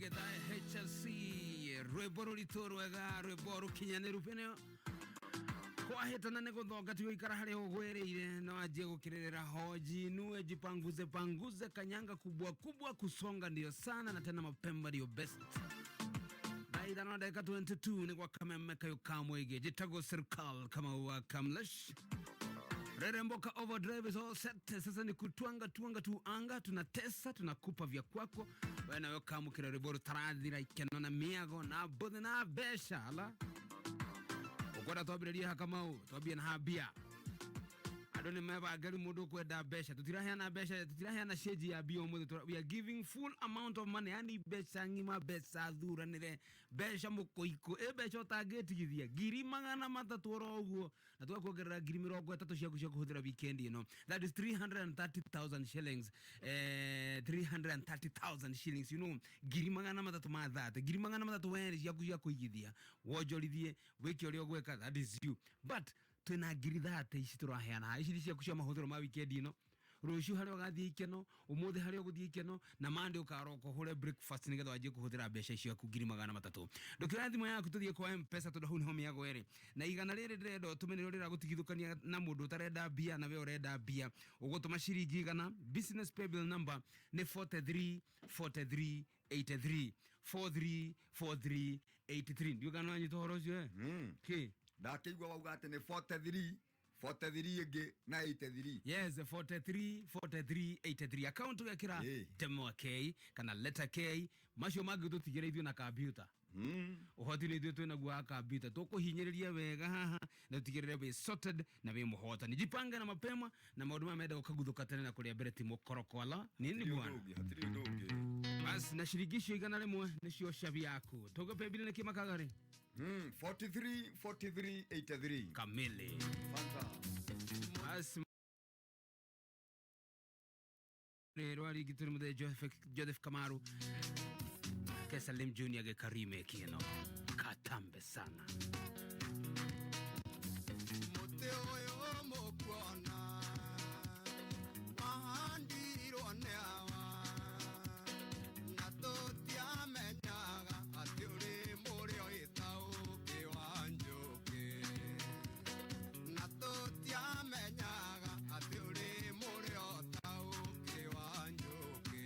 Githae HLC, rwĩmbo rũritũ rwega, rwĩmbo rũkinyanĩru pene kwahĩtana nĩ gũthonga ti gũikara harĩa ũgwĩrĩire no anjie gũkĩrĩrĩra hoji nue jipanguze panguze kanyanga kubwa kubwa kusonga ndio sana na tena mapemba ndio best. Thaa ithano na ndagĩka 22 nĩ gwa kameme kayũ ka mũingĩ. Njĩtagwo serikal kama wa kamlesh. Reremboka overdrive is all set. Sasa ni kutwanga twanga tu anga, tunatesa tunakupa vya kwako we nawe kamukira rwĩmbo rũtarathira ikeno na mĩago na mbũthĩ na mbeca ala ukwenda twambĩrĩrie ha Kamau, twambie na hambia andũ nĩ mebangeri mũndũ ũkwenda mbeca. Tũtiraheana mbeca, tũtiraheana change ya mbia ũmũthĩ. We are giving full amount of money, yani mbeca ng'ima, mbeca thuranĩre, mbeca mũkũikũ ĩ mbeca ũtangĩtigithia 300,000 oro ũguo, na tũgakuongerera 30,000 ciaku cia kũhũthĩra weekend ĩno. That is 330,000 shillings, 330,000 shillings, 330,000 ma thate, 300,000 wene ciaku cia kũigithia, wonjorithie, wĩke ũrĩa ũgwĩka, that is you. But twĩna 30,000 ici tũraheana, ici nĩ ciaku cia mahũthĩro ma weekend ĩno. Rũciũ harĩa ũgathiĩ ikeno, ũmũthĩ harĩa ũgũthiĩ ikeno, na mande ũkaroka ũhũre breakfast nĩgetha wanjie kũhũthĩra mbeca ciaku 300,000. Ndũkĩoya thimũ yaku tũthiĩ kwa Mpesa, tondũ hau nĩho mĩago ĩrĩ na igana rĩrĩ ndĩrenda ũtũme nĩrĩo rĩragũtigithũkania na mũndũ ũtarenda mbia na we ũrenda mbia. Ũgũtũma ciringi 100. Business paybill number nĩ 43 43 83, 43 43 83. Ndiũ kana wanyita ũhoro ũcio, eh? Kĩ? Ndakĩigua wauga atĩ nĩ 43 43 ĩngĩ na 83. Yes, 43 43 83. Account ũgekĩra ndemwa K kana letter K, macio mangĩ tũtigĩre ithuĩ na kambiuta. Ũhoti nĩ ithuĩ twĩnaguo wa kambiuta, tũkũhinyĩrĩria wega haha na tũtigĩrĩre wĩ sorted na wĩ mũhotani. Jipange na mapema na maũndũ maya menda gũkaguthũka tene na kũrĩa mbere ti mũkoroko ala nini Hatirĩ bwana. ũndũ ũngĩ, hatirĩ ũndũ ũngĩ. Bas na ciringi icio 100 nĩcio cabi yaku tũgĩpembire nĩ kĩmakagarĩ. 43 43 83. Kamili. Fanta. Bas rwa ringi tũrĩ mũthee Joseph Kamaru ke Salim Junior gĩka remake ĩno katambe sana. Mũtĩ ũyũ mũkuona wahandirwo nĩ awa na tũtiamenyaga atĩ ũrĩ mũrĩo ĩtaũkĩ wa njũkĩ, na tũtiamenyaga atĩ ũrĩ mũrĩo taũkĩ wa njũkĩ.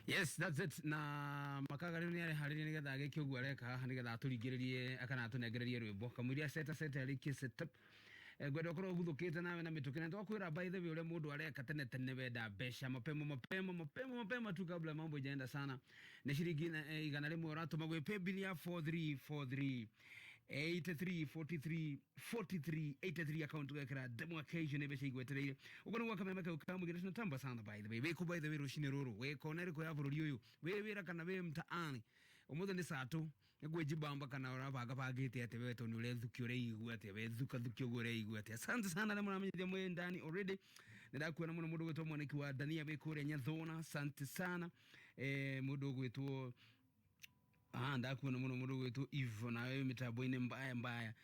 Yes, that's it. Na makaga rĩu nĩ areharĩria nĩgetha agĩke ũguo areka haha nĩgetha atũringĩrĩrie kana atũnengererie rwĩmbo kamũiria seta seta arĩkie set up. Ngwenda ũkorwo ũguthũkĩte nawe na mĩtũkĩ na twakwĩra by the way ũrĩa mũndũ areka tene tene wenda mbeca mapema mapema mapema mapema tu kabla mambo ijaenda sana nĩ ciringi 100 ũratũma gwĩ paybill ya 4343 83 43 43 83 account gwekera demo occasion mbeca igwetereire uguo nĩguo kameme kau kamũgĩra tunatamba sana. By the way, wĩkũ by the way rũcinĩ rũrũ wĩ kona ĩrĩkũ ya bũrũri ũyũ, wĩ wĩra kana wĩ mtaani ũmũthĩ nĩ satũ nĩngwĩjibamba kana ũrabanga bangĩte atĩ we tondũ ũrethukia ũreigua atĩa wethukathukia ũguo ũreigua atĩa. Asante sana arĩa mũramenyithia mwĩ ndani already. Nĩndakuona mũno mũndũ ũgwĩtwo mwaniki wa Dania wĩ kũrĩa Nyathona, asante sana. Mũndũ ũgwĩtwo ndakuona muno mundu gwitwo Eve nawe mitambo-inĩ mbaya mbaya.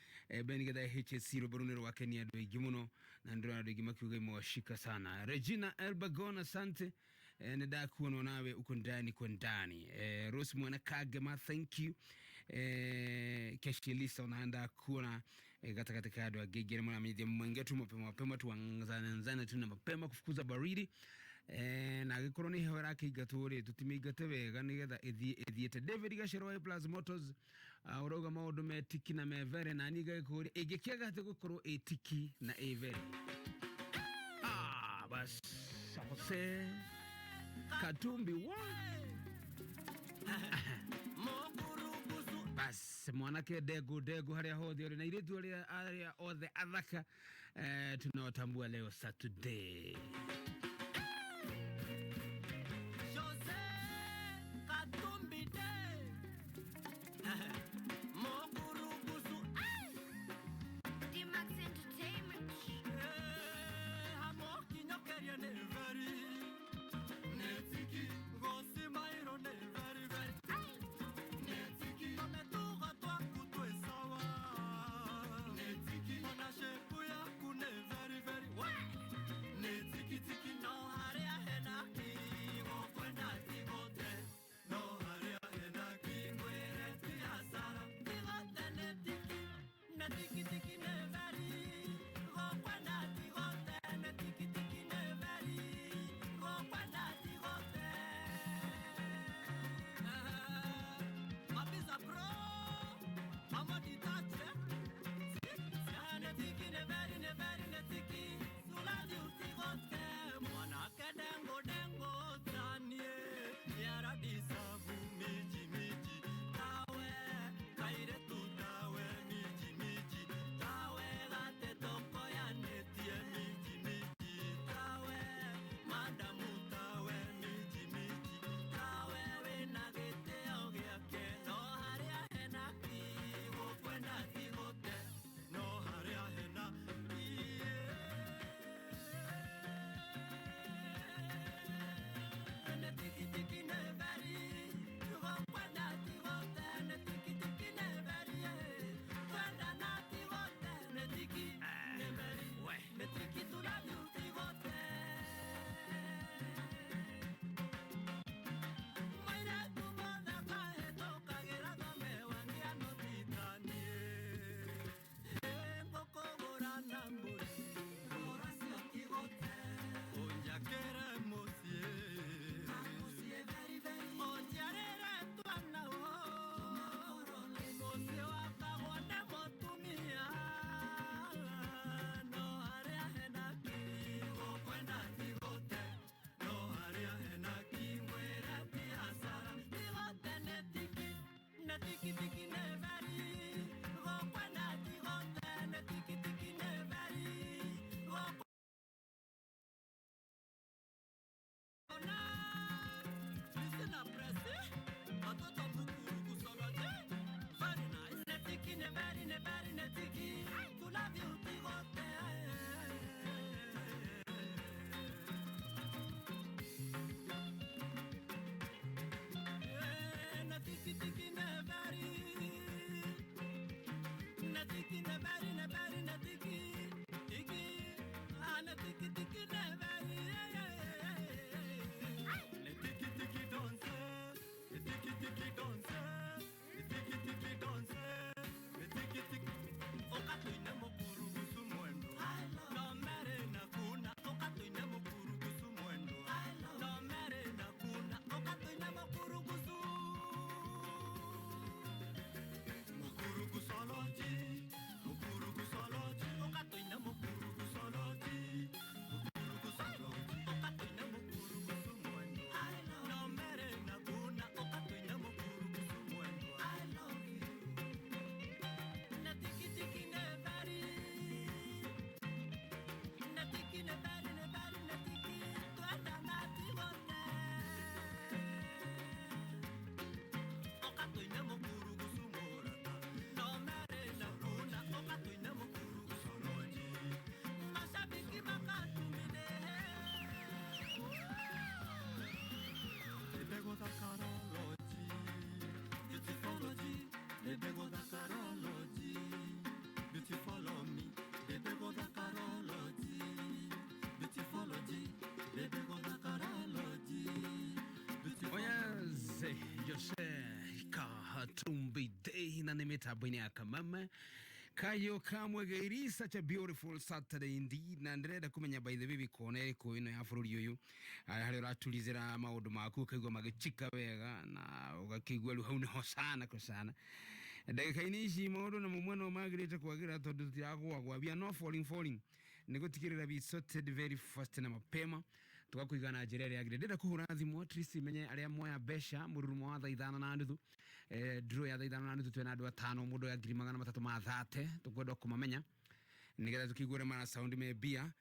Ben Getha HSC rwĩmbo rũu nĩ rwakenia andũ aingĩ mũno na ndĩrona andũ aingĩ makiuga imewashika sana. Regina Elbagon, asante. Nĩ ndakuona nawe uko ndani kwa ndani. Rose Mwana Kagema, thank you. Keshelisa ona ndakuona gatagatĩ ka andũ angĩ aingĩ arĩa maramenyithia mwenge tu mapema mapema tuanzane tu na mapema kufukuza baridi na agĩkorwo nĩ heho ĩrakĩingatwo rĩ tũtimĩingate wega nĩgetha ĩthiĩ ĩthiĩte. David Gacero wa A Plus Motors, ũrauga maũndũ me tiki na me vere na niĩ ngagĩkũria ĩngĩkĩaga atĩ gũkorwo ĩ tiki na ĩ vere. Bas Jose Katumbi wa bas mwanake ndengũ ndengũ harĩa hothe ũrĩ na airĩtu arĩa arĩa othe athaka tunawatambua leo Saturday. Jose Katumbi de Mokurubusu. D-Max Entertainment. Hamokinyokeria nĩ very nĩtiki gũcimairwo nĩ very very nĩtiki tũmĩtugo twaku twĩ sawa nĩtiki ona shape yaku nĩ very very nĩtiki. Mĩtambo-inĩ ya Kameme Kayo Kamwege. It is such a beautiful Saturday indeed, na ndĩrenda kũmenya, by the way, wĩkona ĩrĩkũ ĩno ya bũrũri ũyũ, harĩa ũratulizĩra maũndũ maku, ũkaigua magĩchika wega na ũgakĩigua rĩu hau nĩho sana kwa sana. Ndagĩka-inĩ ici maũndũ namo mwena magĩrĩte kwagĩra, tondũ tũtiragũagwa. We are not falling, falling nĩ gũtigĩrĩra we sorted very fast na mapema, tũgakũiga na njĩra ĩrĩa yagĩrĩire. Ndĩrenda kũhũra thimũ at least menye arĩa moya mbeca mũrurumo wa 5:30, draw ya 5:30. Twĩna andũ atano, mũndũ ya 330,000. Tũkwenda kũmamenya nĩgetha tũkĩigue mara sound me mbia.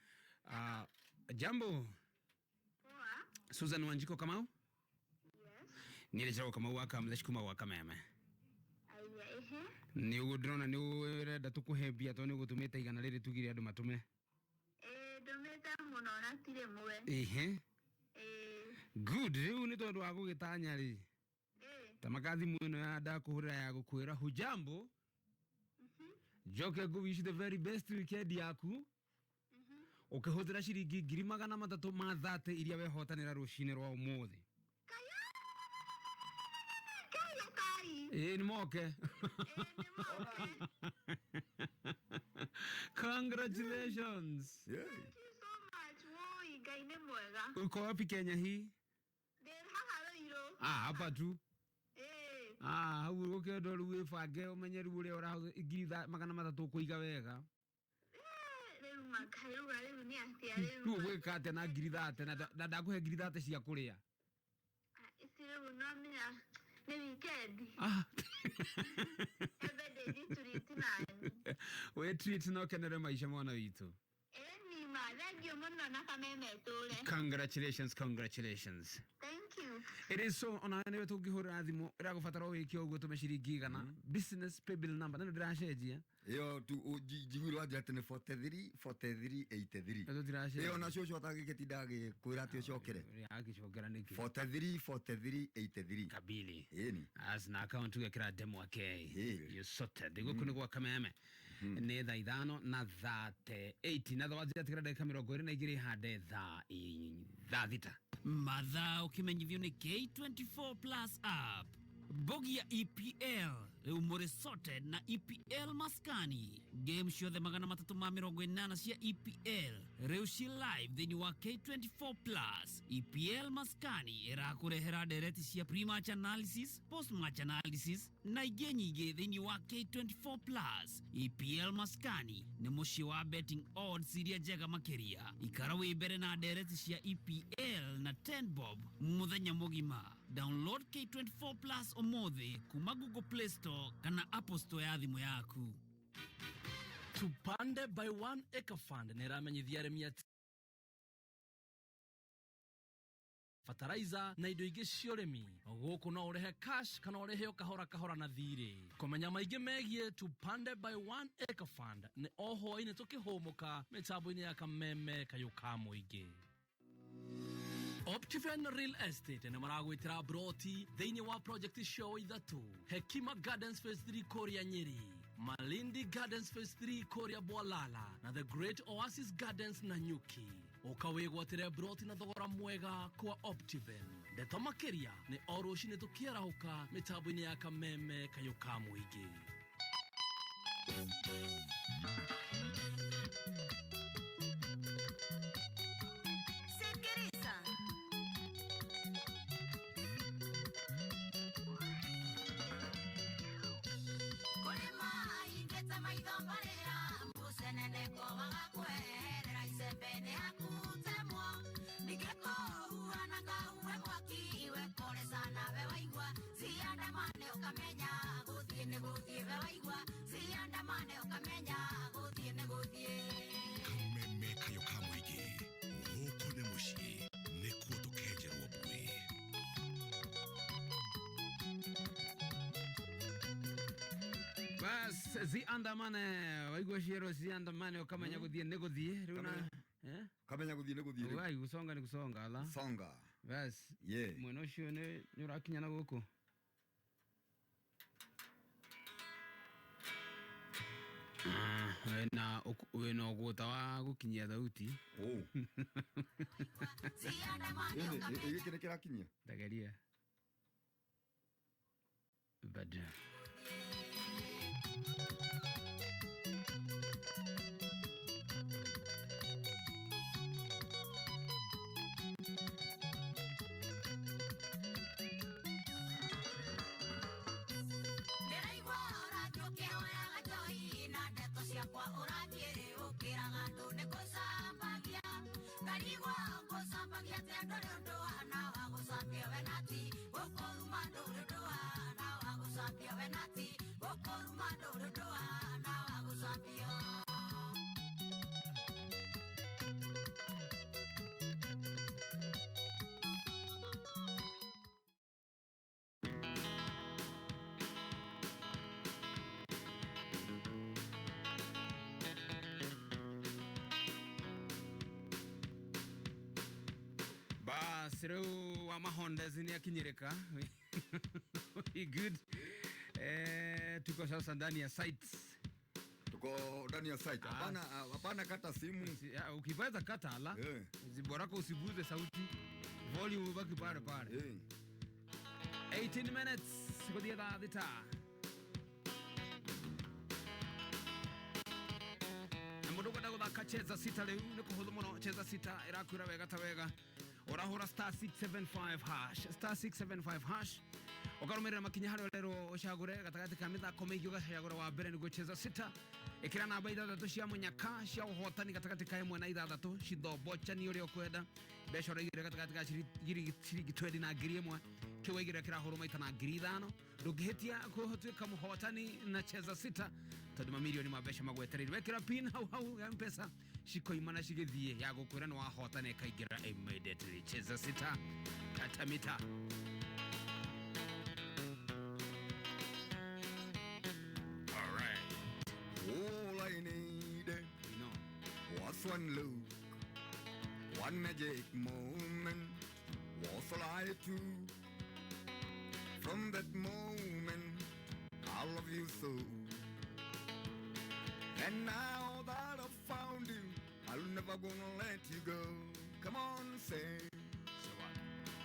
Jambo. Poa. Susan Wanjiko Kamau? Yes. Niĩ njĩtagwo Kamau wa Kamlesh kuma gwa Kameme. Aya, ehe. Nĩ ũguo ndĩrona nĩ ũrenda tũkũhe mbia, tondũ nĩ ũgũtũmĩte 100 rĩrĩ tugire andũ matũme. Ndũmĩte mũno na ti rĩmwe. Good. Rĩu nĩ tondũ wa gũgĩtanya rĩ, ta makathimũ ĩno ya ndakũhũrĩra ya gũkwĩra hujambo, njoke ngũ wish the very best weekend yaku ũkĩhũthĩra ciringi 330,000 iria wehotanĩra rũcinĩ rwa ũmũthĩ. Kaya. Kaya kai. Ĩĩ, nĩ moke. Nĩ moke. Congratulations. Yeah. Thank you so much. Woi, Ngai nĩ mwega. Uko wapi Kenya hii? Ndĩ haha Ruiru. Ah, hapa tu. Ah, hau ũkĩenda rĩu wĩbange, ũmenye rĩu ũrĩa ũrahũthĩra 300,000 ũkũiga wega. Rĩu makarũga rĩu nĩ atĩa rĩu? Rĩu ũgwĩka atĩa na 30,000, na ndakũhe 30,000 cia kũrĩa? Ah, ici rĩu no menya nĩ weekend. Ah. Ebe ndĩthi treat nani. Wĩ treat na ũkenere maica, mwana witũ. Ĩni ma, thank you mũno na Kameme tũre. Congratulations, congratulations. Thank you. It is so. Ona niwe tũngĩhũrĩra thimũ ĩragũbatara wĩke ũguo, tũme ciringi 100, business paybill number na ndĩracenjia. Ĩyo tu njiguirwo anjĩra atĩ nĩ 43 43 83. Tũtiracenjia. Ĩyo na cũcũ atangĩgĩtinda agĩkwĩra atĩ ũcokere. Agĩcokera nĩkĩ? 43 43 83. Kabili. Ĩni. As na account ugekĩra ndemwa K. Ĩĩ. You sorted. Gũkũ nĩ gwa Kameme, nĩ 5:38 na thawanja tigara ndagĩka 22 hande 6:00. Mathaa ũkĩmenyithio nĩ K24 Plus app, bogia EPL. Rĩu mũrĩ sorted na EPL maskani. Game ciothe 380 cia EPL rĩu ci live thĩinĩ wa K24 Plus. EPL maskani ĩrakũrehera ndereti cia pre-match analysis, post-match analysis na ingĩ nyingĩ thĩinĩ wa K24 Plus. EPL maskani nĩ mũciĩ wa betting odds iria njega makĩria. Ikara wĩ mbere na ndereti cia EPL na 10 bob mũthenya mũgima. Download K24 Plus ũmũthĩ kuma Google Play Store kana Apple Store ya thimũ yaku. Tupande by One Acre Fund nĩ ĩramenyithia arĩmi atĩ fertilizer na indo ingĩ cia ũrĩmi gũkũ no ũrĩhe cash kana ũrĩhe o kahora kahora na thirĩ. Kũmenya maingĩ megiĩ Tupande by One Acre Fund nĩ o hwaĩ-inĩ tũkĩhũmũka mĩtambo-inĩ ya Kameme kayũ ka mũingĩ. Optiven Real Estate nĩ maragwĩtĩra broti thĩinĩ wa project ciao ithatũ: Hekima Gardens Phase 3 kũrĩa Nyeri, Malindi Gardens Phase 3 kũrĩa Bwalala na The Great Oasis Gardens na Nyuki. Ũka wĩgwatĩre broti na thogora mwega kwa Optiven. Ndeto makĩria nĩ o rũcinĩ tũkĩarahũka mĩtambo-inĩ ya Kameme kayũ ka mũingĩ. Sikiliza. Kulima ingeta maitho mbarĩra muceneneko wagakweherera icembe nĩ hakutemwo ningĩkũhuha na ngahuhe mwaki we pole sana we waigua ciandamane ũkamenya gũthiĩ nĩ gũthiĩ we waigua ciandamane ũkamenya gũthiĩ nĩ gũthiĩ. Kameme kayo ka mũingĩ, gũkũ nĩ mũciĩ nĩkuo tũkenjerwo mbuĩ. Bas, ziandamane, waigua ciero ziandamane ũkamenya gũthiĩ nĩ gũthiĩ rĩu na eh? Kamenya gũthiĩ nĩ gũthiĩ rĩu. Wai, gũconga nĩ gũconga ala. Songa. Bas. Yeah. Mwena ũcio nĩ ũrakinya na gũkũ. Ah, wĩna ũgũta wa gũkinyia thauti. Oh. Ciandamane Ĩni, ũkamenya gĩkĩ nĩ kĩrakinyia. Ndageria bado. Ngarigwo ngũcambagia atĩa ndũrĩ ũndũ wana wa gũcambia we nati gũkũruma ndũrĩ ũndũ wana wa gũcambia we nati gũkũruma ndũrĩ ũndũ wana wa gũcambio. Bas rĩu wa mahondezi nĩ akinyĩrĩka. We good. Tuko sasa ndani ya site. Tuko ndani ya site. Hapana, hapana kata simu. Ukiweza kata ala. Borako usiguze sauti. Volume ubaki pale pale. 18 minutes kuthia thaa thita. Na mundu ukwenda guthaka cheza sita riu ni kuhuthu muno. Cheza sita irakwira wega ta wega. Urahura star 675 hash, star 675 hash, ukarumirira makinya haria urerwo ucagure gatagati ka mithako miingi, ugacagura wa mbere niguo cheza sita. Ikira namba ithathatũ cia mũnyaka cia ũhotani gatagati ka ĩmwe na ithathatũ, cithombochani ũrĩa ũkwenda. Mbeca ũraigĩrĩra gatagati ka ciringi 20 na 1,000, kĩu waigĩrĩra kĩrahũrwo maita na 5,000. Ndũngĩhĩtia kũhũtuĩka mũhotani na cheza sita, tondũ mamirioni ma mbeca magwetereire. Wekĩra pin hau hau ya mpesa cikoima na cigĩthiĩ ya gũkwĩra nĩ wahotana ĩkaingĩra immediately. Cheza sita katamita. All right. All I needed was one look, one magic moment was all I took. From that moment, I love you so. And now that I've found you, I'm never gonna let you go. Come on, say,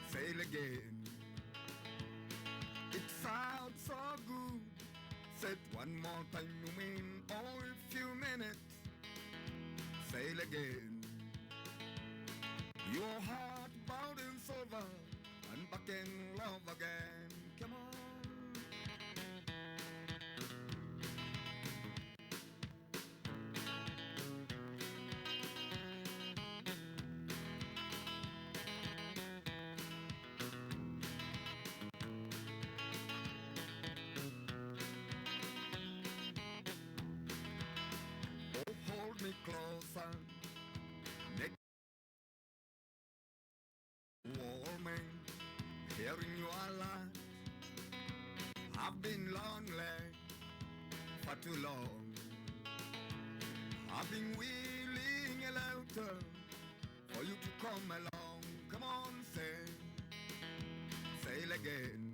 say it again. It sounds so good. Say it one more time, you mean only a few minutes. Say it again. Your heart bowed in silver and back in love again. Come on. Oh, hold me closer, make warming, hearing your light. I've been lonely for too long. I've been wheeling a letter for you to come along. Come on, say, say it again.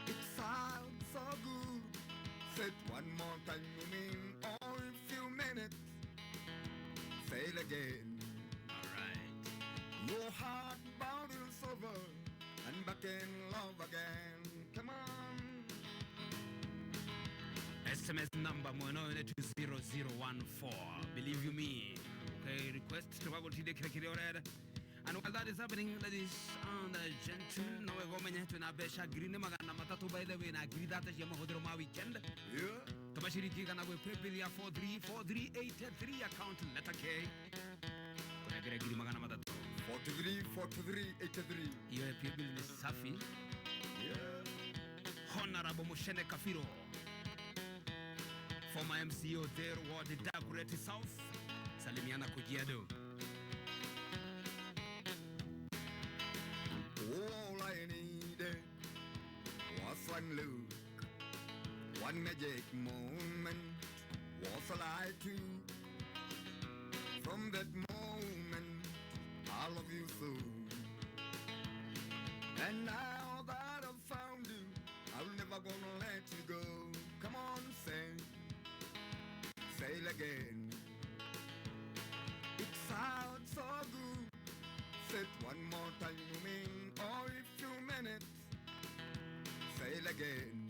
It sounds so good. Say it one more time, you mean only a few minutes. Say it again. All right. Your heart bound in silver and back in love again. Come on. SMS number mwena ũyũ nĩ 20014. Believe you me. Okay, request tũgagũtindĩkĩra kĩrĩa ũrenda. And while that is happening, ladies and gentlemen, no wega ũmenye twĩna mbeca 1,300, by the way, na 30,000 cia mahũthĩro ma weekend. Tũmaciriki kana gwĩ paybill ya 434383, account letter K. Kũnengere 300,000. 43 43 83. Hiyo ya paybill ni safi. Honorable Mushene Kafiro, former MCO there, Ward Dagoretti South, salimiana Kujiado. All I needed was one look, one magic moment was all I took. From that moment, I love you so. And now that I've found you, I'm never gonna let you go. Come on, say, say it again. It sounds so good. Say it one more time, you mean only a few minutes. Say it again.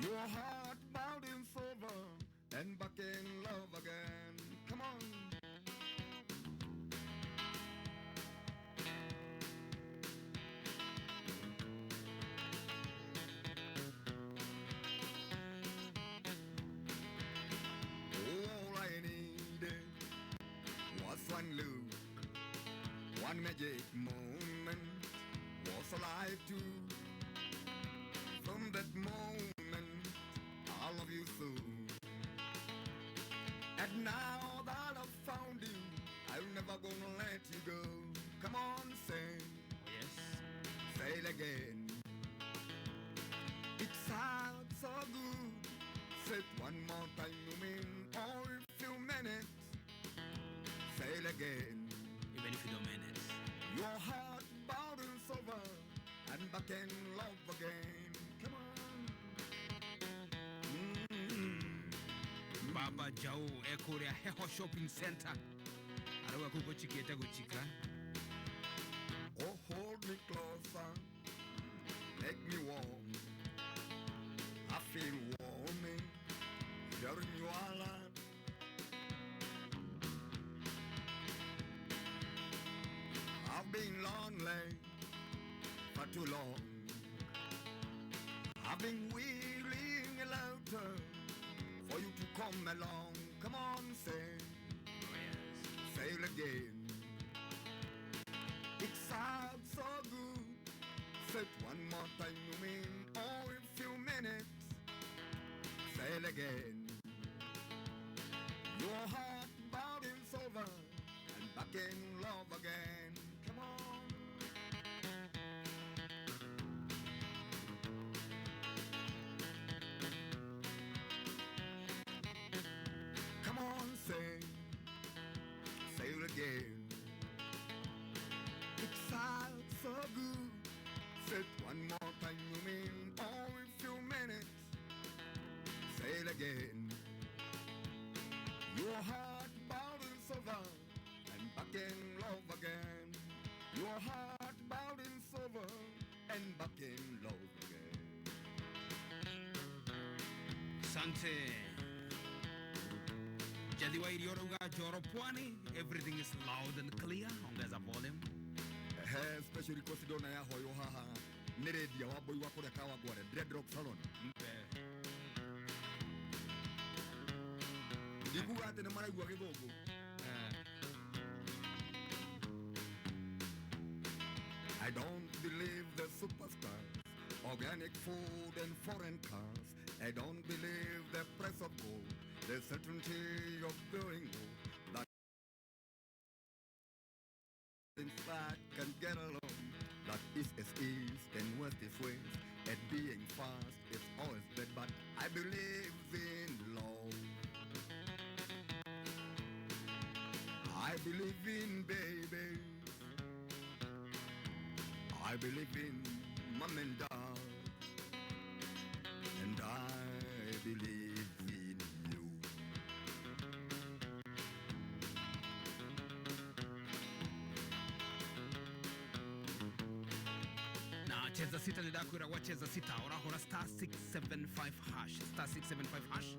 Your heart bowed in silver and back in love again. Come on. All I needed One look, one magic moment was alive too. From that moment, I love you so. And now that I've found you, I'm never gonna let you go. Come on, say, yes, say it again. It sounds so good. Say it one more time, you mean all few minutes. Say it again. Even if you don't mean it. Your heart bowed and over and back in love again. Come on. Baba Jau ekuria Heho Shopping Center arauga kuu guchikite guchika. Oh, hold me closer, make me warm. I feel warming here in your land. I've been lonely for too long. I've been wheeling a letter for you to come along. Come on, say, oh, yes. Say it again. It sounds so good. Say it one more time, you mean oh, a few minutes. Say it again. Your heart bowed in silver and back in love again. Come on. Come on, say, say it again. It sounds so good. Say it one more time, you mean oh, a few minutes. Say it again. Your heart bowed in silver and back in love again. Your heart bowed in silver and back in love again. Sante. Jathi wa irio rauga Njoro Pwani, everything is loud and clear. Ongeza volume. He special request ndona yahoywo haha nĩ rendia wa mbũi wa kũrĩa Kawangware Dreadlock Salon. Ndikuga atĩ nĩ maraigua gĩthũngũ. I don't believe the superstars, organic food and foreign cars. I don't believe the price of gold, the certainty of growing old. That inside can get along. That east is east and west is west. At being fast is always bad, but I believe in love. I believe in babies. I believe in mom and dad. And I believe in you. Na cheza sita nĩ ndakwĩra gwacheza sita ũrahũra star 675 hash, star 675 hash,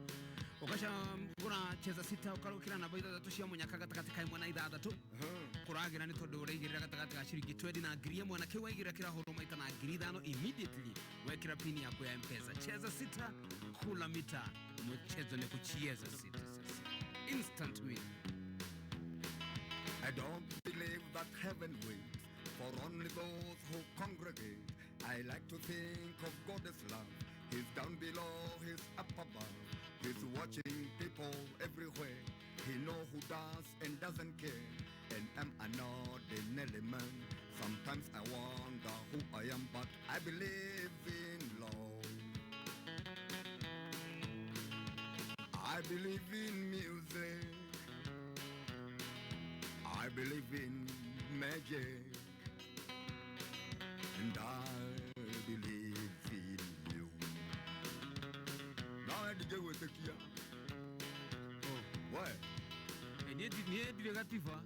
ũgacagũra cheza sita, ũkarũkĩra namba ithathatũ cia mũnyaka gatagatĩ ka ĩmwe na ithathatũ. Kũragĩra nĩ tondũ ũraigĩrĩra gatagatĩ ga ciringi 20 na 1000, na kĩu waigĩrĩra kĩrahũrwo maita na 5000 immediately wekĩra pini yaku ya Mpesa. Cheza sita, kula mita, mchezo ni kuchieza sita sasa. Instant win. I don't believe that heaven waits for only those who congregate. I like to think of God as love. He's down below, he's up above. He's watching people everywhere. He knows who does and doesn't care. And am I not an element? Sometimes I wonder who I am, but I believe in love. I believe in music. I believe in magic. And I believe in you. Now I did with the Kia. Oh, why? And yet, niĩ ndirĩ gatiba.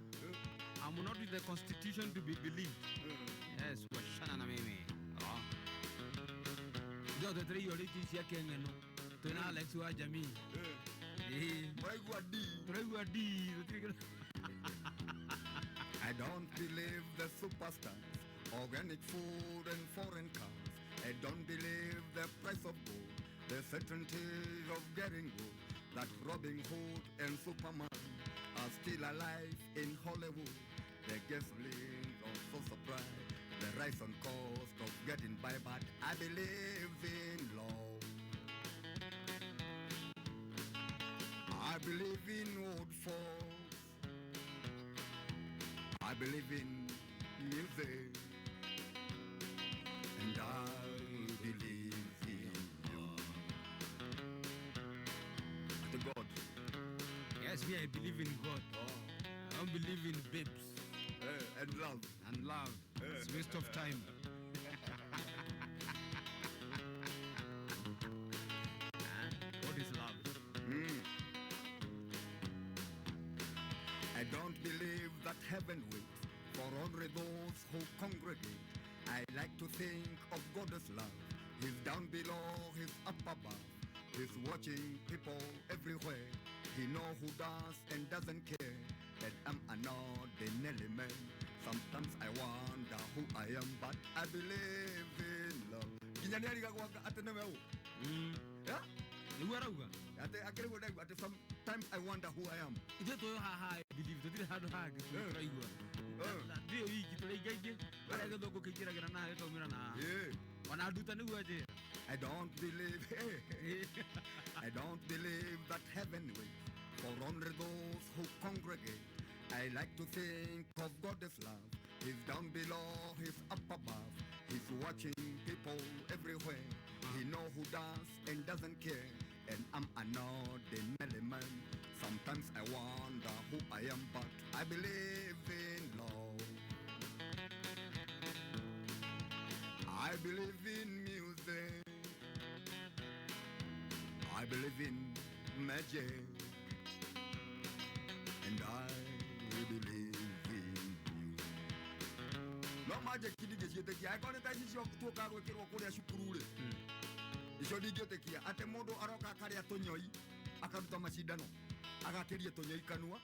I'm not with the constitution to be believed. Yes, wachana na mimi. Ndio twetere irio rĩngĩ cia keng'eno twĩna Alex wa jamii. Ĩĩ. Muraigua D. Tũraigua D tũtirĩ kĩndũ. I don't believe the superstars, organic food and foreign cars. I don't believe the price of gold, the certainty of getting gold, that Robin Hood and Superman are still alive in Hollywood. The gasoline also supply the rise on cost of getting by, but I believe in love. I believe in old folks. I believe in music. And I believe in you. To God. Yes, me, I believe in God. Oh. I don't believe in babes. And love. And love. It's waste of time. What is love? I don't believe that heaven waits for only those who congregate. I like to think of God as love. He's down below, he's up above. He's watching people everywhere. He knows who does and doesn't care. That I'm an ordinary man. Sometimes I wonder who I am, but I believe in love. Nginya nĩ arigagwo atĩ nĩwe ũ? Yeah? Nĩguo arauga. Atĩ akĩrĩgwo ndaigua atĩ sometimes I wonder who I am. Ithuĩ tũyũ haha I believe tũtirĩ handũ hangĩ tũraigua. Ndirĩ wiki tũrĩ aingaingĩ harĩa gĩthũngũ kĩingĩragĩra na gĩkaumĩra na haha. Ona nduta nĩguo anjĩra. I don't believe I don't believe that heaven waits for only those who congregate. I like to think of God as love. He's down below, he's up above. He's watching people everywhere. He knows who does and doesn't care. And I'm an ordinary man. Sometimes I wonder who I am, but I believe in love. I believe in music. I believe in magic. And I believe in you. No magic ndingĩciĩtĩkia angĩkorwo nĩ ta ici cio tuokaga gwĩkĩrwo kũrĩa cukuru rĩ, icio ndingĩtĩkia atĩ mũndũ aroka akarĩa tũnyoi akaruta macindano agakĩria tũnyoi kanua.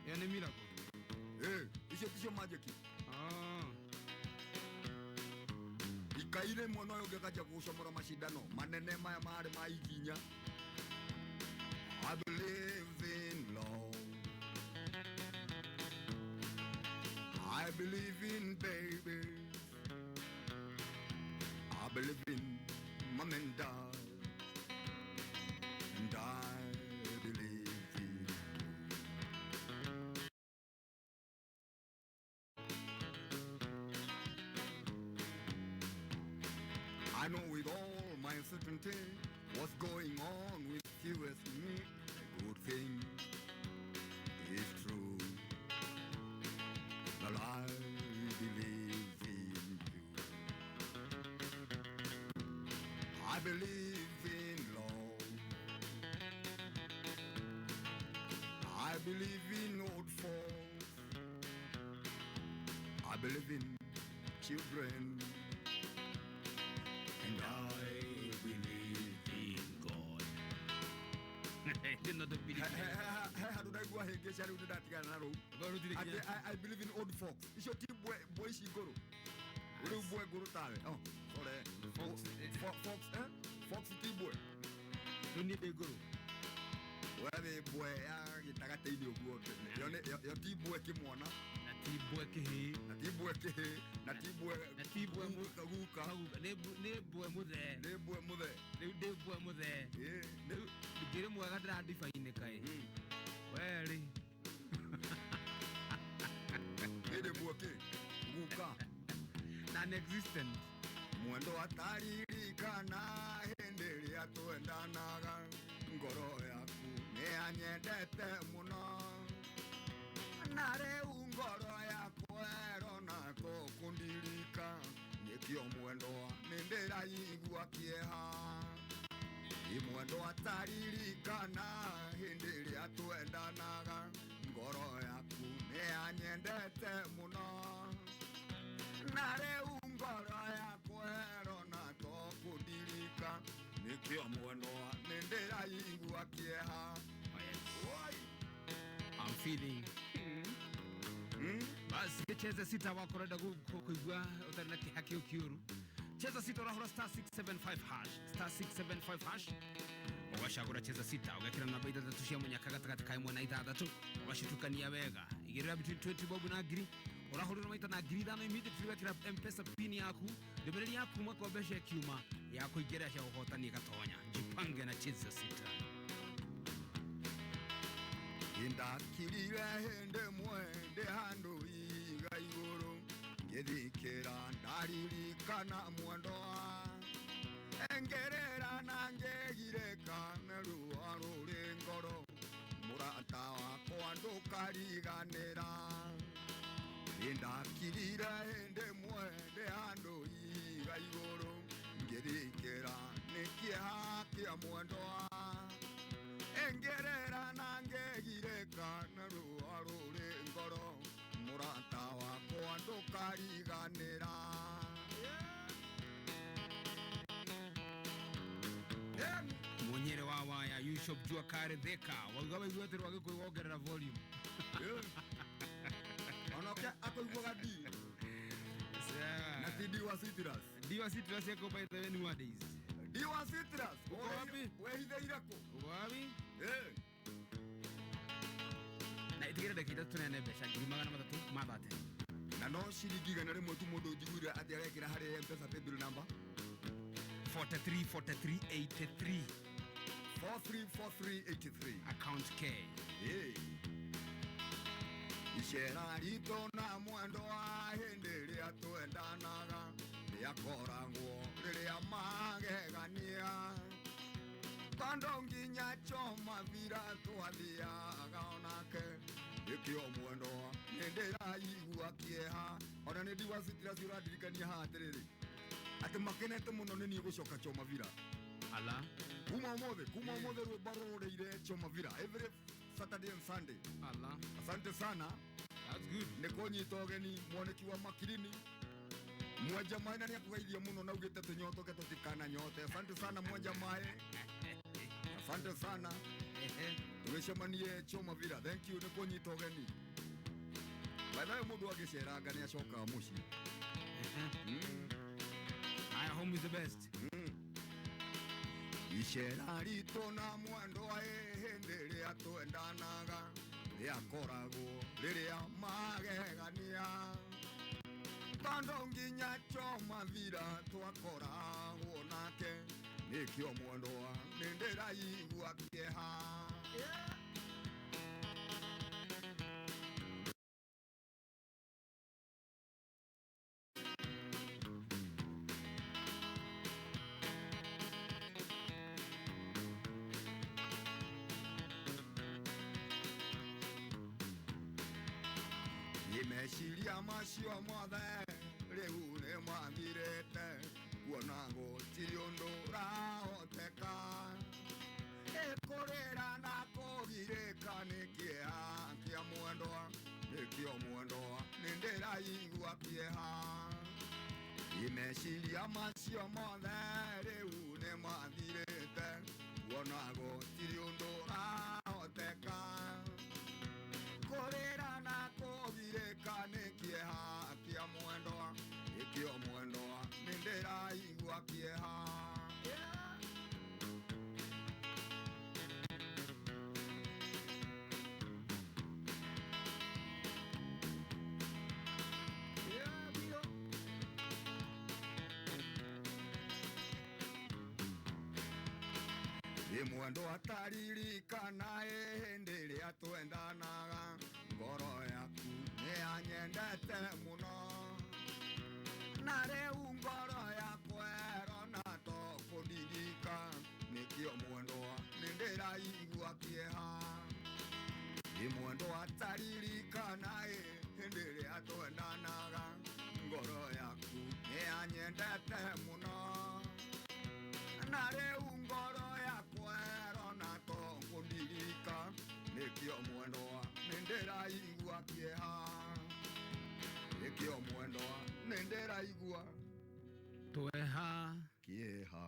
Ĩyo nĩ miracle. Icio ticio magic. Ikaire mwena ũyũ ũngĩ akanjia gũcomora macindano manene maya marĩ ma ikinya. I believe in love. I believe in babies. I believe in mom and dad. And I believe in you. I know with all my certainty what's going on with you is me. A good thing is true. That I believe in you. I believe in love. I believe in old folks. I believe in children. And I believe in God. Did not believe He handå ndaigua hä ngä ca rä u nä ndatigana na rå u. I believe in old folks. Icio ti mbwe ici ngå rå rä u mbwe ngå rå tawe. Oh, sorry. Fox, Fox, eh? Fox ti mbwe. Rĩu niĩ ndĩ ngũrũ. We wĩ mbwe ya gĩtagatĩ-inĩ ũguo. Yo ti mbwe kĩmwana. Na ti mbwe kĩhĩĩ. Na ti mbwe kĩhĩĩ. Na ti mbwe Na ti mbwe guka. Nĩ mbwe mũthee. Nĩ mbwe mũthee. Rĩu ndĩ mbwe mũthee. Rĩu ngĩrĩ mwega ndĩra-define kaĩ. Werĩ. Nĩ ndĩ mbwe kĩ? Guka. Non-existent. Mwendo ataririkana hĩndĩ ĩrĩa twendanaga, ngoro yaku nĩyanyendete mũno, na rĩu ngoro yakwa ĩrona tũkũndirika, nĩkĩo mwendwa nĩndĩraigua kĩeha. Ĩ mwendwa ataririkana hĩndĩ ĩrĩa twendanaga, ngoro yaku nĩyanyendete mũno, na rĩu ngoro yakwa ĩrona tũkũndirika, nĩkĩo mwendwa nĩndĩraigua kĩeha. Oh, yes. Oi. I'm feeling. Basi cheza sita wako renda kuigua ũtarĩ na kĩeha kĩu kĩũru. Cheza sita ũrahũra star 675 hash, star 675 hash. Ũgacagũra cheza sita, ũgekĩra namba ithathatũ cia mũnyaka gatagatĩ ka ĩmwe na ithathatũ, ũgacitukania wega. Igĩrĩra between 20 bob na ngiri, ũrahũrĩrwo maita na ngiri ithano immediately wekĩra M-Pesa pin yaku, ndũmĩrĩri ya kuma kwa mbeca ĩkiuma ya kũingĩra cia ũhotani ĩgatonya. Jipange na cheza sita. Ndakirire hĩndĩ ĩmwe ndĩ handũ iga igũrũ ngĩthikĩra ndaririkana mwendwa engerera na ngĩgirĩka nĩ ruo rũrĩ ngoro mũrata wakwa ndũkariganĩra. Ndakirire hĩndĩ ĩmwe ndĩ handũ iga igũrũ ngĩthikĩra nĩ kĩeha kĩa mwendwa engerera na ngegireka na ruo rũrĩ ngoro mũrata wakwa ndũkariganĩra. Munyere wa waya Yusuf Jua Kare Thika wauga waigua atĩ rwa Gĩkũyũ wongerera volume. Onoke akũiguaga D na ti D wa Citrus. D wa Citrus yako by the way nowadays. D wa Citrus. Uko wapi? Wehithe kũ? Uko wapi? Eh. Na itigĩre ndagĩka ithatũ tũneane mbeca ngiri magana matatũ ma thate. Na no ciringi igana rĩmwe tu mũndũ njiguire atĩ arekĩra harĩ M-Pesa paybill number 43 43 83 434383 account K. Eh. Icera ritũ na mwendwa hĩndĩ ĩrĩa twendanaga rĩakoragwo rĩrĩa magegania tondũ nginya choma bira twathiaga onake nĩkĩo mwendwa nĩndĩraigua kĩeha ona nĩ ndiwa citirasi ũrandirikania haha atĩrĩrĩ atĩ makenete mũno nĩ niĩ gũcoka choma bira. Ala. Kuma ũmũthĩ rwĩmbo rũrĩire choma bira every Saturday and Sunday. Ala. Asante sana. That's good. Nĩ kũnyita ũgeni mwanĩki wa makirini mwenja maĩ na nĩ akũgeithia mũno na augĩte tũnyotoke tũtikananyote. Asante sana mwenja maĩ. Asante sana. Tũgĩcemanie Choma Villa. Thank you nĩ kũnyita ũgeni. By the way mũndũ angĩceranga nĩ acokaga mũciĩ. Aya, home is the best. Icera ritũ na mwendwa hĩndĩ ĩrĩa twendanaga rĩakoragwo rĩrĩa magegania tondũ nginya choma vira twakoragwo nake nĩkĩo mwendwa nĩndĩraigua kĩeha. Meciria macio mothe rĩu nĩ mathirĩte kuona gũtirĩ ũndũ ũrahoteka ĩkũrĩra na kũgirĩka nĩ kĩeha kĩa mwendwa nĩkĩo mwendwa nĩndĩraigua kĩeha. Meciria macio mothe rĩu nĩ mathirĩte kuona gũtirĩ ũndũ ũrahoteka kũrĩra na kũgirĩka nĩ kĩeha kĩa mwendwa nĩkĩo mwendwa nĩndĩraigua kĩeha. Mwendwa ataririkana hĩndĩ ĩrĩa twendanaga ngoro yaku nĩyanyendete mũno na rĩu ngoro yakwa ĩrona to kũndirika nĩkĩo mwendwa nĩndĩraigua kĩeha. Mwendwa ataririkana hĩndĩ ĩrĩa twendanaga ngoro yaku nĩyanyendete mũno na rĩu ngoro yakwa ĩrona to kũndirika nĩkĩo mwendwa nĩndĩraigua kĩeha nĩkĩo mwendwa nĩndĩraigua tweha kĩeha.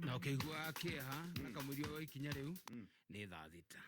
Na ũkĩigua kĩeha na kamũirio ikinya rĩu nĩ thaa thita.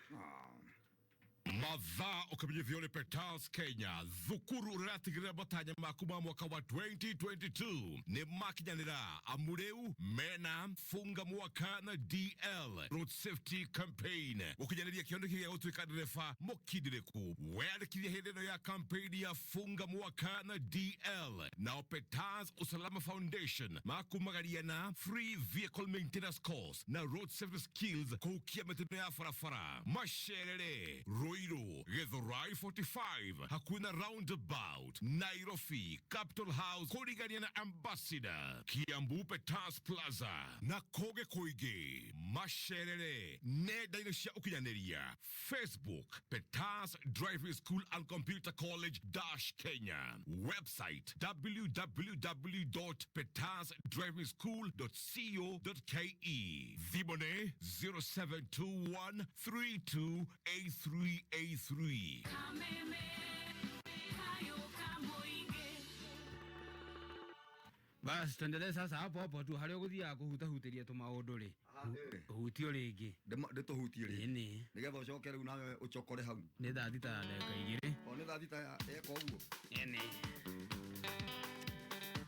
Mathaa ũkĩmenyithio nĩ Petals Kenya, thukuru ũratigĩrĩra matanya maku ma mwaka wa 2022 nĩ makinyanĩra, amu rĩu mena funga mwaka na DL Road Safety Campaign gũkinyanĩria kĩoneki gĩa gũtuĩka ndereba mũkindĩrĩku. Weyandĩkithia hĩndĩ ĩno ya campaign ya funga mwaka na DL. Nao Petals Usalama Foundation makumagaria na free vehicle maintenance course na road safety skills kũhukia mĩtino ya barabara. Macerere Ruiru, Githurai 45 hakuhĩ na roundabout, Nairobi Capital House kũrigania na Ambassador, Kiambu Petals Plaza na kũngĩ kũingĩ. Macerere nenda-inĩ cia ũkinyanĩria, Facebook Petals Driving School and Computer College dash Kenya, website www.petasdrivingschool.co.ke, thimũ nĩ 0721 328383. Kameme kayo kamoinge. Basi tuendelee sasa hapo hapo tu harĩa ũgũthiaga kũhutahutĩria tũmaũndũ rĩ, hutio rĩngĩ. Ndĩtũhutie rĩ? Ĩni. Nĩgetha ũcoke rĩu nawe ũcokore hau. Nĩ thaa 6 na ndagĩka 2. O nĩ thaa 6 eka ũguo. Ĩni.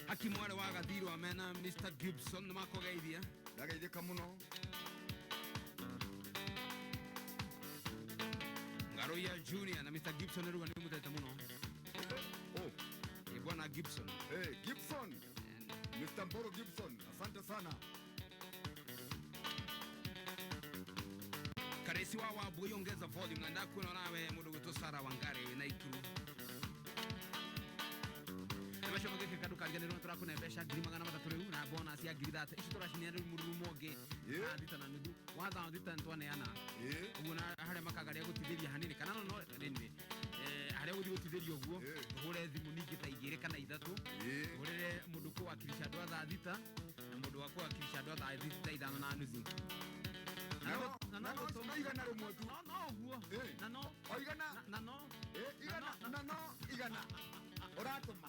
Haki mwarĩ wa Gathirwa mena Mr Gibson nĩ makũgeithia. Ndageithĩka mũno. Ngaruiya Junior na Mr Gibson rĩu nĩ mũtete mũno. Oh. Ĩ bwana Gibson. Hey, Gibson. Mr. Mboro Gibson, asante sana. Karesi wa Wambui ongeza volume na ndakuona nawe mũndũ gwĩtwo Sarah Wangari wĩna Ikuru. Macio magĩkĩka ndũkariganĩrwo nĩ tũrakũne mbeca 300,000 rĩu na bonus ya 30,000 icio tũracineana rĩu mũrurumo ũngĩ thaa 6 na nuthu wa thaa 6 nĩtwaneana ũguo, na harĩa makagaria gũtithĩria hanini kana no anyway, harĩa ũgũthiĩ gũtithĩria ũguo, ũhũre thimũ ningĩ ta 2 kana 3, ũhũrĩre mũndũ kũwakilisha andũ a thaa 6 na mũndũ wa kũwakilisha andũ a thaa 5 na nuthu. Na no no 100 tu. No ũguo. Na no O igana. Na no Igana na no igana. Ũratũma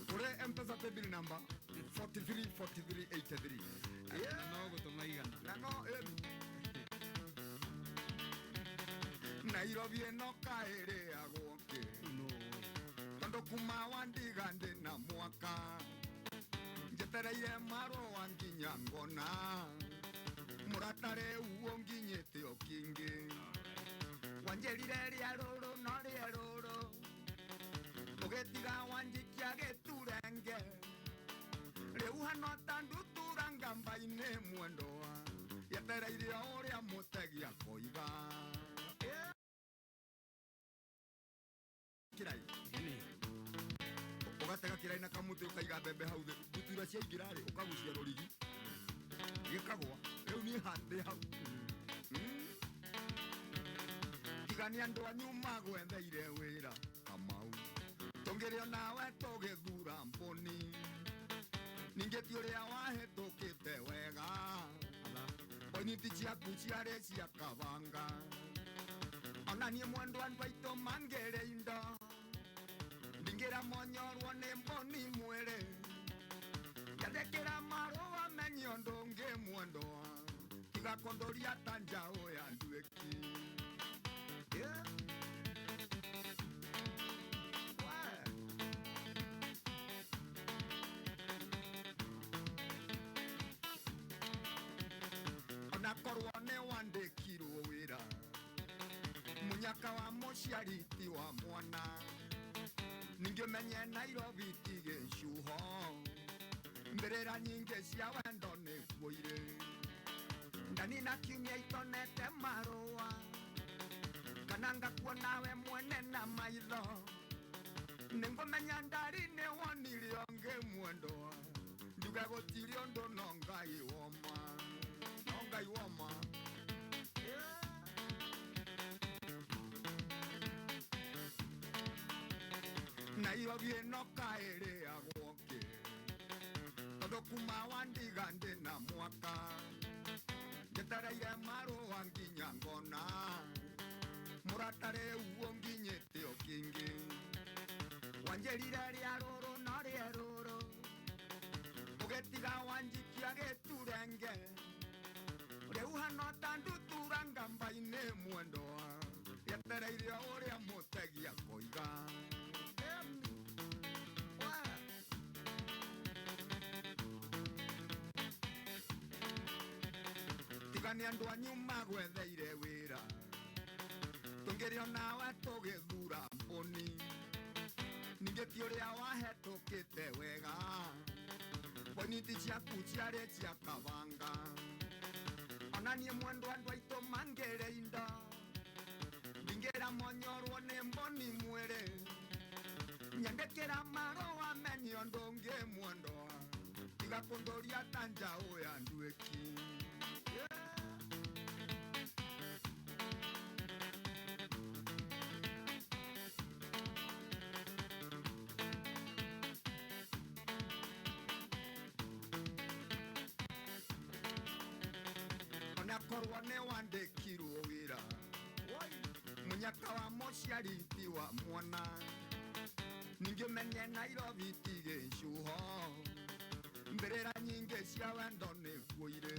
kũrĩ M-Pesa paybill number 43 43 83. Na no gũtũma igana. Na no Nairobi ĩno kaĩrĩagwo kĩ tondũ kuma wandiga ndĩ na mwaka njetereire marũa nginya ngona mũrata rĩu ũnginyĩte o kĩngĩ wanjĩrire rĩa rũrũ no rĩa rũrũ ũgĩtiga wanjikia gĩturenge rĩu hano ta ndutura ngamba-inĩ mwendwa yetereire o ũrĩa mũtegi akoiga. Kirai ũgatega kirai na kamũtĩ ũkaiga mbembe hau thĩ, ndutura ciaingĩra rĩ ũkagucia rũrigi gĩkagwa rĩu niĩ handĩ hau. Tiga nĩ andũ anyu magwetheire wĩra Kamau tũngĩrĩo nawe tũgĩthura mbũni ningĩ ti ũrĩa wahĩtũkĩte wega poiniti ciaku ciarĩ cia kabanga ona niĩ mwendwa andũ aitũ mangĩrĩ indo ndingĩra monyorwo nĩ mbũni mwĩrĩ njathĩkĩra marũa menye ũndũ ũngĩ mwendwa tiga kũndũria ta njaũ ya nduĩki. Yeah. We. Ona korwo nĩ wandĩkirwo wĩra mũnyaka wa mũciari ti wa mwana ningĩ ũmenye Nairobi ti gĩcuho mbĩrĩra nyingĩ cia wendo nĩkuo irĩ ndanina kiumia itonete marũa kana ngakuona we mwene na maitho nĩngũmenya ndari nĩ wonire ũngĩ mwendwa njuge gũtirĩ ũndũ no Ngai woma no Ngai woma. Nairobi ĩno kaĩrĩagwo kĩ tondũ kuma wandiga ndĩ na mwaka njetereire marũa nginya ngona mũrata rĩu ũnginyĩte o kĩngĩ wanjĩrire rĩa rũrũ no rĩa rũrũ ũgĩtiga wanjikia gĩturenge rĩu hano ta ndutura ngamba-inĩ mwendwa. Njetereire ũrĩa mũtegi akoiga. Tiga nĩ andũ anyu magwetheire wĩra, tũngĩrĩ onawe tũgĩthura mbũni. Ningĩ ti ũrĩa wahetũkĩte wega, mboniti ciaku ciarĩ cia kabanga. Ona niĩ mwendwa andũ aitũ mangĩrĩ indo, ndingĩra monyorwo nĩ mboni mwĩrĩ. Nyandĩkĩra marũa menye ũndũ ũngĩ mwendwa, tiga kũndũria ta njaũ ya nduĩki. Onakorwo nĩ wandĩkirwo wĩra, mũnyaka wa mũciari ti wa mwana. Ningĩ menye Nairobi ti gĩcuho, mbĩrĩra nyingĩ cia wendo nĩkuo irĩ.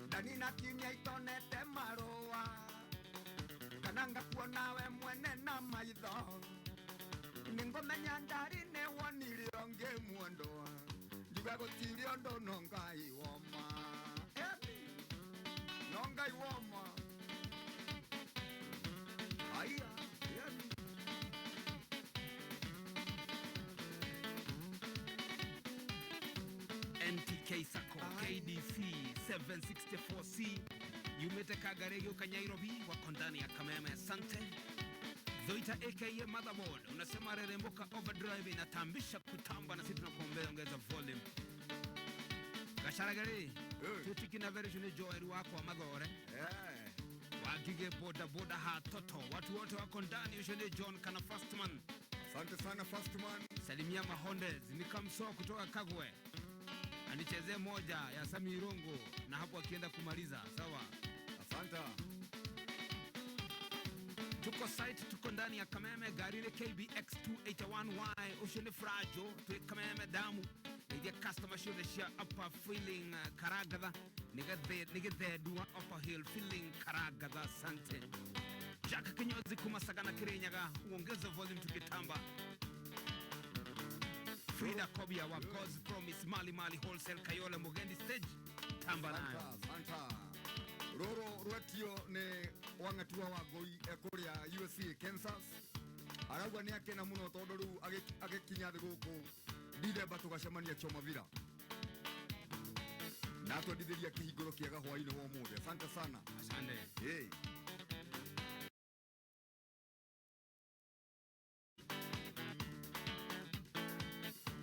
Ndanina kiumia itonete marũa, kana ngakuona we mwene na maitho. Nĩngũmenya ndari nĩ wonire ũngĩ mwendwa, njuge gũtirĩ ũndũ no Ngai woma. No Ngai woma. Aya, yani. NTK Sacco KDC 764C yumite Kagare gĩũka Nairobi, wako ndani ya Kameme. Asante. Dhoita aka Motherboard unasema reremboka overdrive inatambisha kutamba, na sisi tunakuombea ongeza volume. Gacharagari tutikina version ni Joel wako wa Mathore wagige boda boda hatoto, watu wote wako ndani. Ucio ni John kana Fastman. Asante sana Fastman. Salimia Mahondes nikamso kutoka Kagwe, anichezee moja ya Sami Irungu na hapo akienda kumaliza. Sawa, asante. Tuko site, tuko ndani ya Kameme, gari ni KBX 281Y, ucio ni Frajo, twi Kameme damu iria customer ciothe cia Upper Feeling Karagatha nigithendua Upper Hill Feeling Karagatha. Asante. Jack Kinyozi kuma Sagana Kirinyaga, uongeze volume tukitamba. Frida Kobia wa God's Promise Mali Mali Wholesale Kayole Mugendi Stage, tamba nayo. Asante. Roro rwetio nĩ wang'atua wa ngũi kũrĩa USA Kansas. Arauga nĩ akena mũno tondũ rĩu agĩkinya thĩ gũkũ Dithemba tũgacemania Choma Villa. Na twendithĩria kĩhingũro kĩega hwaĩ-inĩ wa ũmũthĩ. Asante sana. Asante. Hey.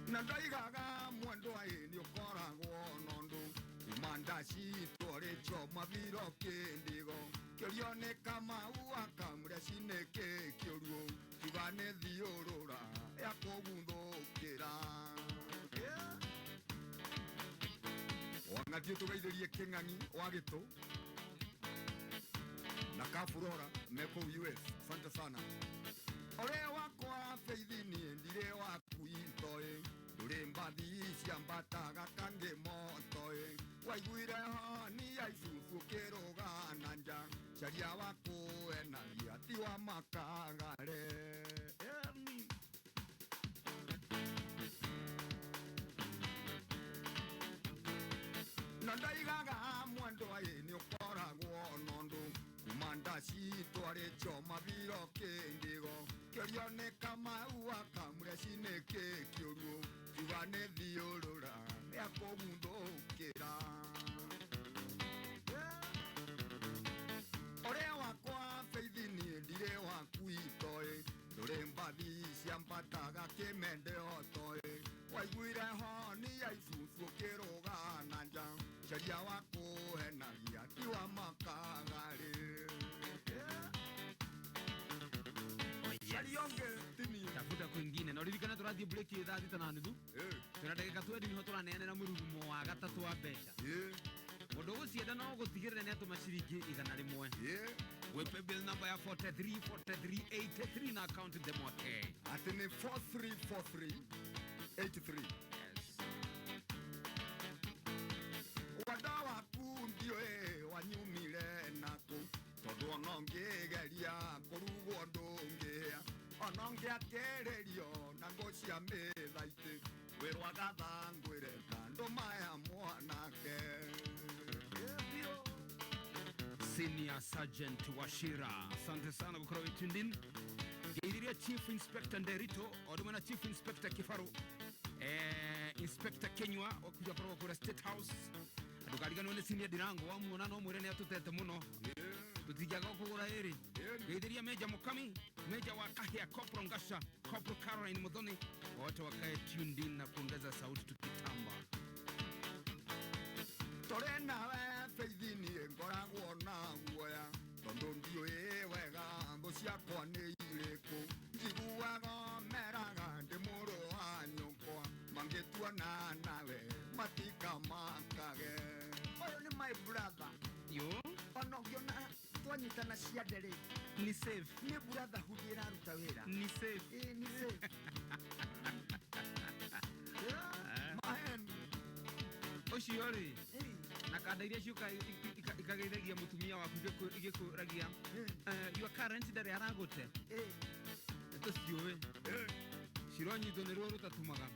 Na ndaigaga mwendwa ĩ nĩ ũkoragwo na ũndũ, kuma ndacitwo rĩ Choma Villa kĩndigo. Kĩũrio nĩ Kamau akamũrĩa cinĩkĩ kĩũruo, kiuga nĩ thiũrũra ya kũguthũkĩra. Wang'atio tũgeithĩrie Kĩng'ang'i wa Gĩtũ na Kaburora me kũu US. Asante sana. Ũrĩ wakwa Faith niĩ ndirĩ waku itoĩ, ndũrĩ mbathi ciambataga kangĩ motoĩ. Waiguire honi ya icucu ũkĩrũga na nja, caria wa kũenagia ti wa makagare. Na ndaigaga mwendwa ĩ nĩ ũkoragwo na ũndũ, kuma ndacitwo rĩ Choma Villa kĩndigo. Kĩũrio nĩ Kamau akamũrĩa cinĩkĩ kĩũruo, kiuga nĩ thiũrũra ya kũguthũkĩra. Ũrĩ wakwa Faith niĩ ndirĩ waku itoĩ, ndũrĩ mbathi ciambataga kĩmende otoĩ. Waiguire honi ya icucu ũkĩrũga na nja, caria wa kũhenagia ti wa makagarĩ. Caria ũngĩ ti niĩ. Tafuta kwingine na uririkane tũrathiĩ break thaa thita na nuthu. Twĩna ndagĩka twendi nĩho tũraneanĩra mũrurumo wa gatatũ wa mbeca. Mũndũ ũgũcienda no gũtigĩrĩra nĩ atũma ciringi 100. Gwĩ bill number ya 43 43 83 na account Ndemwake. Atĩ nĩ 434383. Yes. Wanda waku ndiũĩ wanyumire nakũ, tondũ ona ũngĩgeria Tũngĩakĩrĩrio na ngo cia mĩthaitĩ wĩrwa gathangwĩre ta ndũma ya mwanake. Senior Sergeant Wachira, asante sana gukorwo wĩ tuned in. Ngeithiria Chief Inspector Nderito o rĩmwe na Chief Inspector Kibaru, Inspector Kenywa okuja korwo kũrĩa State House. Ndũkariganĩrwo nĩ Senior Ndirango, wamuona no mwĩre nĩ atũtete mũno, tũtingĩaga kũgũra ĩrĩ. Ngeithiria Meja Mukami, Meja wa Kahia, Corporal Ngasha, Corporal Caroline Muthoni, wote wakae tuned in na kuongeza sauti tukitamba. Tũrĩ nawe Faith niĩ ngoragwo na guoya tondũ ndiũĩ wega thũ ciakwa nĩ irĩkũ. Njiguaga meraga ndĩ mũrũ wa nyũkwa, mangĩtuona nawe matikamakage. Ũyũ nĩ my brother. Yo. Ona ũngĩona twanyitana ciande rĩ, ni safe. Nĩ brotherhood ĩraruta wĩra. Ni safe. Ĩĩ, ni safe. Mahen. Ũcio rĩ, na kanda iria ciũka ikageithagia mũtumia waku igĩkũragia, your current ndarĩ aragũte. Tũciũĩ cironyitwo nĩ ruo rũtatumaga.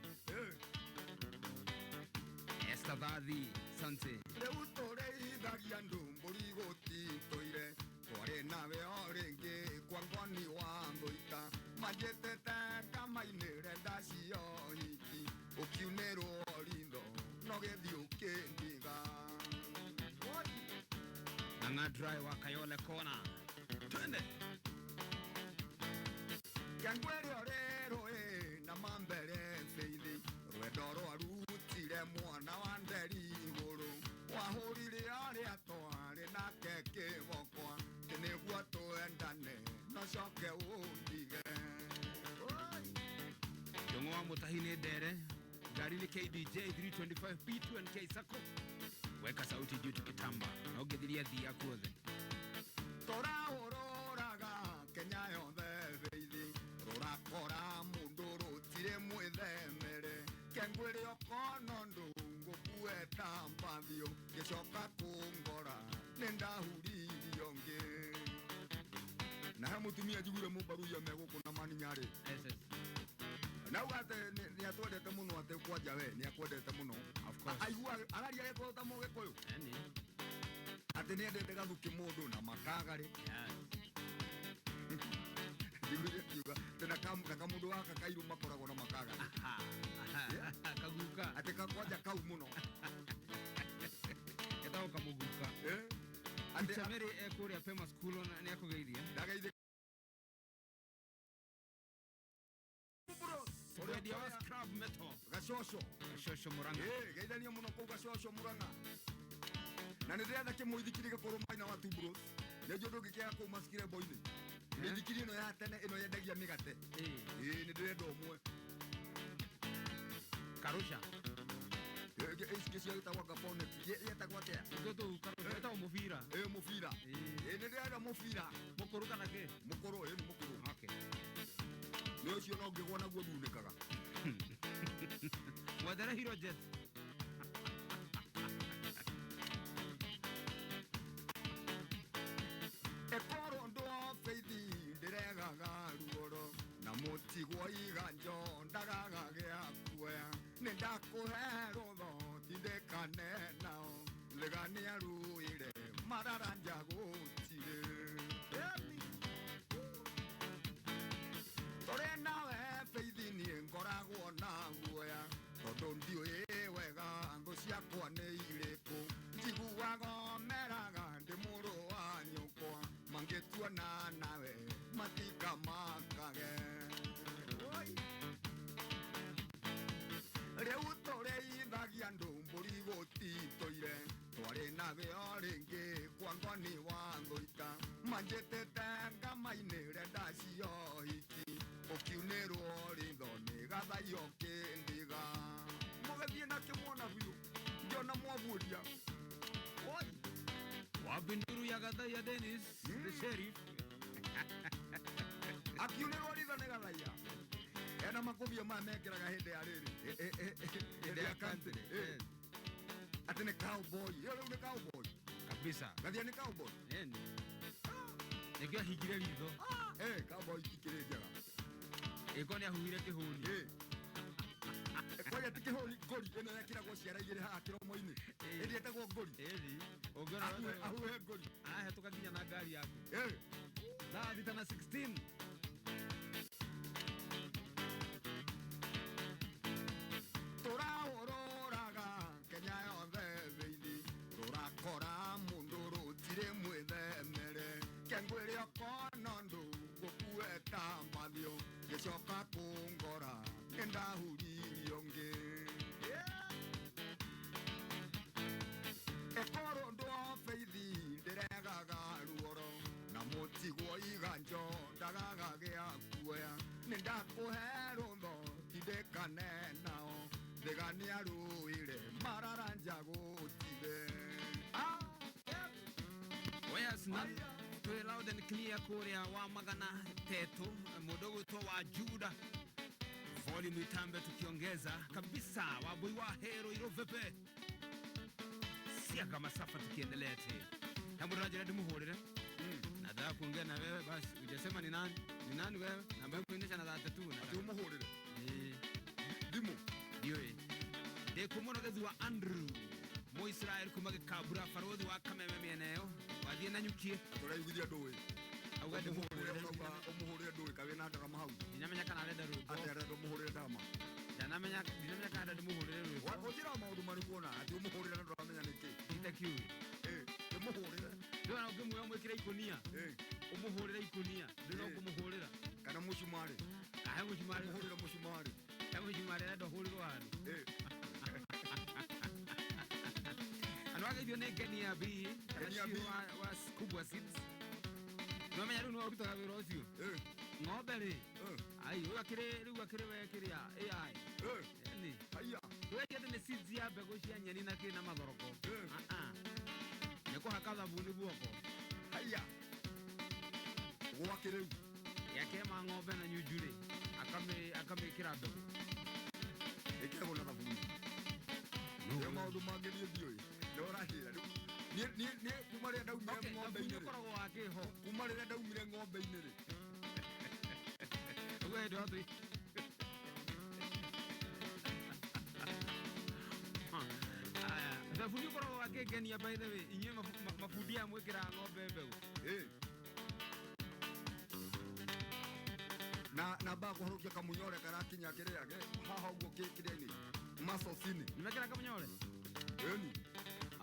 Esther Thathi, sante. Rĩu tũrĩithagia andũ mbũri gũtitũire, twarĩ nawe o rĩngĩ kwa ngoni wa thũita, manjĩtĩte ngamainĩre ndacio hiki, ũkiunĩrwo ritho no gĩthiĩ ũkĩndiga. Ng'ang'a Dry wa Kayole Kona, twende. Kengwĩre ũrĩ rũĩ na mambere Faith, rwendo rwarutire mwana wa nderi igũrũ, wahũrire arĩa twarĩ nake kĩbokwa, atĩ nĩguo twendane no coke ũndige. Ndũng'ũ wa Mũtahi nĩ ndere, ngari nĩ KDJ 325 P2NK Sacco. Weka sauti juu tukitamba na ũngĩthiria thii yaku othe. Tũrahũrũraga Kenya yothe Faith, rũrakora mũndũ rũtirĩ mwĩthemere, kengwĩre okono ndũ ngũkueta mbathio, ngĩcoka kũngora nĩ ndahuririo ngĩ. Na he mũtumia njiguire mũmbaruia me gũkũ na maninyarĩ. Nauga atĩ nĩ atwendete mũno, atĩ kwanja we nĩ akwendete mũno. Of course. Aigua araria Gĩkũyũ ta Mũgĩkũyũ. Atĩ nĩ endete gathukĩ mũndũ na makagarĩ. Njiguire akiuga atĩ na kamũndũ gaka kairũ makoragwo na makagarĩ. Kaguka. Atĩ kwanja kau mũno. Getagwo kamũguka. Atĩ Chamere ekũrĩa Pema School na nĩ akũgeithia. Ndageithia. Mwendia wa scrap metal. Gacoco. Gacoco Murang'a. Geithania mũno kũu Gacoco Murang'a. Na nĩ ndĩretha kĩmũithikiri gĩkũrũ maina wa Two Bros. Nĩ njũĩ ndũngĩkĩaga kũu maskirembo-inĩ. Mĩithikiri ĩno ya tene ĩno yendagia mĩgate. Nĩ ndĩrenda ũmwe. Karusha. Ici ciagĩtagwo Gabonet. Yetagwo atĩa? Tũtũ Karusha. Yetagwo mũbira. Mũbira. Nĩ ndĩrenda mũbira. Mũkũrũ kana kĩ? Mũkũrũ, nĩ mũkũrũ. Okay. Nĩ ũcio no ngĩgwa naguo ndunĩkaga. Mwethere Hero Jet. Ĩkorwo ndũ Faith ndĩregaga ruoro, na mũtigwo iganjo ndagaga gĩa kuoya, nĩ ndakũhe rũtho tindĩkane nao, rĩga nĩaruire mararanja gũtirĩ. Tũrĩ nawe Faith niĩ ngoragwo na guoya, tondũ ndiũĩ wega thũ ciakwa nĩ irĩkũ, njiguaga meraga ndĩ mũrũ wa nyũkwa, mangĩtuona nawe matikamakage. Rĩu tũrĩithagia andũ mbũri gũtitũire, twarĩ nawe o rĩngĩ kwa ngoni wa thũita, manjĩtĩte ngamainĩre ndacio hiki, ũkiunĩrwo ritho nĩ gathaiyo kĩndiga. Mũgĩthiĩ na kĩmwana biũ, ngĩona mwaburia. Oi. Wabinduru ya Gathaiya Dennis, the sheriff. Akiunĩrwo ritho nĩ Gathaiya. Ena makũbia maya mekĩraga hĩndĩ ya rĩrĩ. Hĩndĩ ya country. Atĩ nĩ cowboy. Ĩyo rĩu nĩ cowboy. Kabisa. Gathaiya nĩ cowboy. Nĩkĩo ahingire ritho. Cowboy ikĩrĩ njega. Ĩko nĩ ahuhire kĩhũni. Kwanja ti kĩhũni, ngũri ĩno yekĩragwo ciara igĩrĩ haha kĩromo-inĩ, ĩrĩa ĩtagwo ngũri. Ĩni. Ũngĩona Ahuhe ngũri. Arahĩtũka nginya na ngari yaku. Thaa 6 na 16. Tũrahũrũraga Kenya yothe thĩinĩ, rũrakora mũndũ rũtirĩ mwĩthemere, kengwĩre okona ũndũ gũkueta mathiũ, gĩcoka kũngora nĩndahuririe ũngĩ. Ĩkorwo ndũ beithi ndĩregaga ruoro, na mũtigwo iganjo ndagaga gĩa kuoya, nĩndakũhe rũtho tindĩkane nao, thĩga nĩarũire mararanja gũtige. Whereas na twĩ loud and clear kũrĩa wa magana tetu mũndũ ũgwĩtwo wa Juda, volume itambe tukiongeza kabisa, wabui wa hero irovepe siaka masafa tukiendelea te hebu rajira ndimuhurire. Nataka kuongea na wewe basi, ujasema ni nani, ni nani wewe, namba yako inaisha na 32 na Ati umuhurire? Eh. Ndimu. Ndiũĩ ndĩ kũmũrogezi wa Andrew Mũisraeli kuma gĩkambura barothi wa Kameme mĩena ĩyo wathiĩ na nyukie. Tũraiguithia ndũĩ. Auga ndĩmũhũrĩre. Ũrauga ũmũhũrĩre ndũĩ kaĩ wĩna ndarama hau. Ndinamenya kana arenda rwĩmbo. Atĩ arenda ũmũhũrĩre ndarama. Ndinamenya kana arenda ndĩmũhũrĩre rwĩmbo. Ũnjĩraga maũndũ marĩkũ ona atĩ ũmũhũrĩre na ndũramenya nĩkĩ? Itakiũĩ. Ndĩmũhũrĩre. Ndĩrona ũngĩmuoya ũmwĩkĩre ikũnia. Ũmũhũrĩre ikũnia. Ndĩrona ũkũmũhũrĩra. Kana mũcumarĩ. Ahe mũcumarĩ. Ũmũhũrĩre mũcumarĩ. He mũcumarĩ arenda ũhũrĩrwo handũ. Andũ ageithio nĩ Kenia B. Kana Kenia B. Shiro wa Kubwa Seeds. Nĩwamenya rĩu nĩwe ũrutaga wĩra ũcio? Ng'ombe rĩ. Ai, ũyũ akĩrĩ rĩu akĩrĩ we kĩrĩa AI. Nĩ. Haiya. Weke atĩ nĩ seeds ya mbegũ cia nyeni na kĩ na mathoroko. Ah ah. Nĩ kũhaka thabuni guoko. Haiya. Gwake rĩu. Yakema ng'ombe na nyunju rĩ, akamĩkĩra mbegũ. Ĩkĩragwo na thabuni. Nĩ maũndũ mangĩ niĩ ndiũĩ. Nĩ ũranjĩra rĩu. Niĩ kuma rĩrĩa ndaumire Okay, ng'ombe-inĩ thabuni rĩ. ũkoragwo wa kĩho. Kuma rĩrĩa ndaumire ng'ombe-inĩ rĩ. Ũguo hĩndĩ watu. Aya, thabuni ũkoragwo wa kĩngenia by the way, inyuĩ mabundi aya mwĩkĩraga ng'ombe mbegũ. Na namba kũharũkia kamunyore karakinya kĩrĩa haha ũguo kĩrĩa-inĩ macocini. Nĩmekĩra kamunyore? Ĩni.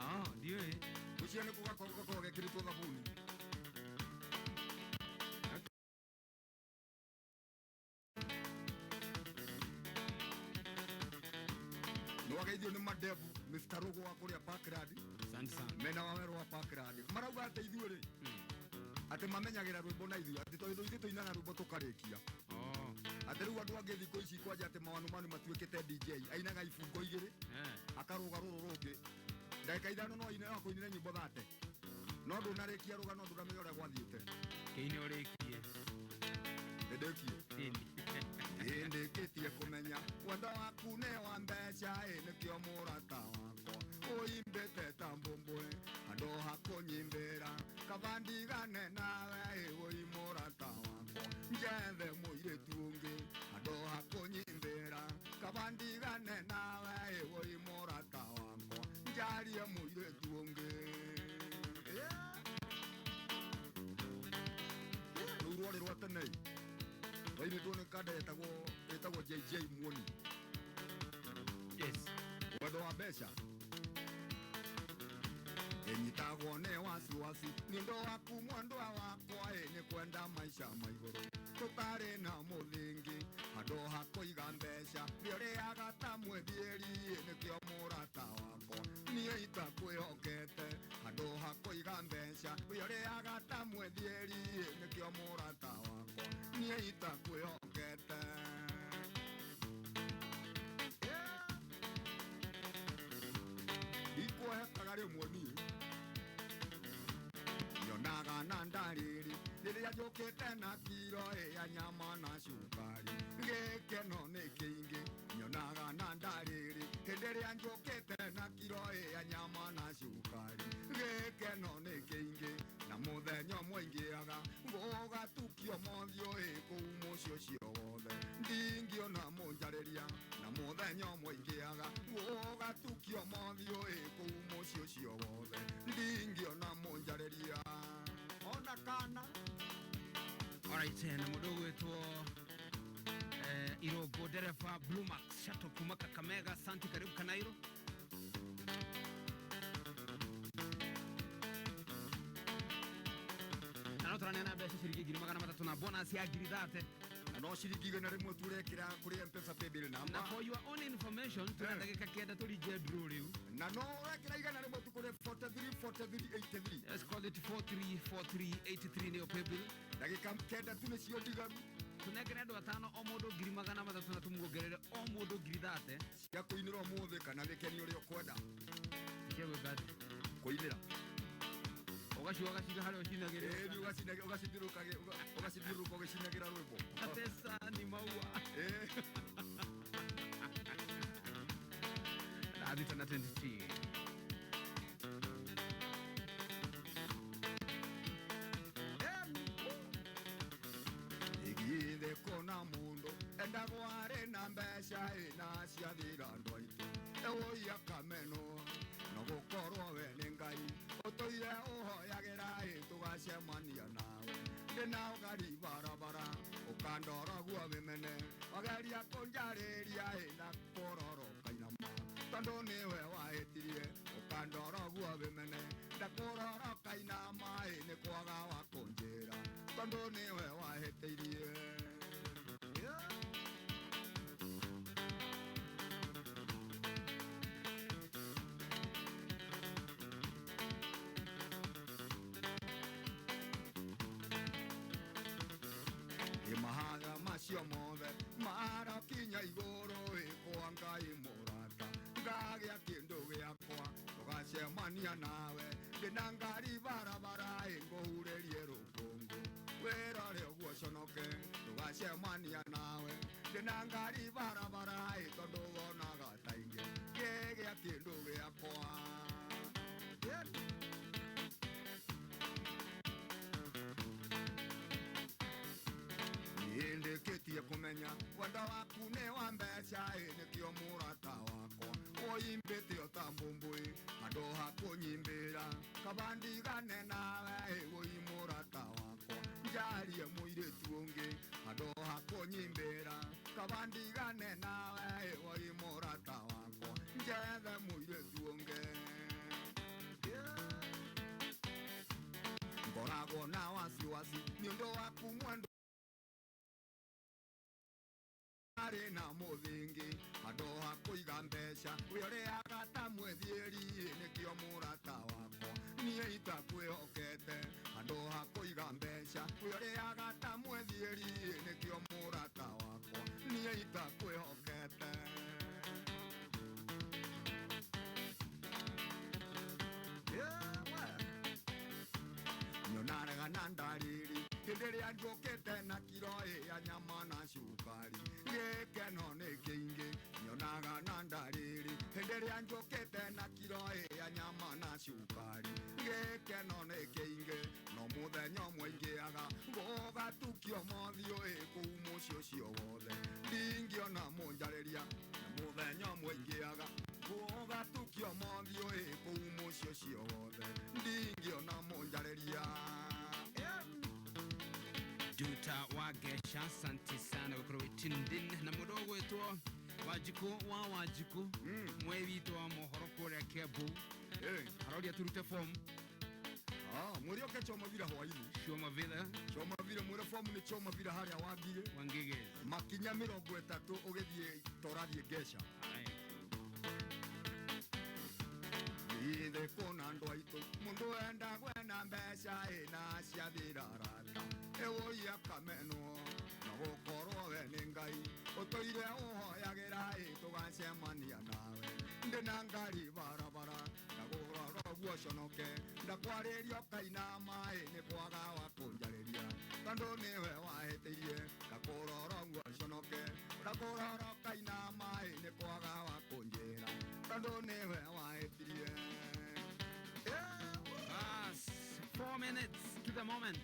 Ah, ndiũĩ. Ũcio nĩ gũgakorwo gekĩrĩtwo thabuni. Nĩwageithio nĩ madevu Mr. Rugo wa kũrĩa Parkland. Asante sana. Mena wa werũ wa Parkland. Marauga atĩ ithuĩ rĩ, atĩ mamenyagĩra rwĩmbo na ithuĩ, atĩ tondũ ithuĩ tũinaga rwĩmbo tũkarĩkia. Atĩ rĩu andũ angĩ thikũ ici kwanja atĩ mawanumanu matuĩkĩte DJ, ainaga ibungo igĩrĩ, akarũga rũrũ rũngĩ. Ndagĩka 5 no aine, no akũinĩre nyĩmbo 30. No ndũnarĩkia rũgano, ndũramenya ũrĩa gwathiĩte. Kĩine ũrĩkie. Nĩndĩkie. Ĩndĩkĩtie kũmenya wendo waku nĩ wa mbeca, ĩ nĩkĩo mũrata wakwa ũimbĩte ta mbũmbũĩ, handũ ha kũnyimbĩra kaba ndigane nawe, ĩ wũi mũrata wakwa njethe mũirĩtu ũngĩ, handũ ha kũnyimbĩra kaba ndigane nawe, ĩ wũi mũrata wakwa njarie mũirĩtu ũngĩ. Rũu rwarĩ rwa tene rwainĩtwo nĩ kanda ĩtagwo JJ Muoni. Yes. Wendo wa mbeca ĩnyitagwo nĩ wasiwasi nĩ ũndũ waku mwendwa wakwa, ĩ nĩ kwenda maica ma igũrũ tũtarĩ na mũthingi, handũ ha kũiga mbeca nĩũrĩaga ta mwĩthiĩri, ĩ nĩkĩo mũrata wakwa niĩ itakwĩhokete, handũ ha kũiga mbeca nĩũrĩaga ta mwĩthiĩri, ĩ nĩkĩo mũrata wakwa niĩ itakwĩhokete. Ikuohekaga rĩmwe niĩ nyonaga na ndarĩrĩ rĩrĩa njũkĩte na kiro ya nyama na cukari, gĩkeno nĩ kĩingĩ nyonaga na ndarĩrĩ hĩndĩ ĩrĩa njũkĩte na kiro ya nyama na cukari, gĩkeno nĩ kĩingĩ na mũthenya ũmwe ingĩaga gũgatukio mothiũ ĩ kũu mũciĩ ũcio wothe. Ndingĩona mũnjarĩria na mũthenya ũmwe ingĩaga gũgatukio mothiũ ĩ kũu mũciĩ ũcio wothe. Ndingĩona mũnjarĩria ona kana. Alright, na mũndũ ũgwĩtwo Irongo dereva Blue Max Shuttle kuma Kakamega. Asante, karibu Kanairo. Na no tũraneana mbeca ciringi 300,000 na bonus ya 30,000. Na no ciringi 100 tu ũrekĩra kũrĩ M-Pesa paybill Na number. for your own information, twĩna ndagĩka 9 tũringe draw rĩu. Na no ũrekĩra 100 tu kũrĩ 43 43 83. Let's call it 434383 nĩyo paybill. Ndagĩka 9 tu nĩcio ndigaru. Tũnengere andũ atano o mũndũ 300,000 na tũmuongerere o mũndũ 30,000. Cia kũinĩra ũmũthĩ kana gĩkeni ũrĩa ũkwenda. Cia gwĩka atĩa? Kũinĩra. Ũgaciũa ũgaciga harĩa ũcinagĩrĩra. Ĩĩ, ũgacithiũrũrũka ũgĩcinagĩra rwĩmbo. Pesa ni maua. Thita na 22. Igithe kona mundu endagwo arĩ na mbeca ĩna ciathira andũ aitũ ĩwũi akamenwo no gũkorwo we nĩ Ngai ũtũire ũhoyagĩra ĩ tũgacemania nawe ndĩna ũgari barabara ũkandora guo wĩmene wageria kũnjarĩria ĩ na kũrora ũkainama tondũ nĩwe wahĩtirie ũkandora guo wĩmene ndakũrora ũkainama ĩ nĩ kwaga wa kũnjĩra tondũ nĩwe wahĩtĩirie. Mahaga macio mothe marakinya igũrũ ĩ kwa Ngai mũrata ngagĩa kĩndũ gĩakwa tũgacemania nawe ndĩna ngari barabara ĩ ngũhurĩrie rũkũngũ wĩrore ũguo conoke tũgacemania nawe ndĩna ngari barabara ĩ tondũ wonaga ta ingĩ ngĩgĩa kĩndũ gĩakwa. Nĩndĩkĩtie kũmenya wendo waku nĩ wa mbeca ĩ nĩkĩo mũrata wakwa ũimbĩte o ta mbũmbũĩ handũ ha kũnyimbĩra kaba ndigane nawe ĩ wũi mũrata wakwa njarie mũirĩtu ũngĩ handũ ha kũnyimbĩra kaba ndigane nawe ĩ wũi mũrata wakwa njethe mũirĩtu ũngĩ. Ngoragwo na wasiwasi nĩ ũndũ waku mwendo arĩ na mũthingi handũ ha kũiga mbeca we ũrĩaga ta mwĩthiĩri nĩkĩo mũrata wakwa niĩ itakwĩhokete handũ ha kũiga mbeca we ũrĩaga ta mwĩthiĩri nĩkĩo mũrata wakwa niĩ itakwĩhokete. Nyonanaga na ndariri hĩndĩ ĩrĩa njũkĩte na kiro ĩ ya nyama na cukari gĩkeno nĩ kĩingĩ nyonaga na ndariri hĩndĩ ĩrĩa njũkĩte na kiro ĩ ya nyama na cukari gĩkeno nĩ kĩingĩ no mũthenya ũmwe ingĩaga gũgatukio mothiũ ĩ kũu mũciĩ ũcio wothe ndingĩona mũnjarĩria na mũthenya ũmwe ingĩaga gũgatukio mothiũ ĩ kũu mũciĩ ũcio wothe ndingĩona mũnjarĩria. Duta wa Gesha, asante sana gũkorwo wĩ tuned in. Na mũndũ ũgwĩtwo Wanjikũ wa Wanjikũ mwĩ witũ wa mohoro kũrĩa Kiambu aroria tũrute form. Mwĩre oke Choma Villa hwainĩ. Choma Villa. Choma Villa mwĩre form nĩ Choma Villa harĩa Wangigĩ. Wangigĩ. Makinya 30 ũgĩthiĩ torathiĩ Gesha. Ithe kũna andũ aitũ mũndũ enda gwena mbeca ĩna ciathira rata ĩwũi akamenwo na gũkorwo we nĩ Ngai ũtũire ũhoyagĩra ĩ tũgacemania nawe ndĩna ngari barabara ndagũrora ũguo conoke ndakwarĩria ũkainama ĩ nĩ kwaga wa kũnjarĩria tondũ nĩwe wahĩtĩirie ndakũrora ũguo conoke ndakũrora ũkainama ĩ nĩ kwaga wa kũnjĩra tondũ nĩwe wahĩtirie. 4 minutes to the moment.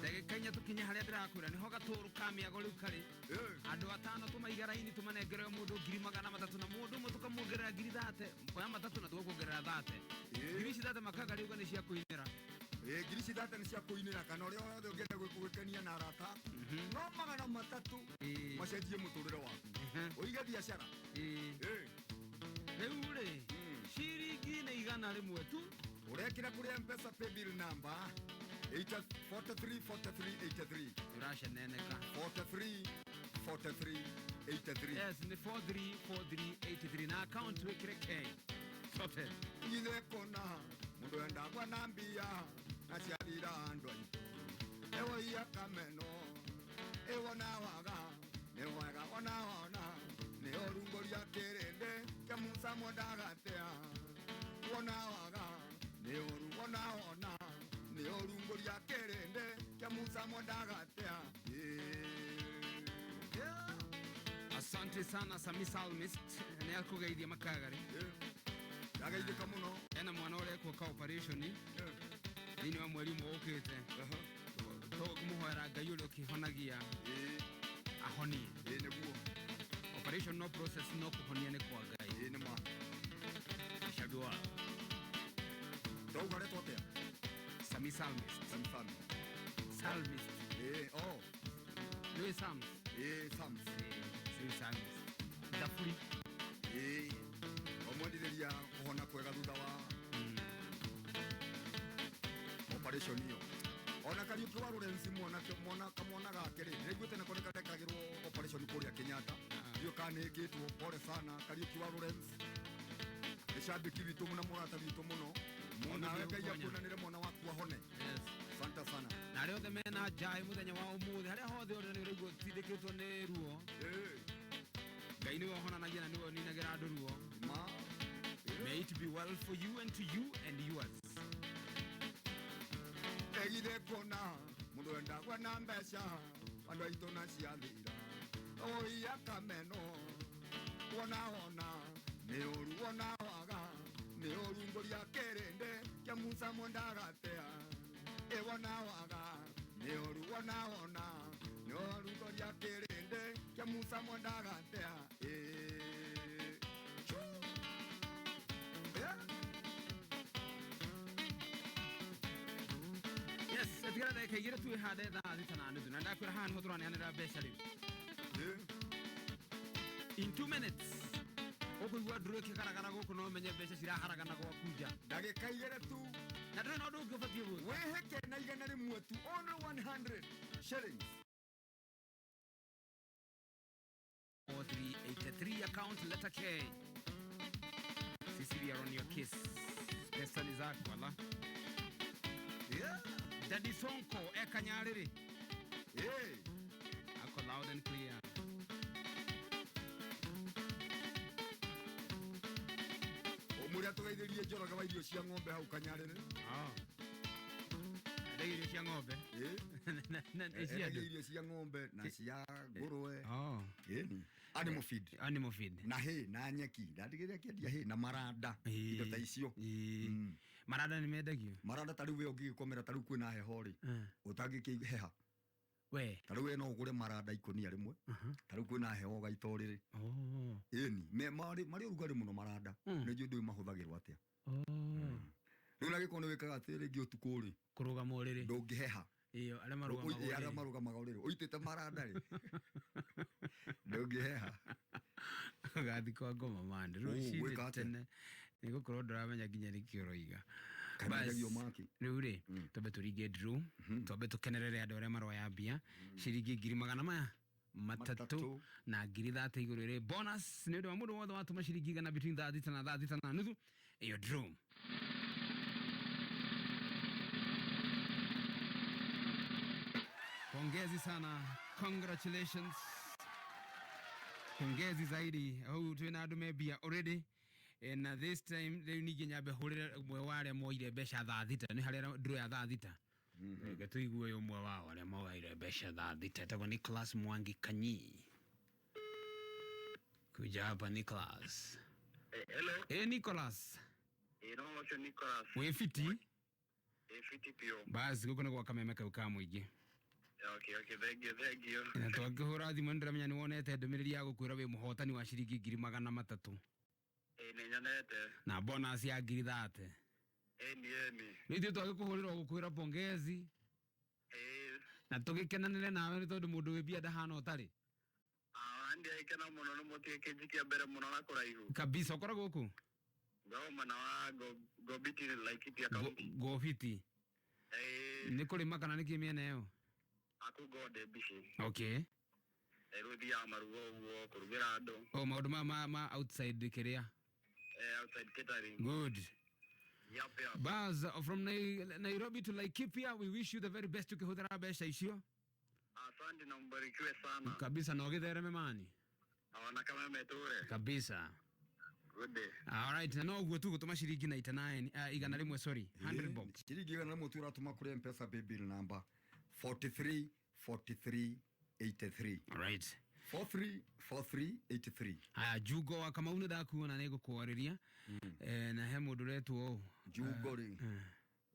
Ndagĩka inya tũkinye harĩa ndĩrakwĩra nĩho gatũrũ ka mĩago rĩu karĩ. Andũ atano tũmaiga raini tũmanengere o mũndũ 300,000 na mũndũ ũmwe tũkamuongerera 30,000 oya matatũ na tũgakuongerera 30. Ngiri ici 30 makaga riuga nĩ cia kũinĩra. Ĩ, ngiri ici 30 nĩ cia kũinĩra kana ũrĩa wothe ũngĩenda gwĩkenia na arata aku. No 300 macenjie mũtũrĩre waku, ũige biacara. Rĩu rĩ, ciringi nĩ 100 tu. Ũrekĩra kũrĩ Mpesa paybill number 43 43 83. Ũraceneneka. 43 43 83. Yes, nĩ 434383 na account wĩkĩre K. Sorted. Ithe kona mũndũ endagwa na mbia na ciathira andũ aitũ ewo ia kameno ĩwona waga nĩ wega ona wona nĩ ũrungũria kĩrĩndĩ kĩa Musa mwendagatea wona waga nĩ ũru wona wona nĩ ũrungũria kĩrĩndĩ kĩa Musa mwendagatea. Asante sana Sami Salmist nĩ akũgeithia makagari. Ndageithĩka mũno. Ena mwana ũrekwo ka operation thĩinĩ wa mweri ũmwe ũkĩte. Tũkũmũhoera Ngai ũrĩa ũkĩhonagia ahonie. Ĩ nĩguo. Operation no process no kũhonia nĩ kwa Ngai. Ĩ nĩ ma. Shabi wa. Ndauga retwo atĩa? Sami Salmist. Sami Salmist. Salmist. Ĩ, oh. Nĩ Sams. Ĩ, Sams. Sami Salmist. Thaburi. Ĩ, omwendithĩria kũhona kwega thutha wa operation ĩyo. Ona Kariũki wa Lawrence mwanake mwana kamwana gake rĩ, nĩaiguĩte nako nĩ karekagĩrwo operation kũrĩa Kenyatta. Ndiũĩ kana nĩ ĩkĩtwo, pole sana Kariũki wa Lawrence. Nĩ cambĩki witũ na mũrata witũ mũno. Onawe Ngai akuonanĩre mwana waku ahone. Asante sana. Na arĩa othe mena njaĩ mũthenya wa ũmũthĩ harĩa hothe ũrĩ na nĩ ũraigua ũtindĩkĩtwo nĩ ruo. Ngai nĩwe ũhonanagia na nĩwe ũninagĩra andũ ruo. May it be well for you and to you and yours. Egithe kuona mũndũ endagwa na mbeca andũ aitũ na ciathira oia kameno wona wona nĩ ũru wona waga nĩ ũru ngũria kĩrĩndĩ kĩa Musa mwendagatea ĩ wona waga nĩ ũru wona wona nĩ ũru ngũria kĩrĩndĩ kĩa Musa mwendagatea ĩ. Yes, tigara ndagĩka igĩrĩ tu ĩhande 6:30 na ndakwĩra haha nĩho tũraneanĩra mbeca rĩu. In 2 minutes ũkũigua ndũrũ ĩkĩgaragara gũkũ no ũmenye mbeca ciraharagana gwaku nja. Ndagĩka igĩrĩ tu. Na ndũrĩ na ũndũ ũngĩ ũbatiĩ gwĩka. Wĩhĩke na 100 tu, only 100 shillings. 4383 account letter K. Sisi we are on your case. Pesa ni zako ala. Yeah. Daddy Sonko ekanyariri. Hey. Ako loud and clear. Ũmũrĩa tũgeithĩrie Njoroge wa irio cia ng'ombe hau Kanyarĩrĩ. Endagia irio cia ng'ombe. Na cia Endagia andũ. irio cia ng'ombe na cia ngũrwe. Ĩni. Animal feed. Animal feed. Na hay na nyeki. Ndatigĩrĩra akĩendia hay na maranda. Indo ta icio. Maranda nĩ mendagio? Maranda ta rĩu we ũngĩgĩkomera ta rĩu kwĩna heho rĩ. Ũtangĩkĩheha. We. Ta rĩu we no ũgũre maranda ikũnia rĩmwe. Ta rĩu kwĩna heho ũgaita ũrĩrĩ. Ĩni. Marĩ ũrugarĩ mũno maranda. Nĩ njũĩ ndũĩ mahũthagĩrwo atĩa. Rĩu na gĩkorwo nĩ wĩkaga atĩ rĩngĩ ũtukũ rĩ. Kũrũgama ũrĩrĩ. Ndũngĩheha. Ĩyo, arĩa marũgamaga Arĩa ũrĩrĩ. marũgamaga ũrĩrĩ. Ũitĩte maranda rĩ. Ndũngĩheha. Ũgathiĩ kwa ngoma mande. Rũcinĩ Gwĩka atĩa? tene. Nĩ gũkorwo ndũramenya nginya nĩkĩ ũroiga. Kana Bas, njagio maki. Rĩu rĩ, twambe tũringe draw, twambe tũkenerere andũ arĩa maroya mbia, ciringi ngiri magana maya matatũ na 30,000 igũrũ rĩ bonus nĩ ũndũ wa mũndũ wothe watũma ciringi 100 between 6:00 na 6:30 ĩyo draw. Pongezi sana, congratulations. Pongezi zaidi. Hau twĩna andũ me mbia already. Na this time rĩu ningĩ nyambe hũrĩre ũmwe wa arĩa moire mbeca 6:00 nĩ harĩa draw ya 6:00. Reke tũigue ũmwe wao arĩa moire mbeca 6:00 etagwo Nicholas Mwangi Kanyi. Kuja hapa Nicholas. Hello. Nicholas. No ũcio Nicholas. Wĩ fiti? Fiti biũ. Basi gũkũ nĩ gwa kameme kau ka mũingĩ. Okay, thank you, thank you. Na twakĩhũra thimũ nĩndĩramenya nĩ wonete ndũmĩrĩri ya gũkwĩra wĩ mũhotani wa ciringi 300,000. Ĩĩ, nĩ nyonete. Na bonus ya 30,000. Ĩni, ĩni. Rĩu ithuĩ twagĩkũhũrĩra gũkwĩra pongezi. Ĩĩ. Na tũgĩkenanĩre nawe nĩ tondũ mũndũ wĩ mbia ndahana ũtarĩ. Ah, ndiagĩkena mũno nĩ mũtigĩkĩnjikia mbere mũno na kũraihu. Kabisa, ũkoragwo kũ? Ngoma na wa Gobiti, Laikipia County. Gobiti. Ĩĩ. Nĩ kũrĩma kana nĩ kĩ mĩena ĩyo? Aku ngode mbici. Okay. Rĩu thiaga maruga ũguo kũrugĩra andũ. O maũndũ ma outside kĩrĩa. Eh, outside catering. Good. Yep. Baz from Nairobi to Laikipia, we wish you the very best ukihũthĩra mbeca icio. Asante na mbarikiwe sana. Kabisa, na ũgĩthereme mani. Ona kama metũre. Kabisa. Good day. All right, na no ũguo tu gũtũma ciringi 99, 100, sorry, 100 bob. Ciringi 100 tu ũratũma kũrĩ Mpesa paybill number 43 43 83. All right. 43 43 83. Haya, Jungo wa Kamau nĩ ndakuona nĩ ngũkwarĩria. Na he mũndũ ũretwo ũũ. Jungo rĩ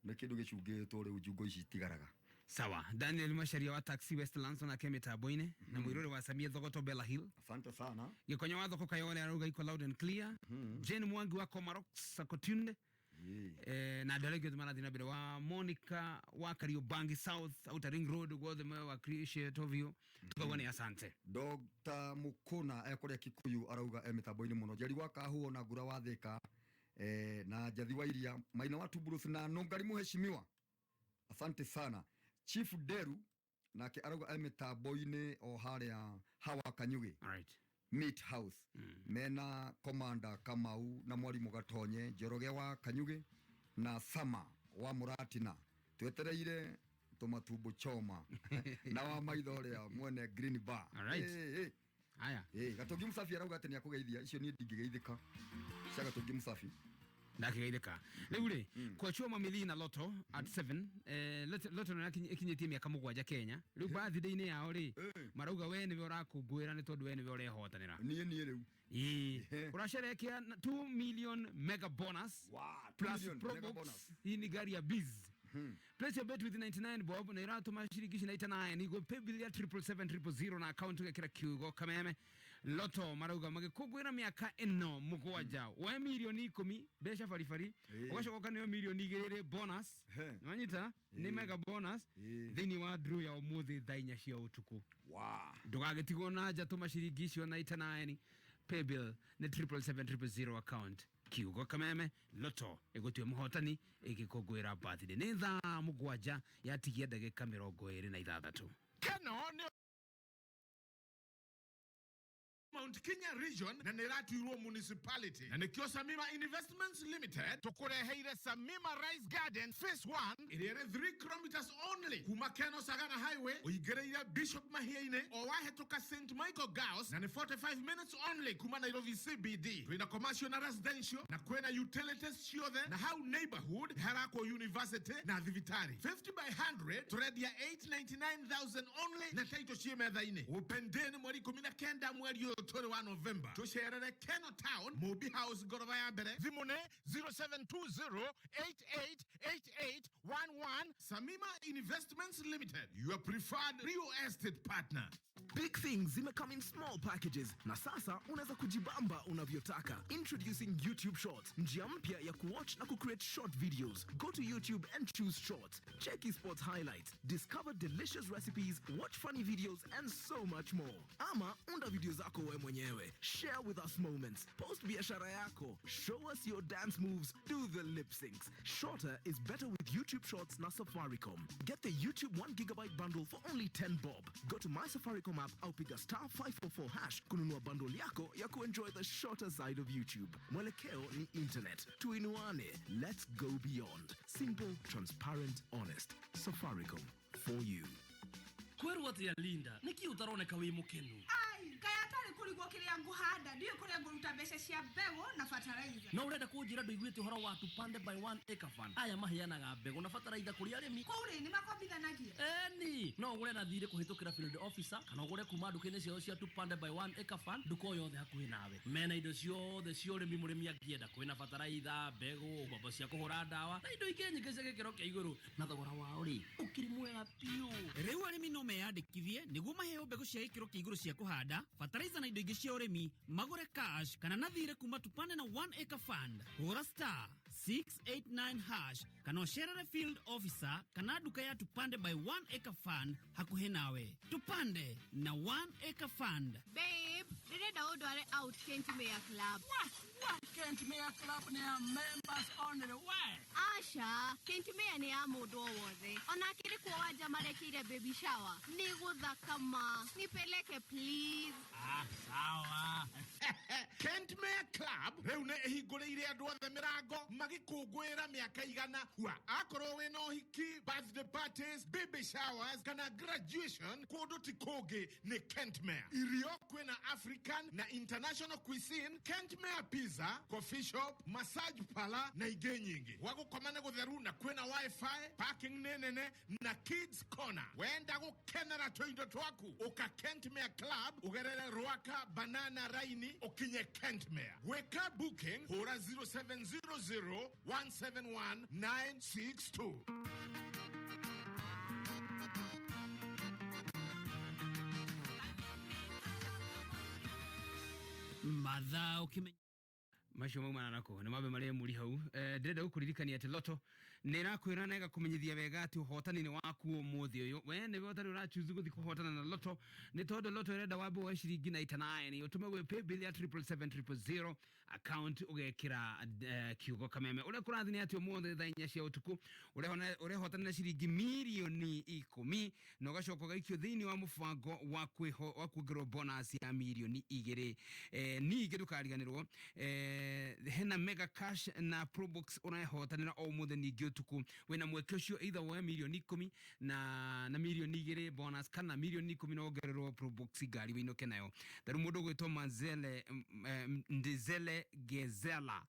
nĩ kĩndũ gĩcungĩtwo rĩu, jungo ici itigaraga. Sawa, Daniel Macharia wa Taxi Westlands onake mĩtambo-inĩ na mũirũrĩ wa Samia Thogoto Bella Hill. Asante sana. Gĩkonyo wa thoko Kayole arauga iko loud and clear. Jane Mwangi wa Komarock Sakotunde. Na andũ arĩa angĩ othe marathiĩ na mbere wa Monica wa Kariobangi South Outer Ring Road guothe wa appreciate ovio tukauga nĩ asante. Dr. Mukuna ekũrĩa Kikuyu arauga e mĩtambo-inĩ mũno. Njeri wa Kahuo na Ngura wa Thika, na Njathi wa Iria Maina wa Tuburus na Nungari mheshimiwa, asante sana. Chief Deru nake arauga e mĩtambo-inĩ o harĩa Hawa Kanyugi. All right. Meat House mena Commander Kamau na Mwarimu Gatonye Njoroge wa Kanyugi na Sama wa Muratina twetereire tumatumbo choma na wa maitho ũrĩa mwene Green Bar. All right. Eh. Haya. Gatongi Musafi arauga atĩ nĩakũgeithia icio niĩ ndingĩgeithĩka cia Gatongi Musafi. Ndakigeithĩka rĩu rĩ kwachua mamili na Lotto at 7, Lotto nĩ ĩkinyĩtie mĩaka 7 Kenya rĩu birthday-inĩ yao rĩ marauga we nĩwe ũrakũngũĩra nĩ tondũ we nĩwe ũrehotanĩra. Niĩ rĩu. Ĩĩ, ũracerekea 2 million mega bonus. Wow, 2 plus million Pro mega Box. bonus. Hii ni gari ya biz. Place your bet with 99 bob na iratũma ciringi ici 99 igwo paybill ya 777 000 na account ũgekĩra kiugo Kameme. Lotto marauga magĩkũngũĩra mĩaka ĩno 7 we 10,000,000 mbeca baribari ũgacoka nĩyo 2,000,000 bonus nĩwanyita nĩ mega bonus thĩinĩ wa draw ya ũmũthĩ thaa 4 cia ũtukũ. Ndũgagĩtigwo na nja, tũma ciringi icio 99 paybill nĩ 777 000 account kiugo Kameme. Lotto ĩgũtue mũhotani ĩgĩkũngũĩra birthday. Nĩ thaa 7 yatigia ndagĩka 26. Keno nĩ Mount Kenya region na nĩ ĩratuirwo municipality na nĩkĩo Samima Investments Limited tũkũreheire Samima Rice Garden Phase 1 ĩrĩa ĩrĩ 3 kilometers only kuma Keno Sagana Highway ũingĩrĩire Bishop Mahia-inĩ o wahĩtũka St Michael Girls na nĩ 45 minutes only kuma Nairobi CBD. Twĩna commercial na residential na kwĩna utilities ciothe na hau neighborhood harakwo university na thibitarĩ. 50 by 100 tũrendia 899,000 only na title ciĩ metha-inĩ. Upendeni mweri 19 mweri ũyũ tũrĩ wa November tũcerere Keno Town Mobi House ngoroba ya mbere. Thimũ nĩ 0720888811. Samima Investments Limited, your preferred real estate partner. Big things zimecome in small packages na sasa unaweza kujibamba unavyotaka. Introducing YouTube Shorts, njia mpya ya kuwatch na kucreate short videos. Go to YouTube and choose Shorts. Check sports highlights, discover delicious recipes, watch funny videos and so much more. Ama unda video zako we mwenyewe. Share with us moments. Post biashara yako. Show us your dance moves. Do the lip syncs. Shorter is better with YouTube Shorts na Safaricom. Get the YouTube 1 gigabyte bundle for only 10 bob. Go to My Safaricom app au piga *544# kununua bundle yako ya kuenjoy the shorter side of YouTube. Mwelekeo ni internet. Tuinuane. Let's go beyond. Simple, transparent, honest. Safaricom for you. Kwĩrwo atĩa Linda, nĩkĩ ũtaroneka wĩ mũkenu? Ai, kaĩ atarĩ Ndagĩtarĩ kũrigwo kĩrĩa ngũhanda, ndiũĩ kũrĩa ngũruta mbeca cia mbegũ na bataraitha. No ũrenda kũnjĩra ndũiguĩte ũhoro wa Tupande by One Acre Fund? Aya maheanaga mbegũ na bataraitha kũrĩ arĩmi. Kũu rĩ, nĩ makombithanagia? Eni, no ũgũre na thirĩ kũhĩtũkĩra field officer kana ũgũre kuma nduka-inĩ ciao cia Tupande by One Acre Fund, nduka o yothe hakuhĩ nawe. Mena indo ciothe cia ũrĩmi mũrĩmi angĩenda, kwĩna bataraitha, mbegũ, mbombo cia kũhũra ndawa na indo ingĩ nyingĩ cia gĩkĩro kĩa igũrũ, na thogora wao rĩ ũkĩrĩ mwega biũ. Rĩu arĩmi no meyandĩkithie nĩguo maheo mbegũ cia gĩkĩro kĩa igũrũ cia kũhanda, bataraitha na indo ingĩ cia ũrĩmi, magũre cash kana na thirĩ kuma Tupande na One Acre Fund. Hũra *689# kana ũcerere field officer kana nduka ya Tupande by One Acre Fund hakuhĩ nawe. Tupande na One Acre Fund. Babe, ndĩrenda ũndware out Kent Mayor Club. Kent Mayor Club nĩ ya members only, we. Aca, Kent Mayor nĩ ya mũndũ o wothe. Ona akĩrĩ kuo wanja marekĩire baby shower. Nĩ gũthaka ma. Nipeleke please. Ah, sawa. Kent Mayor Club rĩu nĩ ĩhingũrĩire andũ othe mĩrango magĩkũngũĩra mĩaka 100. Hua akorwo wĩna ũhiki, birthday parties, baby showers kana graduation, kũndũ ti kũngĩ nĩ Kent Mayor. Irio kwĩna African na international cuisine, Kent Mayor pizza, coffee shop, massage parlor na ingĩ nyingĩ. Gwa gũkoma nĩ gũtheru na kwĩna wifi, parking nĩ nene na kids corner. Wenda gũkenera tũindo twaku, ũka Kent Mayor Club, ũgerere Rwaka Banana Raini ũkinye Kent Mayor. Gwĩka booking hũra 0700 171 962. Mathaa ũkĩmenya Macio maumana nako nĩ mambe marĩa muri hau. Ndĩrenda gũkũririkania atĩ Lotto nĩ ĩrakwĩra na ĩgakũmenyithia wega atĩ ũhotani nĩ waku ũmũthĩ ũyũ. We nĩwe ũtarĩ ũrachuzi gũthiĩ kũhotana na Lotto, nĩ tondũ Lotto ĩrenda wambe woe ciringi 99 ũtũme gwĩ paybill ya 777 000 account, ũgekĩra kiugo kameme. Ũrĩa kũrathiĩ nĩ atĩ ũmũthĩ thaa 4 cia ũtukũ ũrehotanĩra ciringi mirioni 10 na ũgacoka ũgaikio thĩinĩ wa mũbango wa kuongererwo bonus ya mirioni 2. Ningĩ ndũkariganĩrwo, hena mega cash na probox ũrehotanĩra o ũmũthĩ ningĩ ũtukũ. Wĩna mweke ũcio, either woe mirioni 10 na mirioni 2 bonus kana mirioni 10 na wongererwo probox ngari wĩinũke nayo. Tarĩu mũndũ ũgwĩtwo Manzele Ndizele Gezela,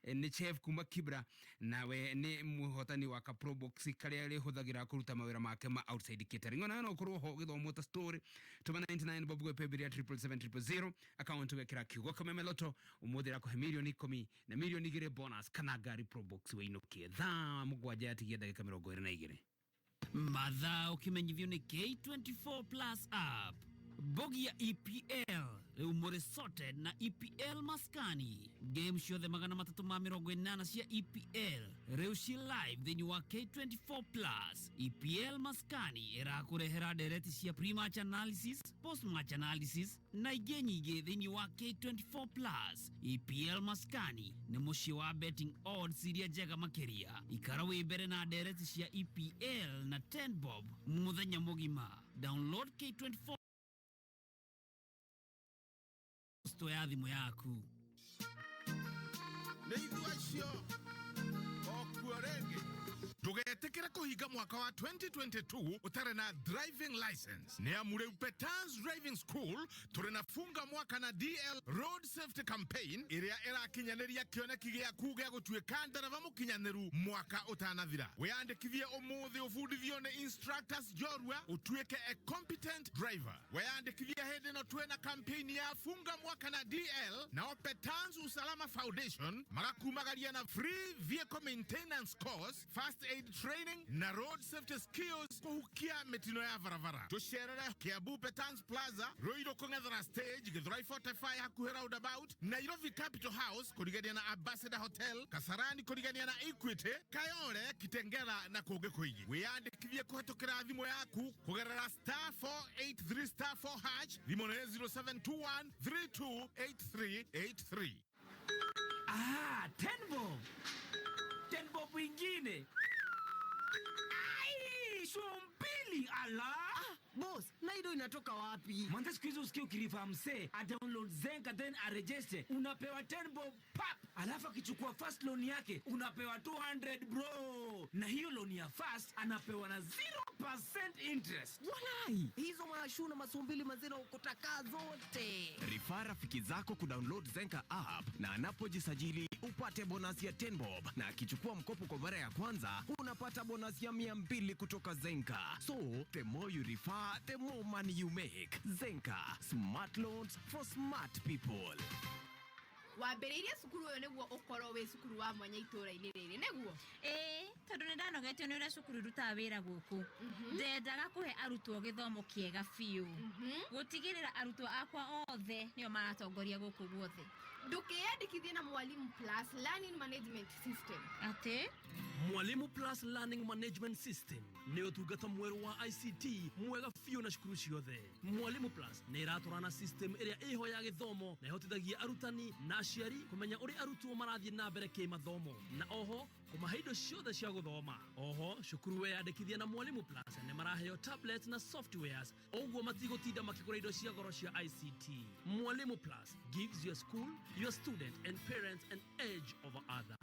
nĩ chef kuma Kibra, nawe nĩ mũhotani wa ka probox karĩa rĩhũthagĩra kũruta mawĩra make ma outside catering. Ona no ũkorwo ho ũgĩthomwo ta story, tũma 99 bob gwĩ paybill ya 777 000 account, ũgekĩra kiugo kameme. Lotto ũmũthĩ ĩrakũhe mirioni 10 na mirioni 2 bonus kana ngari probox wĩinũkie. Thaa 7 yatigia ndagĩka 22. Mathaa ũkĩmenyithio nĩ K24 Plus app. Bogi ya EPL rĩu mũrĩ sorted na EPL maskani. Game ciothe 380 cia EPL rĩu ci live thĩinĩ wa K24 Plus. EPL maskani ĩrakũrehera ndereti cia pre-match analysis, post-match analysis na ingĩ nyingĩ thĩinĩ wa K24 Plus. EPL maskani nĩ mũciĩ wa betting odds iria njega makĩria. Ikara wĩ mbere na ndereti cia EPL na 10 bob mũthenya mũgima. Download K24 store ya thimũ yaku. Nĩ ithuĩ acio okuo rĩngĩ. Ndũgetĩkĩre kũhinga mwaka wa 2022 ũtarĩ na driving license. Nĩ amu rĩu Petans Driving School tũrĩ na funga mwaka na DL Road Safety Campaign ĩrĩa ĩrakinyanĩria kĩoneki gĩaku gĩa gũtuĩka ndereba mũkinyanĩru mwaka ũtanathira. Wĩyandĩkithie ũmũthĩ ũbundithio nĩ instructors njorua ũtuĩke a competent driver. Wĩyandĩkithie hĩndĩ ĩno twĩna campaign ya funga mwaka na DL, nao Petans Usalama Foundation magakumagaria na free vehicle maintenance course, first aid training na road safety skills kũhukia mĩtino ya barabara. Tũcerere Kiambu Petans Plaza, Ruiru kũng'ethera stage, Githurai 45 hakuhĩ roundabout, Nairobi Capital House kũrigania na Ambassador Hotel, Kasarani kũrigania na Equity, Kayole, Kitengela na kũngĩ kũingĩ. Wĩyandĩkithie kũhetũkĩra thimũ yaku kũgerera *483*4#. Thimũ nĩ 0721 328383. Ah, 10 bob. 10 bob ingine. Ai, 2 ala. Ah, boss, na hiyo inatoka wapi? Vipi? Mwanza siku hizi usikie ukirefer msee, a download Zenka then aregister, unapewa 10 bob pap. Alafu akichukua first loan yake unapewa 200 bro. Na hiyo loan ya first anapewa na 0% interest. Walai, hizo mashu na masumbili mazina ukutaka zote. Refer rafiki zako kudownload Zenka app na anapojisajili upate bonus ya 10 bob, na akichukua mkopo kwa mara ya kwanza unapata bonus ya 200 kutoka Zenka. So the more you refer, the more money you make. Zenka, smart loans for smart people. Wambĩrĩirie cukuru ũyũ nĩguo ũkorwo wĩ cukuru wa mwanya itũũra-inĩ rĩrĩ, nĩguo? Ĩĩ, tondũ nĩ ndanogetio nĩ ũrĩa cukuru irutaga wĩra gũkũ. Ndendaga kũhe arutwo gĩthomo kĩega biũ, gũtigĩrĩra arutwo akwa othe nĩo maratongoria gũkũ guothe. Ndũkĩyandĩkithie na Mwalimu Plus Learning Management System. Atĩ? Mwalimu Plus Learning Management System nĩ ũtungata mwerũ wa ICT mwega biũ na cukuru ciothe. Mwalimu Plus nĩ ĩratwarana system ĩrĩa ĩho ya gĩthomo na ĩhotithagia arutani na aciari kũmenya ũrĩa arutwo marathiĩ na mbere kĩmathomo na oho kũmahe indo ciothe cia gũthoma. Oho cukuru weyandĩkithia na Mwalimu Plus nĩ maraheo tablets na softwares, ũguo matigũtinda makĩgũra indo cia goro cia ICT. Mwalimu Plus gives your school, your student and parents an edge over others.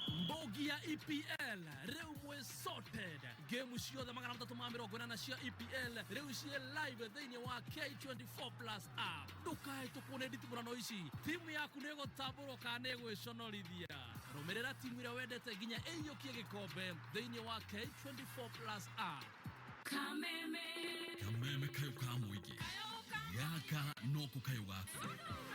Mbogi ya EPL rĩu mwĩ sorted. Game ciothe 380 cia EPL rĩu ciĩ live thĩinĩ wa K24 Plus app. Ndũkahĩtũkwo nĩ nditimũrano ici, timu yaku nĩ ĩgũtambũrwo kana nĩ ĩgwĩconorithia. Rũmĩrĩra timu ĩrĩa wendete nginya ĩiyũkie gĩkombe thĩinĩ wa K24 Plus app. Kameme. Kameme kayo ka mũingĩ gaka noko kayo gaku.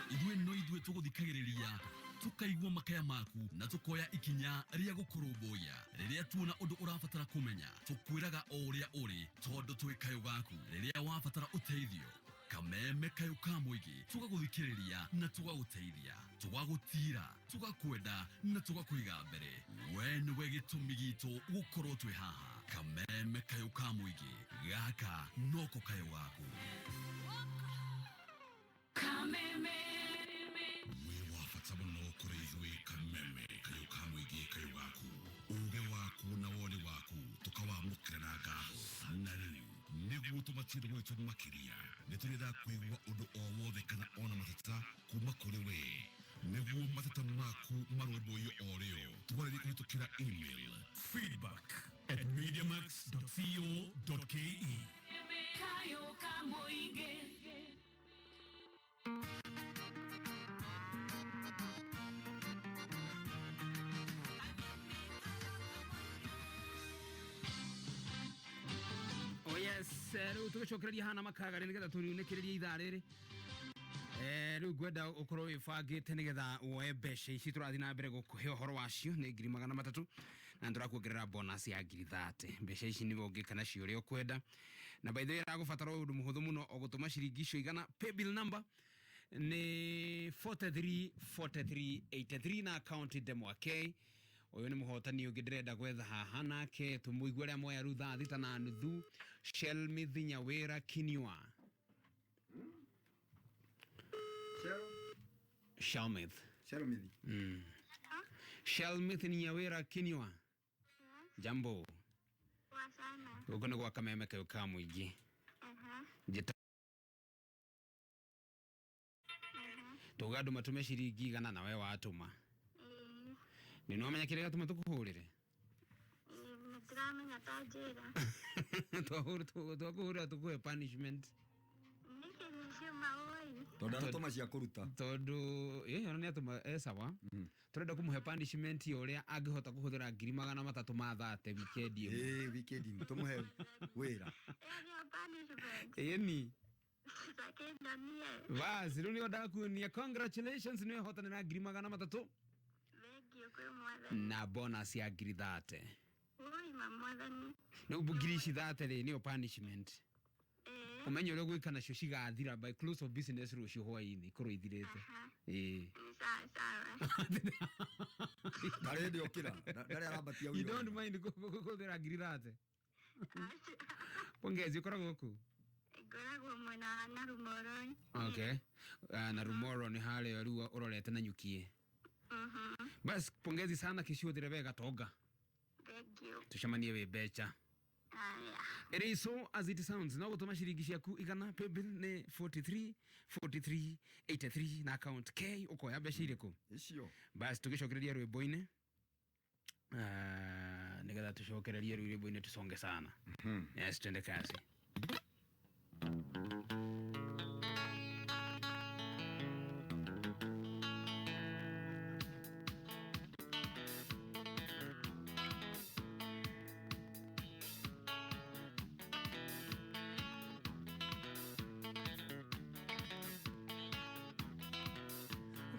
Ithuĩ no ithuĩ tũgũthikagĩrĩria, tũkaigua makaya maku na tũkoya ikinya rĩa gũkũrũmbũiya. Rĩrĩa tuona ũndũ ũrabatara kũmenya, tũkwĩraga o ũrĩa ũrĩ tondũ twĩ kayo gaku. Rĩrĩa wabatara ũteithio, Kameme kayo ka mũingĩ tũgagũthikĩrĩria na tũgagũteithia, tũgagũtira, tũgakwenda na tũgakũiga mbere. We nĩwe gĩtũmi gitũ gũkorwo twĩ haha. Kameme kayo ka mũingĩ gaka noko kayo gaku. Kameme. Wĩ wa bata mũno kũrĩ ithuĩ. Kameme kayo ka mũingĩ kayo gaku, uge waku na woni waku tũkawamũkĩra na ngatho. Na rĩu nĩguo tũmatire gwitũ makĩria, nĩ tũrenda kũigua ũndũ o wothe kana ona mateta kuma kũrĩ we, nĩguo mateta maku marũmbũiyo o rĩo. Twarĩrie kũhĩtũkĩra email feedback@mediamax.co.ke. Kayo ka mũingĩ. Oh yes, rĩu tũgĩcokereria hana makaga nĩgetha tũriunĩkĩrĩrie ithaa rĩrĩ. Rĩu ngwenda ũkorwo wĩbangĩte nĩgetha woe mbeca ici tũrathiĩ na mbere gũkũhe ũhoro wacio. Nĩ 300,000 na nĩtũrakuongerera bonus ya 30,000. Mbeca ici nĩwe ũngĩka nacio ũrĩa ũkwenda, na by the way ĩragũbatara ũndũ mũhũthũ mũno, o gũtũma ciringi icio 100. Paybill number nĩ 434383 na account Ndemwa K. Ũyũ nĩ mũhotani ũngĩ ndĩrenda gwetha haha, nake tũmũigue arĩa moya rĩu 6:30. Shelmith Nyawĩra Kinyua. Shelmith. Shelmith. Shelmith Nyawĩra Kinyua, jambo. Poa sana. Gũkũ nĩ gwa Kameme kayo ka mũingĩ. Njĩta tuga andũ matũme ciringi 100 na we watũma. Nĩ nĩwamenya kĩrĩa gĩatũma tũkũhũrĩre? Nĩndĩramenya, ta njĩra. Twakũhũrĩra tũkũhe punishment. Nĩkĩ nĩciuma ũĩ? Tondũ aratũma cia kũruta. Tondũ ĩ ona nĩ atũma e sawa, tũrenda kũmũhe punishment ya ũrĩa angĩhota kũhũthĩra 330,000 weekend ĩmwe. Ĩ weekend tũmũhe wĩra. Ĩyo nĩyo punishment? Ĩni. Takĩndanie. Bas, rĩu nĩo ndakuonia. Congratulations, nĩwe hotanĩra 300,000 Thengiũ kwĩ Mwathani. na bonus ya 30,000. Ũi ma Mwathani. Rĩu ngiri ici 30 rĩ, nĩyo punishment. Ũmenye ũrĩa ũgwĩka nacio, cigathira by close of business rũciũ hwaĩ-inĩ ikorwo ithirĩte. Ĩĩ. Sawa sawa. Ndarĩ hĩndĩ okĩra ndarĩ arambatia You ũira. don't mind kũhũthĩra 30,000? Pongezi. Ũkoragwo kũ? Ngoragwo mwena wa Narumoro. Okay. Na Rumoro nĩ harĩa rĩu ũrorete na nyukie. Bas, pongezi sana, kĩciũthĩre wega tonga. Thank you. Tucemanie wĩ mbeca. Haya. It is so as it sounds. No gũtũma ciringi ciaku igana, paybill nĩ 43 43 83 na account K, ũkoya mbeca irĩkũ icio. Basi tũgĩcokereria rwĩmbo-inĩ. Ah, nĩgetha tũcokererie rwĩmbo-inĩ tusonge sana. Yes, twende kazi.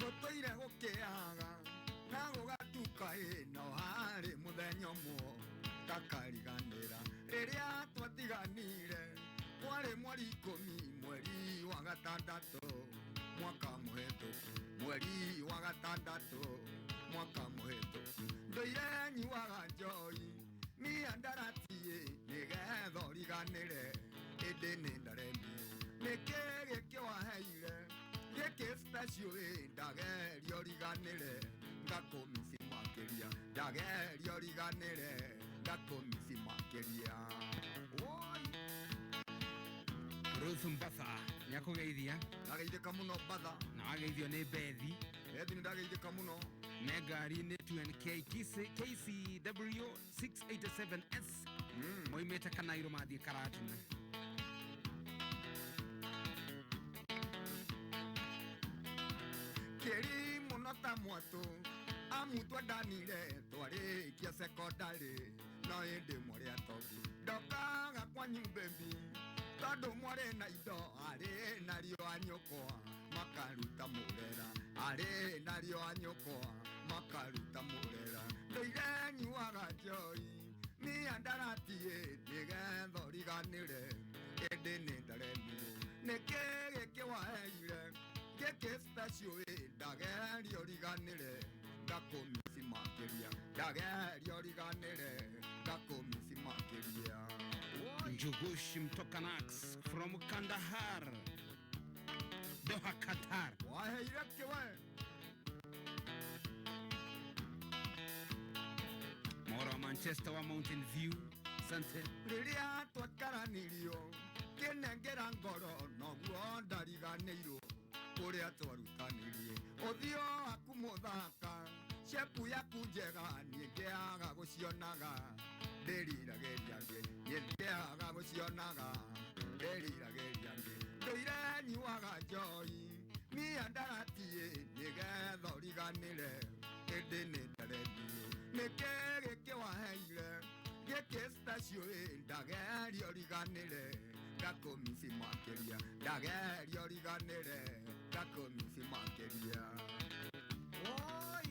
Gũtũire gũkĩaga na gũgatuka ĩ no harĩ mũthenya ũmwe takariganĩra rĩrĩa twatiganire kwarĩ mweri 10 mweri wa gatandatũ mwaka mũhĩtũku, mweri wa gatandatũ mwaka mũhĩtũku. Ndũire nyuaga njoi mĩandaratiĩ nĩgetha ũriganĩre ĩndĩ nĩ ndaremirwo nĩkĩ gĩkĩ waheire gĩkĩ special ĩ ndageria ũriganĩre ngakũmisi makĩria, ndageria ũriganĩre ngakũmisi makĩria. Woi. Ruth Mbatha nĩakũgeithia. Ndageithĩka mũno Mbatha. Na wageithio nĩ Bethi. Bethi nĩ ndageithĩka mũno. Me ngari-inĩ 2NK KCW 687S moimĩte Kanairo mathiĩ Karatina. Kĩri mũno ta mwatũ amu twendanire twarĩkia sekondarĩ no ĩndĩ mwarĩ atongu ndokaga kwanyu baby tondũ mwarĩ na indo arĩ nario anyũkwa makaruta mũrera arĩ nario anyũkwa makaruta mũrera. Ndũire nyuaga njoi mĩandaratiĩ nĩgetha ũriganĩre ĩndĩ nĩ ndaremirwo nĩkĩ gĩkĩ waheire gĩkĩ special ĩ ndageria ũriganĩre ngakũmisi makĩria, ndageria ũriganĩre ngakũmisi makĩria. Njugush mtoka Nax from Kandahar, Doha, Qatar. Waheire kĩ we? Moro wa Manchester wa Mountain View. Asante. Rĩrĩa twakaranirio kĩnengera ngoro noguo ndariganĩirwo ũrĩa twarutanirie ũthiũ waku mũthaka cepu yaku njega niĩ ngĩaga gũcionaga ndĩriragĩria ngĩ niĩ ngĩaga gũcionaga ndĩriragĩria ngĩ. Ndũire nyuaga njoi mĩandaratiĩ nĩgetha ũriganĩre ĩndĩ nĩ ndaremirwo nĩkĩ gĩkĩ waheire gĩkĩ special ĩ ndageria ũriganĩre ngakũmisi makĩria, ndageria ũriganĩre ngakũmisi makĩria. Woi.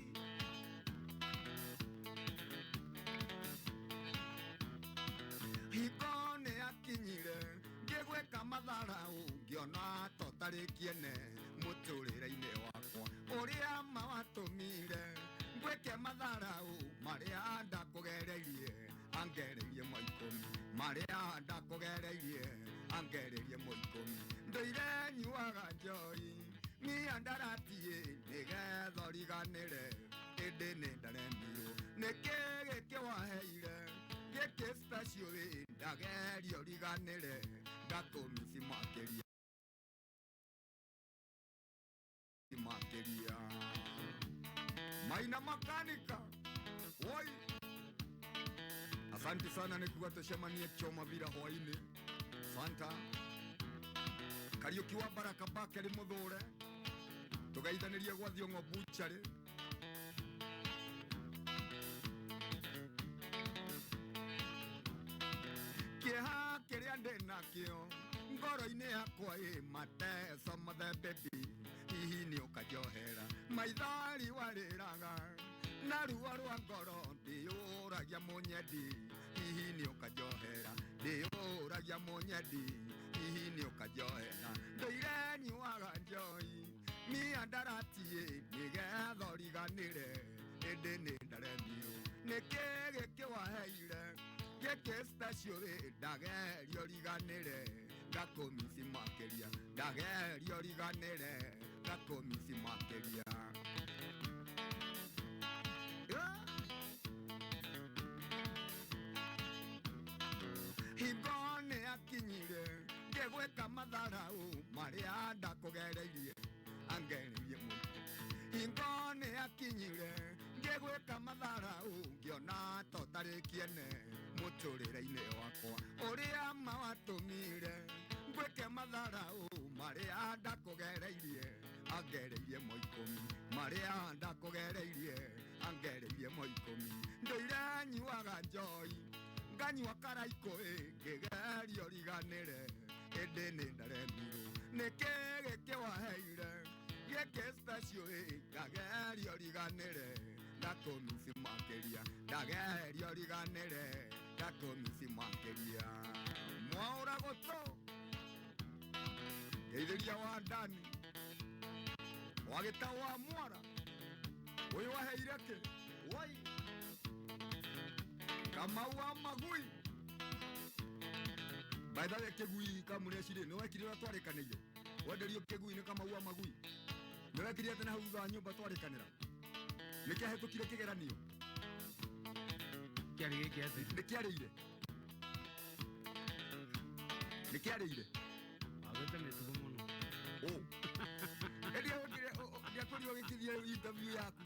Hingo nĩ akinyire ngĩgwĩka matharau ngĩona ta ũtarĩ kĩene mũtũrĩre-inĩ wakwa ũrĩa ma watũmire ngwĩke matharau marĩa ndakũgereirie angereirie mo 10 marĩa ndakũgereirie angereirie mo 10. Ndũire nyuaga njoi mĩandaratiĩ nĩgetha ũriganĩre ĩndĩ nĩ ndaremirwo nĩkĩ gĩkĩ waheire gĩkĩ special ĩ ndageria ũriganĩre ngakũmisi makĩria makĩria. Maina makanika woi, asante sana nikuwa tucemanie choma vira hwaini. Santa Kariuki wa Baraka Bakeri muthure tugeithanirie gwa Thiong'o buchari. Kĩeha kĩrĩa ndĩ nakĩo ngoro-inĩ yakwa ĩ mateco mothe baby hihi nĩ ũkanjohera maithori warĩraga na ruo rwa ngoro ndĩyũragia mũnyendi hihi nĩ ũkanjohera ndĩyũragia mũnyendi hihi nĩ ũkanjohera. Ndũire nyuaga njoi mĩandaratiĩ nĩgetha ũriganĩre ĩndĩ nĩ ndaremirwo nĩkĩ gĩkĩ waheire gĩkĩ special ĩ ndageria ũriganĩre ngakũmisi makĩria, ndageria ũriganĩre ngakũmisi makĩria. Hingo Marĩa ndakũgereirie angereirie mũno. Hingo nĩ akinyire ngĩgwĩka matharau ngĩona ta ũtarĩ kĩene mũtũrĩre-inĩ wakwa. Ũrĩa ma watũmire ngwĩke matharau marĩa ndakũgereirie angereirie mo ikũmi. Marĩa ndakũgereirie angereirie mo ikũmi. Ndũire nyuaga njoi nganyua karaikũ ĩ ngĩgerio riganĩre ĩndĩ nĩ ndaremirwo. Nĩkĩ gĩkĩ waheire gĩkĩ special ĩ ngagerio riganĩre ndakũmisi makĩria ndagerio riganĩre ndakũmisi makĩria. Mwaũra gũtũ ngeithĩria wa ndani wagĩta wa mwara ũyũ waheire kĩ wai Kamau wa magui. By the way, kĩgui kamũrecirĩ nĩ wekire ũrĩa twarĩkanĩire wenderio kĩgui nĩ Kamau wa magui nĩ wekire atĩ na hau thutha wa nyũmba twarĩkanĩra nĩ kĩahĩtũkire kĩgeranio kĩarĩ gĩkĩ atĩ nĩ kĩarĩire nĩ kĩarĩire wagĩte mĩtugo mũno. Ĩndĩ ndiakorirwo gĩkĩthiĩ interview yaku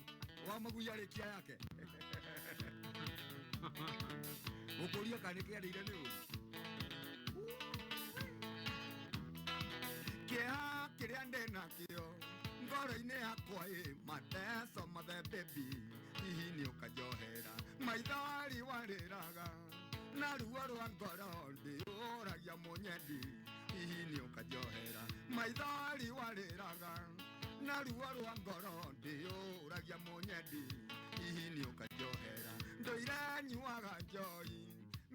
wa magui arĩkia yake gũkũria kana nĩ kĩarĩire nĩ ũru. Kĩeha kĩrĩa ndĩ nakĩo ngoro-inĩ yakwa ĩ mateso mothe baby hihi nĩ ũkanjohera maithori warĩraga na ruo rwa ngoro ndĩũragia mũnyendi hihi nĩ ũkanjohera maithori warĩraga na ruo rwa ngoro ndĩũragia mũnyendi hihi nĩ ũkanjohera ndũire nyuaga njoi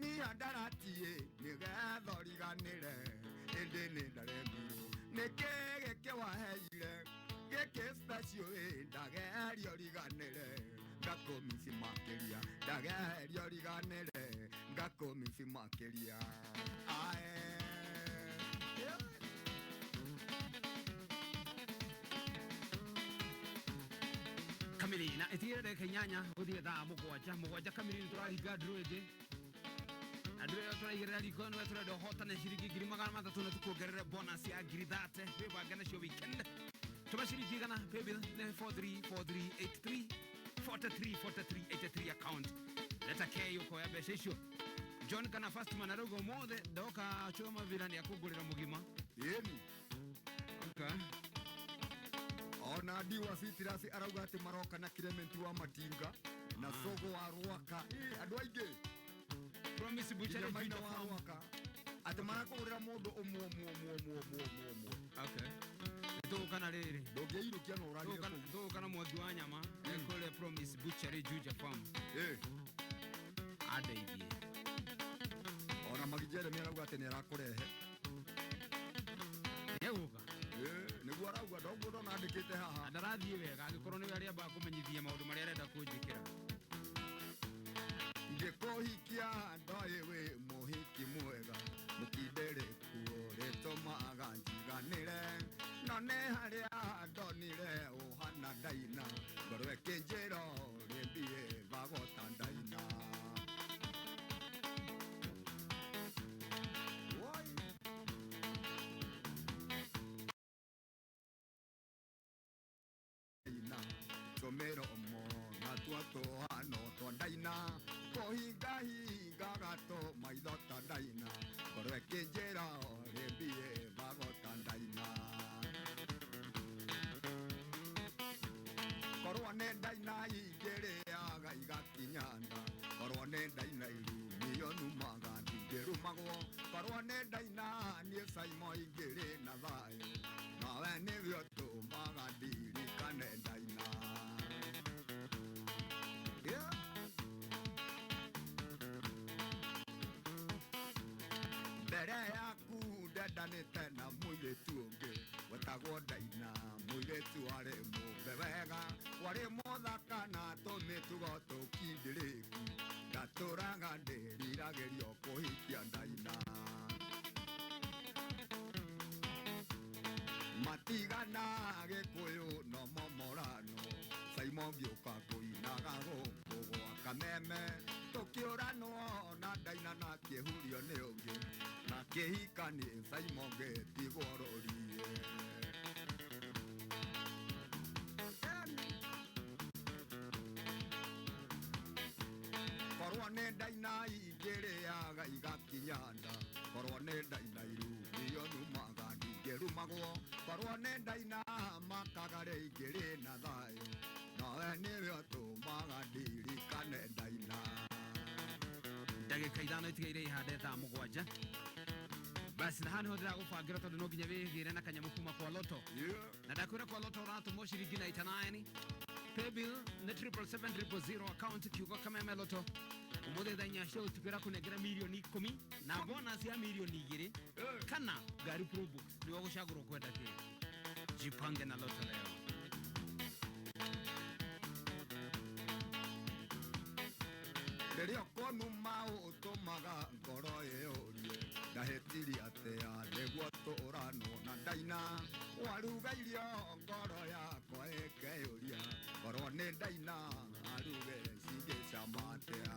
miandaratiĩ nĩgetha ũriganĩre ĩndĩ nĩ ndaremirwo. Nĩkĩ gĩkĩ waheire gĩkĩ special ĩ ndagerio riganĩre ngakũmisi makĩria ndagerio riganĩre ngakũmisi makĩria. Ae. Kamiri na ĩtigĩre ndagĩka 8 gũthiĩ thaa 7 7 kamiri nĩ tũrahinga ndũrũ ĩngĩ na ndũrũ ĩyo tũraigĩrĩra riko nĩwe tũrenda ũhotane ciringi 300,000 na tũkuongerere bonus ya 30,000 wĩbange nacio weekend. Tũma ciringi 100 paybill nĩ 434383 434383 account leta K ũkoya mbeca icio. John kana Fastman arauga ũmũthĩ ndoka choma vila nĩ akũngũrĩra mũgima. Ĩni. Okay. Ona Diwa Citrus arauga atĩ maroka na Clement wa Matinga na Sogo wa Rwaka. Andũ aingĩ. Promise Butchery Nginya Maina Juja wa Farm. Rwaka. Atĩ marakũgũrĩra mũndũ ũmwe ũmwe ũmwe ũmwe ũmwe ũmwe ũmwe. Okay. Tũgũka na rĩrĩ. Ndũngĩirũkia na ũrarire kũu. Tũgũka na mwangi wa nyama ekũrĩa Promise Butchery Juja Farm. Andeithie. Ona Magi Jeremy arauga atĩ nĩ arakũrehe. Nĩegũka? Nĩguo arauga ndoguo ndona andĩkĩte haha. Ndarathiĩ wega angĩkorwo nĩwe arĩambaga kũmenyithia maũndũ marĩa arenda kũnjĩkĩra. Ngĩkũhikia ndoĩ wĩ mũhiki mwega mũkindĩrĩku ũrĩtũmaga njiganĩre no nĩ harĩa ndonire ũhana ndaina ngoro ĩkĩnjĩra ũrĩmbiĩ vagota ndaina. Tũmĩromo natuo tũhano twa ndaina kũhingahingaga tũmaitho ta ndaina ngoro ĩkĩnjĩra ũrĩmbiĩ vagota ndaina. Korwo nĩ ndaina ingĩrĩaga igakinya nda korwo nĩ ndaina irumio numaga ndingĩrumagwo korwo nĩ ndaina niĩ Saimo ingĩrĩ na thayũ nawe nĩwe ũtũmaga ndirikane ndaina. Yeah. Mbere yaku ndendanĩte na mũirĩtu ũngĩ wetagwo Ndaina mũirĩtu warĩ mũmbe wega warĩ mũthaka na tũmĩtugo tũkindĩrĩku ndatũraga ndĩriragĩrio kũhikia Ndaina. Matigana Gĩkũyũ no momorano Saimo ngĩũka kũinaga gũkũ gwa Kameme Tũkĩũranwo na ndaina na kĩhurio nĩ ũngĩ na kĩhikani Simon gĩtigwo rũriĩ. Korwo nĩ ndaina ingĩrĩaga igakinya nda, korwo nĩ ndaina irumio numaga ndingĩrumagwo, korwo nĩ ndaina makaga ingĩrĩ na thayũ, nowe nĩwe ũtũmaga ndirikane ndaina. Ndagĩka 5 itigaire ihande thaa 7. Basi na haha niho ndĩragũbangĩra tondũ no nginya wĩgĩre na kanyamũ kuma kwa Lotto. Na ndakwĩra kwa Lotto ũratũmwo ciringi 99, paybill nĩ 777 000, account kiugo Kameme Lotto. Ũmũthĩ thaa 4 cia ũtukũ ĩrakũnengera mirioni 10 na bonus ya mirioni 2 kana ngari Probox. Nĩwe ũgũcagũra ũkwenda kĩ. Jipange na Lotto leo. Rĩrĩa ũkonuma ũtũmaga ngoro ĩyũrie ndahĩtirie atĩa nĩguo tũranwo na ndaina, waruga irio ngoro yakwa ĩkeyũria korwo nĩ ndaina aruge cingĩcama atĩa.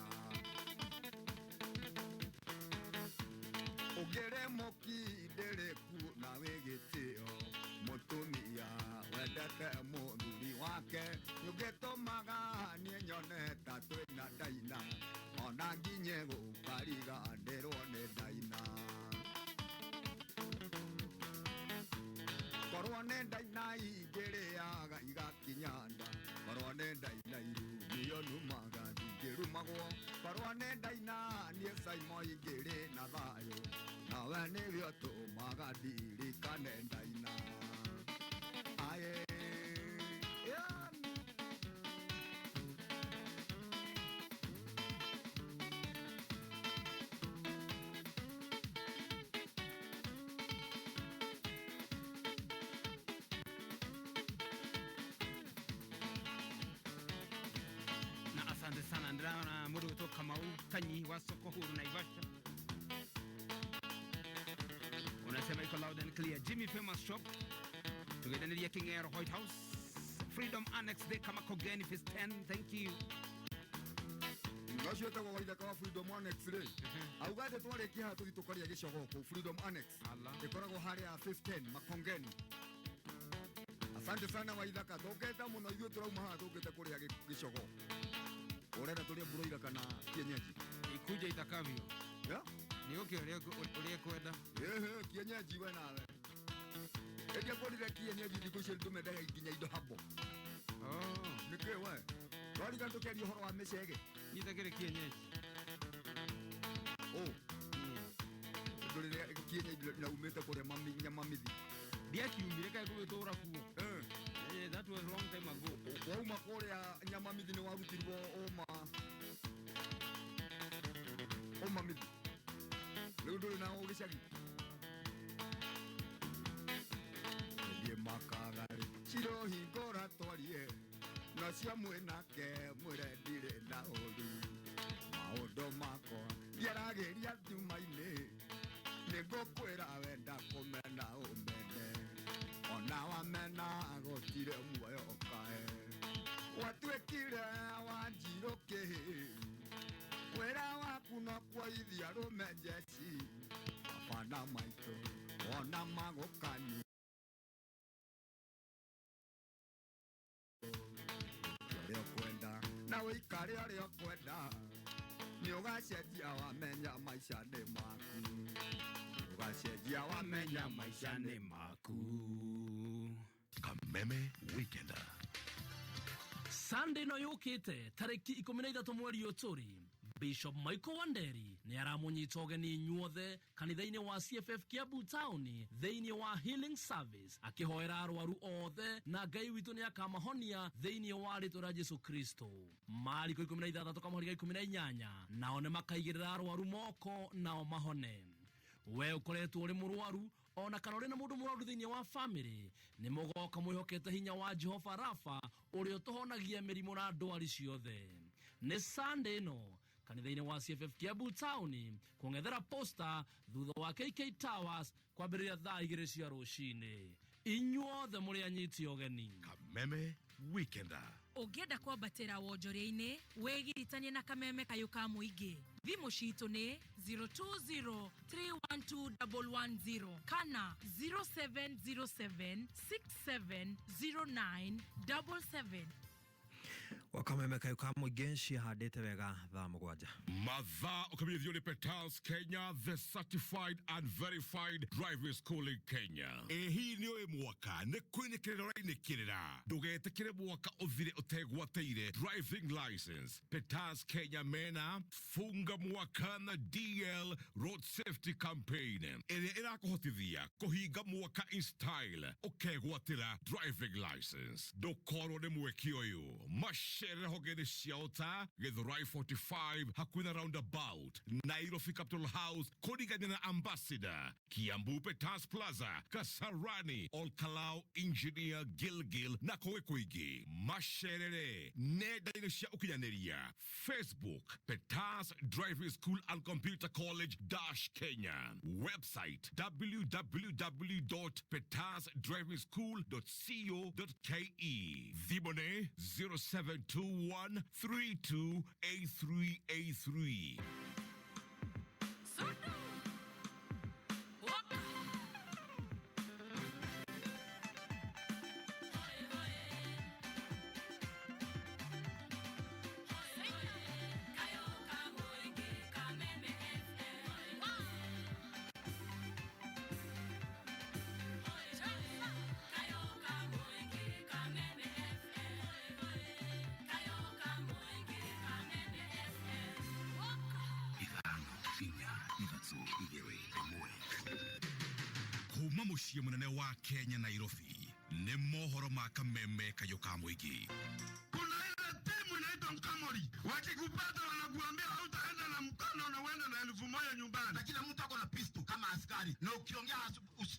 Ũngĩrĩ mũkindĩrĩku na wĩ gĩtĩo, mũtumia wendete mũthuri wake nĩũngĩtũmaga niĩ nyone ta twĩna ndaina, ona nginye gũkariganĩrwo nĩ ndaina. Korwo nĩ ndaina ingĩrĩaga igakinya nda, korwo nĩ ndaina irumio numaga ndingĩrumagwo, korwo nĩ ndaina niĩ Simon ingĩrĩ na thayũ, nawe nĩwe ũtũmaga ndirikane ndaina. Aye. Na asante sana ndĩrona mũndũ gwĩtwo Kamau Kanyi wa soko huru Naivasha, unasema iko loud and clear. Jimmy Famous Shop tũgĩthanĩria King'ero White House Freedom Annex Thika Makongeni Phase 10. Thank you. Ũcio wĩtagwo Waithaka wa Freedom Annex rĩ, auga atĩ twarĩkia haha tũthiĩ tũkarĩa gĩcogo kũu Freedom Annex ĩkoragwo harĩa Phase 10 Makongeni. Asante sana Waithaka, tũkĩte mũno ithuĩ tũrauma haha tũkĩte kũrĩa gĩcogo. Ũrenda tũrĩe broiler kana kienyeji? Ikuja itakavyo. Yeah? Nĩ ũkĩ ũrĩa kwenda. Ehe, kienyeji we nawe. Ĩngĩ kũrire kienyeji thikũ icio ndũmendaga nginya indo habo. Nĩkĩ we? Twarika tũkĩaria ũhoro wa mĩcege. Niĩ kienyeji. Oh. Ndũrĩre kienyeji na umĩte kũrĩa nyamamithi. Ndiakiumire kaĩ gũgĩtũra kuo. That was long time ago. Wauma kũrĩa nyamamithi nĩ warutirwo ũma. Ũmamithi. Rĩu ndũrĩ na ũgĩcagi. Thiĩ makagarĩ cirohingũra twarie nacio mwĩnake mwĩre ndirĩ na ũru maũndũ makwa ndiaragĩria nduma-inĩ nĩngũkwĩra wenda kũmena ũmene ona wamena gũtirĩ muoyo ũkae watuĩkire wanjirũ kĩhĩ wĩra waku no kuoithia arũme njeci baba na maitũ ona magũkani ũrĩa ũkwenda na ũikare ũrĩa ũkwenda nĩ ũgacenjia wamenya maica nĩ maku ũgacenjia wamenya maica nĩ maku. Kameme Weekender. Sunday no yũkĩte tarĩki 13 mweri ũyũ tũrĩ, Bishop Michael Wanderi nĩ aramũnyita ũgeni inyuothe kanitha-inĩ wa CFF Kiambu Town thĩinĩ wa Healing Service akĩhoera arwaru othe na Ngai witũ nĩ akamahonia thĩinĩ wa rĩtwa rĩa Jesu Kristo. Mariko 16 kamũhari ga 18 nao nĩ makaigĩrĩra arwaru moko nao mahone. We ũkoretwo ũrĩ mũrwaru ona kana ũrĩ na mũndũ mũrwaru thĩinĩ wa famĩlĩ nĩ mũgoka mwĩhokete hinya wa Jehova Rafa ũrĩa ũtũhonagia mĩrimũ na ndwari ciothe. Nĩ Sunday ĩno kanitha-inĩ wa CFF Kiambu Town kũng'ethera posta thutha wa KK Towers kwambĩrĩria thaa 2 cia rũcinĩ. Inyuothe mũrĩ anyiti ũgeni. Kameme Weekender. Ũngĩenda kwambatĩra wonjoria-inĩ, wĩgiritanie na kameme kayũ ka mũingĩ. Thimũ citũ nĩ 020312110 kana 0707670977. Wakameme kayũ ka mũingĩ ciahandĩte wega thaa 7. Mathaa ũkamenyithio nĩ Petals Kenya, the certified and verified driving school in Kenya. Ĩ hihi nĩ ũĩ mwaka nĩ kwĩnĩkĩrĩra ũrainĩkĩrĩra? Ndũgetĩkĩre mwaka ũthire ũtegwatĩire driving license. Petals Kenya mena funga mwaka na DL Road Safety Campaign ĩrĩa ĩrakũhotithia kũhinga mwaka in style ũkegwatĩra driving license. Ndũkorwo nĩ mweke ũyũ, macerere honge-inĩ cia ũta Githurai 45 hakuhĩ na roundabout, Nairobi Capital House kũrigania na Ambassador, Kiambu Peters Plaza, Kasarani, Olkalau, Engineer Gilgil na kũngĩ kũingĩ. Macerere nenda-inĩ cia ũkinyanĩria Facebook Peters Driving School and Computer College dash Kenya, website www.petersdrivingschool.co.ke, thimũ nĩ 0721 328383. 5 4 3 2 1. Kuma mũciĩ mũnene wa Kenya Nairobi nĩ mohoro ma kameme kayũ ka mũingĩ. Kuna ile timu inaitwa Mkamori, wakikupata wanakuambia hautaenda na mkono na uende na 1000 nyumbani. Na kila mtu ako na pistol kama askari, na ukiongea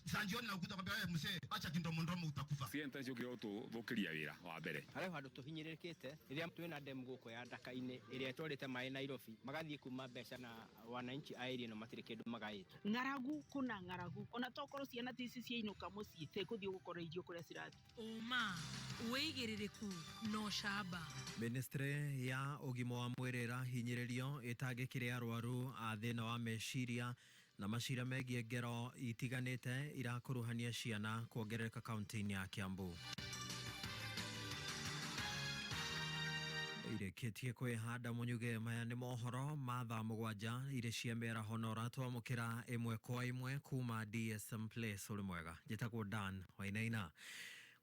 saa jioni na ukuta kwambia wewe mzee, acha kindomondomo utakufa. Cienta icio ũkĩra gũtũthũkĩria wĩra wa mbere. Harĩ handũ tũhinyĩrĩrĩkĩte rĩrĩa twĩna demu gũkũ ya Ndaka-inĩ ĩrĩa ĩtwarĩte maĩ Nairobi, magathiĩ kuma mbeca na wananchi a area ĩno matirĩ kĩndũ magaĩte. Ng'aragu kũna ng'aragu, ona tokorwo ciana ti ici ciainũka mũciĩ cikũthiĩ gũkora irio kũrĩa cirathiĩ. Ũma, wĩigĩrĩrĩku na ũcamba. Ministry ya ũgima wa mwĩrĩ ĩrahinyĩrĩrio ĩtangĩkĩre arwaru a thĩna wa meciria na macira megiĩ ngero itiganĩte irakuruhania ciana kuongerereka kaunti-inĩ ya Kiambu. Irĩkĩtie kwĩhanda mũnyuge. Maya nĩ mohoro ma thaa 7 irĩ cia mĩaraho na ũratwamũkĩra ĩmwe kwa ĩmwe kuma DSM Place. Ũrĩ mwega, njĩtagwo Dan Wainaina.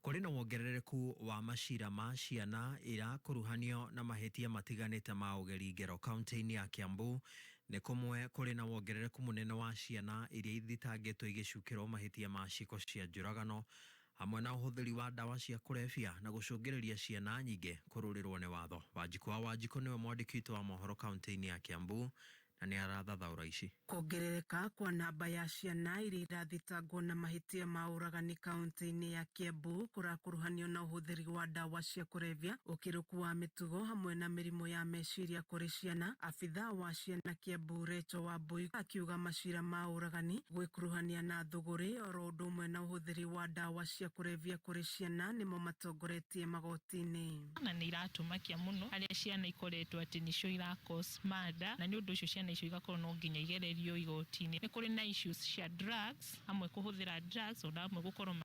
Kũrĩ na wongerereku wa macira ma ciana irakuruhanio na mahĩtia matiganĩte ma ũgeri ngero kaunti-inĩ ya Kiambu. Nĩ kũmwe kũrĩ na wongerereku mũnene wa ciana iria ithitangĩtwo igĩcukĩrwo mahĩtia ma ciĩko cia njũragano hamwe na ũhũthĩri wa ndawa cia kũrebia na gũcũngĩrĩria ciana nyingĩ kũrũrĩrwo nĩ watho. Wanjikũ wa Wanjikũ nĩwe mwandĩki witũ wa mohoro kaunti-inĩ ya Kiambu na nĩ arathathaũra ici. Kuongerereka kwa namba ya ciana iria irathitangwo na mahĩtia ma ũragani kaunti-inĩ ya Kiambu kũrakuruhanio na ũhũthĩri wa ndawa cia kũrebia, ũkĩrũku wa mĩtugo hamwe na mĩrimũ ya meciria kũrĩ ciana. Abithaa wa ciana Kiambu Rachel Wambui akiuga macira ma ũragani, gwĩkuruhania na thũgũrĩ oro ũndũ ũmwe na ũhũthĩri wa ndawa cia kũrebia kũrĩ ciana nĩmo matongoretie magoti-inĩ. Na nĩ iratũmakia mũno harĩa ciana ikoretwo atĩ nĩcio ira cause murder, na nĩ ũndũ ũcio ciana icio igakorwo no nginya igererio igoti-inĩ. Nĩ kũrĩ na issues cia drugs, amwe kũhũthĩra drugs, ona amwe gũkorwo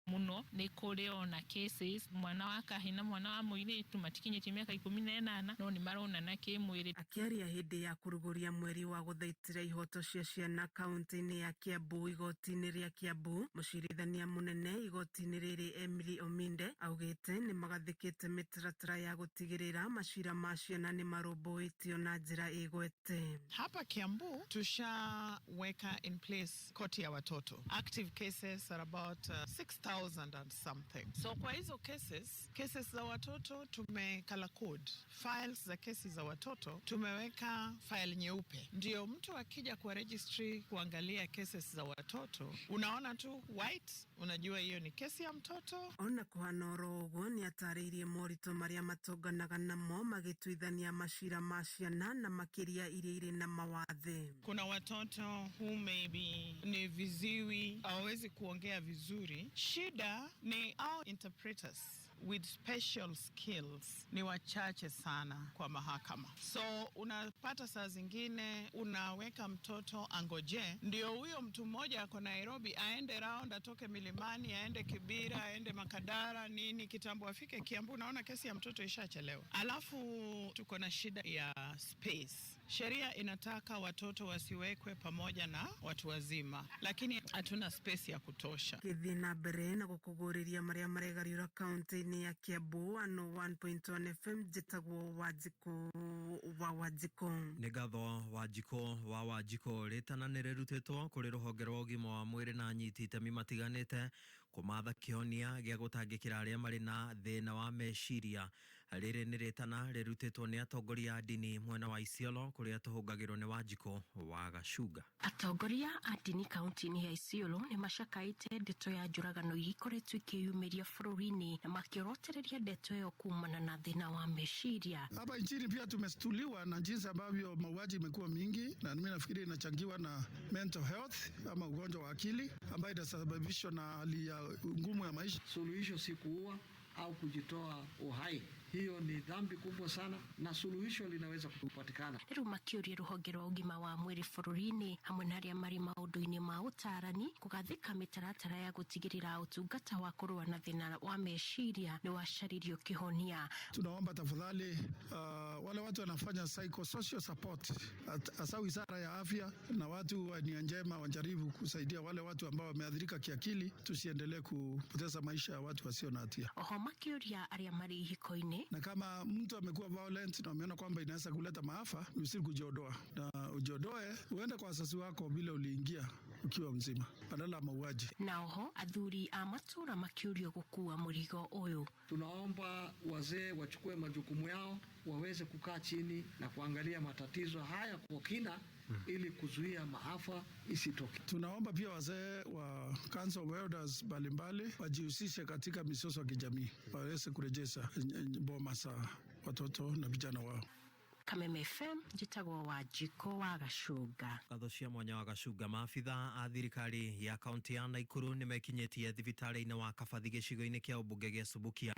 mũno. Nĩ kũrĩ ona cases mwana wa kahĩ na mwana wa mũirĩtu matikinyĩtie mĩaka 18 no nĩ maronana kĩmwĩrĩ. Akĩaria hĩndĩ ya kũrugũria mweri wa gũthaitĩra ihoto cia ciana kaunti-inĩ ya Kiambu igoti-inĩ rĩa Kiambu, mũcirithania mũnene igoti-inĩ rĩrĩ Emily Ominde augĩte nĩ magathĩkĩte mĩtaratara ya gũtigĩrĩra macira ma ciana nĩ marũmbũĩtio na njĩra ĩgwete. Hapa Kiambu tushaweka in place koti ya watoto. Active cases are about 6,000 and something. So kwa hizo cases za watoto tume color code. Files za kesi za watoto tumeweka file nyeupe. Ndio mtu akija kwa registry kuangalia cases za watoto, unaona tu white, unajua hiyo ni kesi ya mtoto. Ona kũhana oro ũguo, nĩ atarĩirie moritũ marĩa matũnganaga namo magĩtuithania macira ma ciana na makĩria iria irĩ na mawathe. Kuna watoto who maybe ni viziwi, hawawezi kuongea vizuri. Shida Shida ni our interpreters with special skills ni wachache sana kwa mahakama, so unapata saa zingine unaweka mtoto angoje, ndio huyo mtu mmoja ako Nairobi aende round, atoke Milimani, aende Kibira, aende Makadara nini, kitambo afike Kiambu, unaona kesi ya mtoto ishachelewa. Alafu tuko na shida ya space. Sheria inataka watoto wasiwekwe pamoja na watu wazima, lakini hatuna space ya kutosha. Gĩthiĩ na mbere na gũkũgũrĩria marĩa maregariũra kaunti-inĩ ya Kiambu ano 1.1 FM njĩtagwo Wanjikũ wa Wanjikũ. Nĩ ngatho Wanjikũ wa Wanjikũ. Rĩtana nĩ rĩrutĩtwo kũrĩ rũhonge rwa ũgima wa mwĩrĩ na anyiti itemi matiganĩte kũmatha kĩhonia gĩa gũtangĩkĩra arĩa marĩ na thĩna wa meciria. Rĩrĩ nĩ rĩtana rĩrutĩtwo nĩ atongoria a ndini mwena wa Isiolo kũrĩa tũhũngagĩrwo nĩ Wanjikũ wa Gacunga. Atongoria a ndini kaunti-inĩ ya Isiolo nĩ macakaĩte ndeto ya njũragano iria ikoretwo ikĩyumĩria bũrũri-inĩ na makĩorotereria ndeto ĩyo kumana na thĩna wa meciria. Hapa nchini pia tumestuliwa na jinsi ambavyo mauaji imekuwa mingi, na mimi nafikiri inachangiwa na mental health ama ugonjwa wa akili ambayo inasababishwa na hali ya ngumu ya maisha. Suluhisho si kuua au kujitoa uhai. Hiyo ni dhambi kubwa sana, na suluhisho linaweza kupatikana. Rĩu makĩũria rũhonge rwa ũgima wa mwĩrĩ bũrũri-inĩ hamwe na arĩa marĩ maũndũ-inĩ ma ũtarani kũgathĩka mĩtaratara ya gũtigĩrĩra ũtungata wa kũrũa na thĩna wa meciria nĩ wacaririo kĩhonia. Tunaomba tafadhali, wale watu wanafanya psychosocial support, hasa wizara ya afya na watu wa nia njema wajaribu kusaidia wale watu ambao wameathirika kiakili, tusiendelee kupoteza maisha ya watu wasio na hatia. Oho makĩũria arĩa marĩ ihiko-inĩ Na kama mtu amekuwa violent na ameona kwamba inaweza kuleta maafa, ni vizuri kujiondoa, na ujiondoe uende kwa wazazi wako bila uliingia ukiwa mzima, badala ya mauaji. Na oho athuri a matũra makĩũrio gũkua mũrigo ũyũ. Tunaomba wazee wachukue majukumu yao, waweze kukaa chini na kuangalia matatizo haya kwa kina ili kuzuia maafa isitoke. Tunaomba pia wazee wa council of elders mbalimbali wajihusishe katika mizozo ya kijamii, waweze kurejesha boma za watoto na vijana wao. Kameme FM njĩtagwo Wanjikũ wa Gacunga. Ngatho cia mwanya wa Gacunga. Maabitha a thirikari ya kaunti ya Naikuru nĩ mekinyĩtie thibitarĩ-inĩ wa Kabathi gĩcigo-inĩ kĩa ũmbunge gĩa Subukia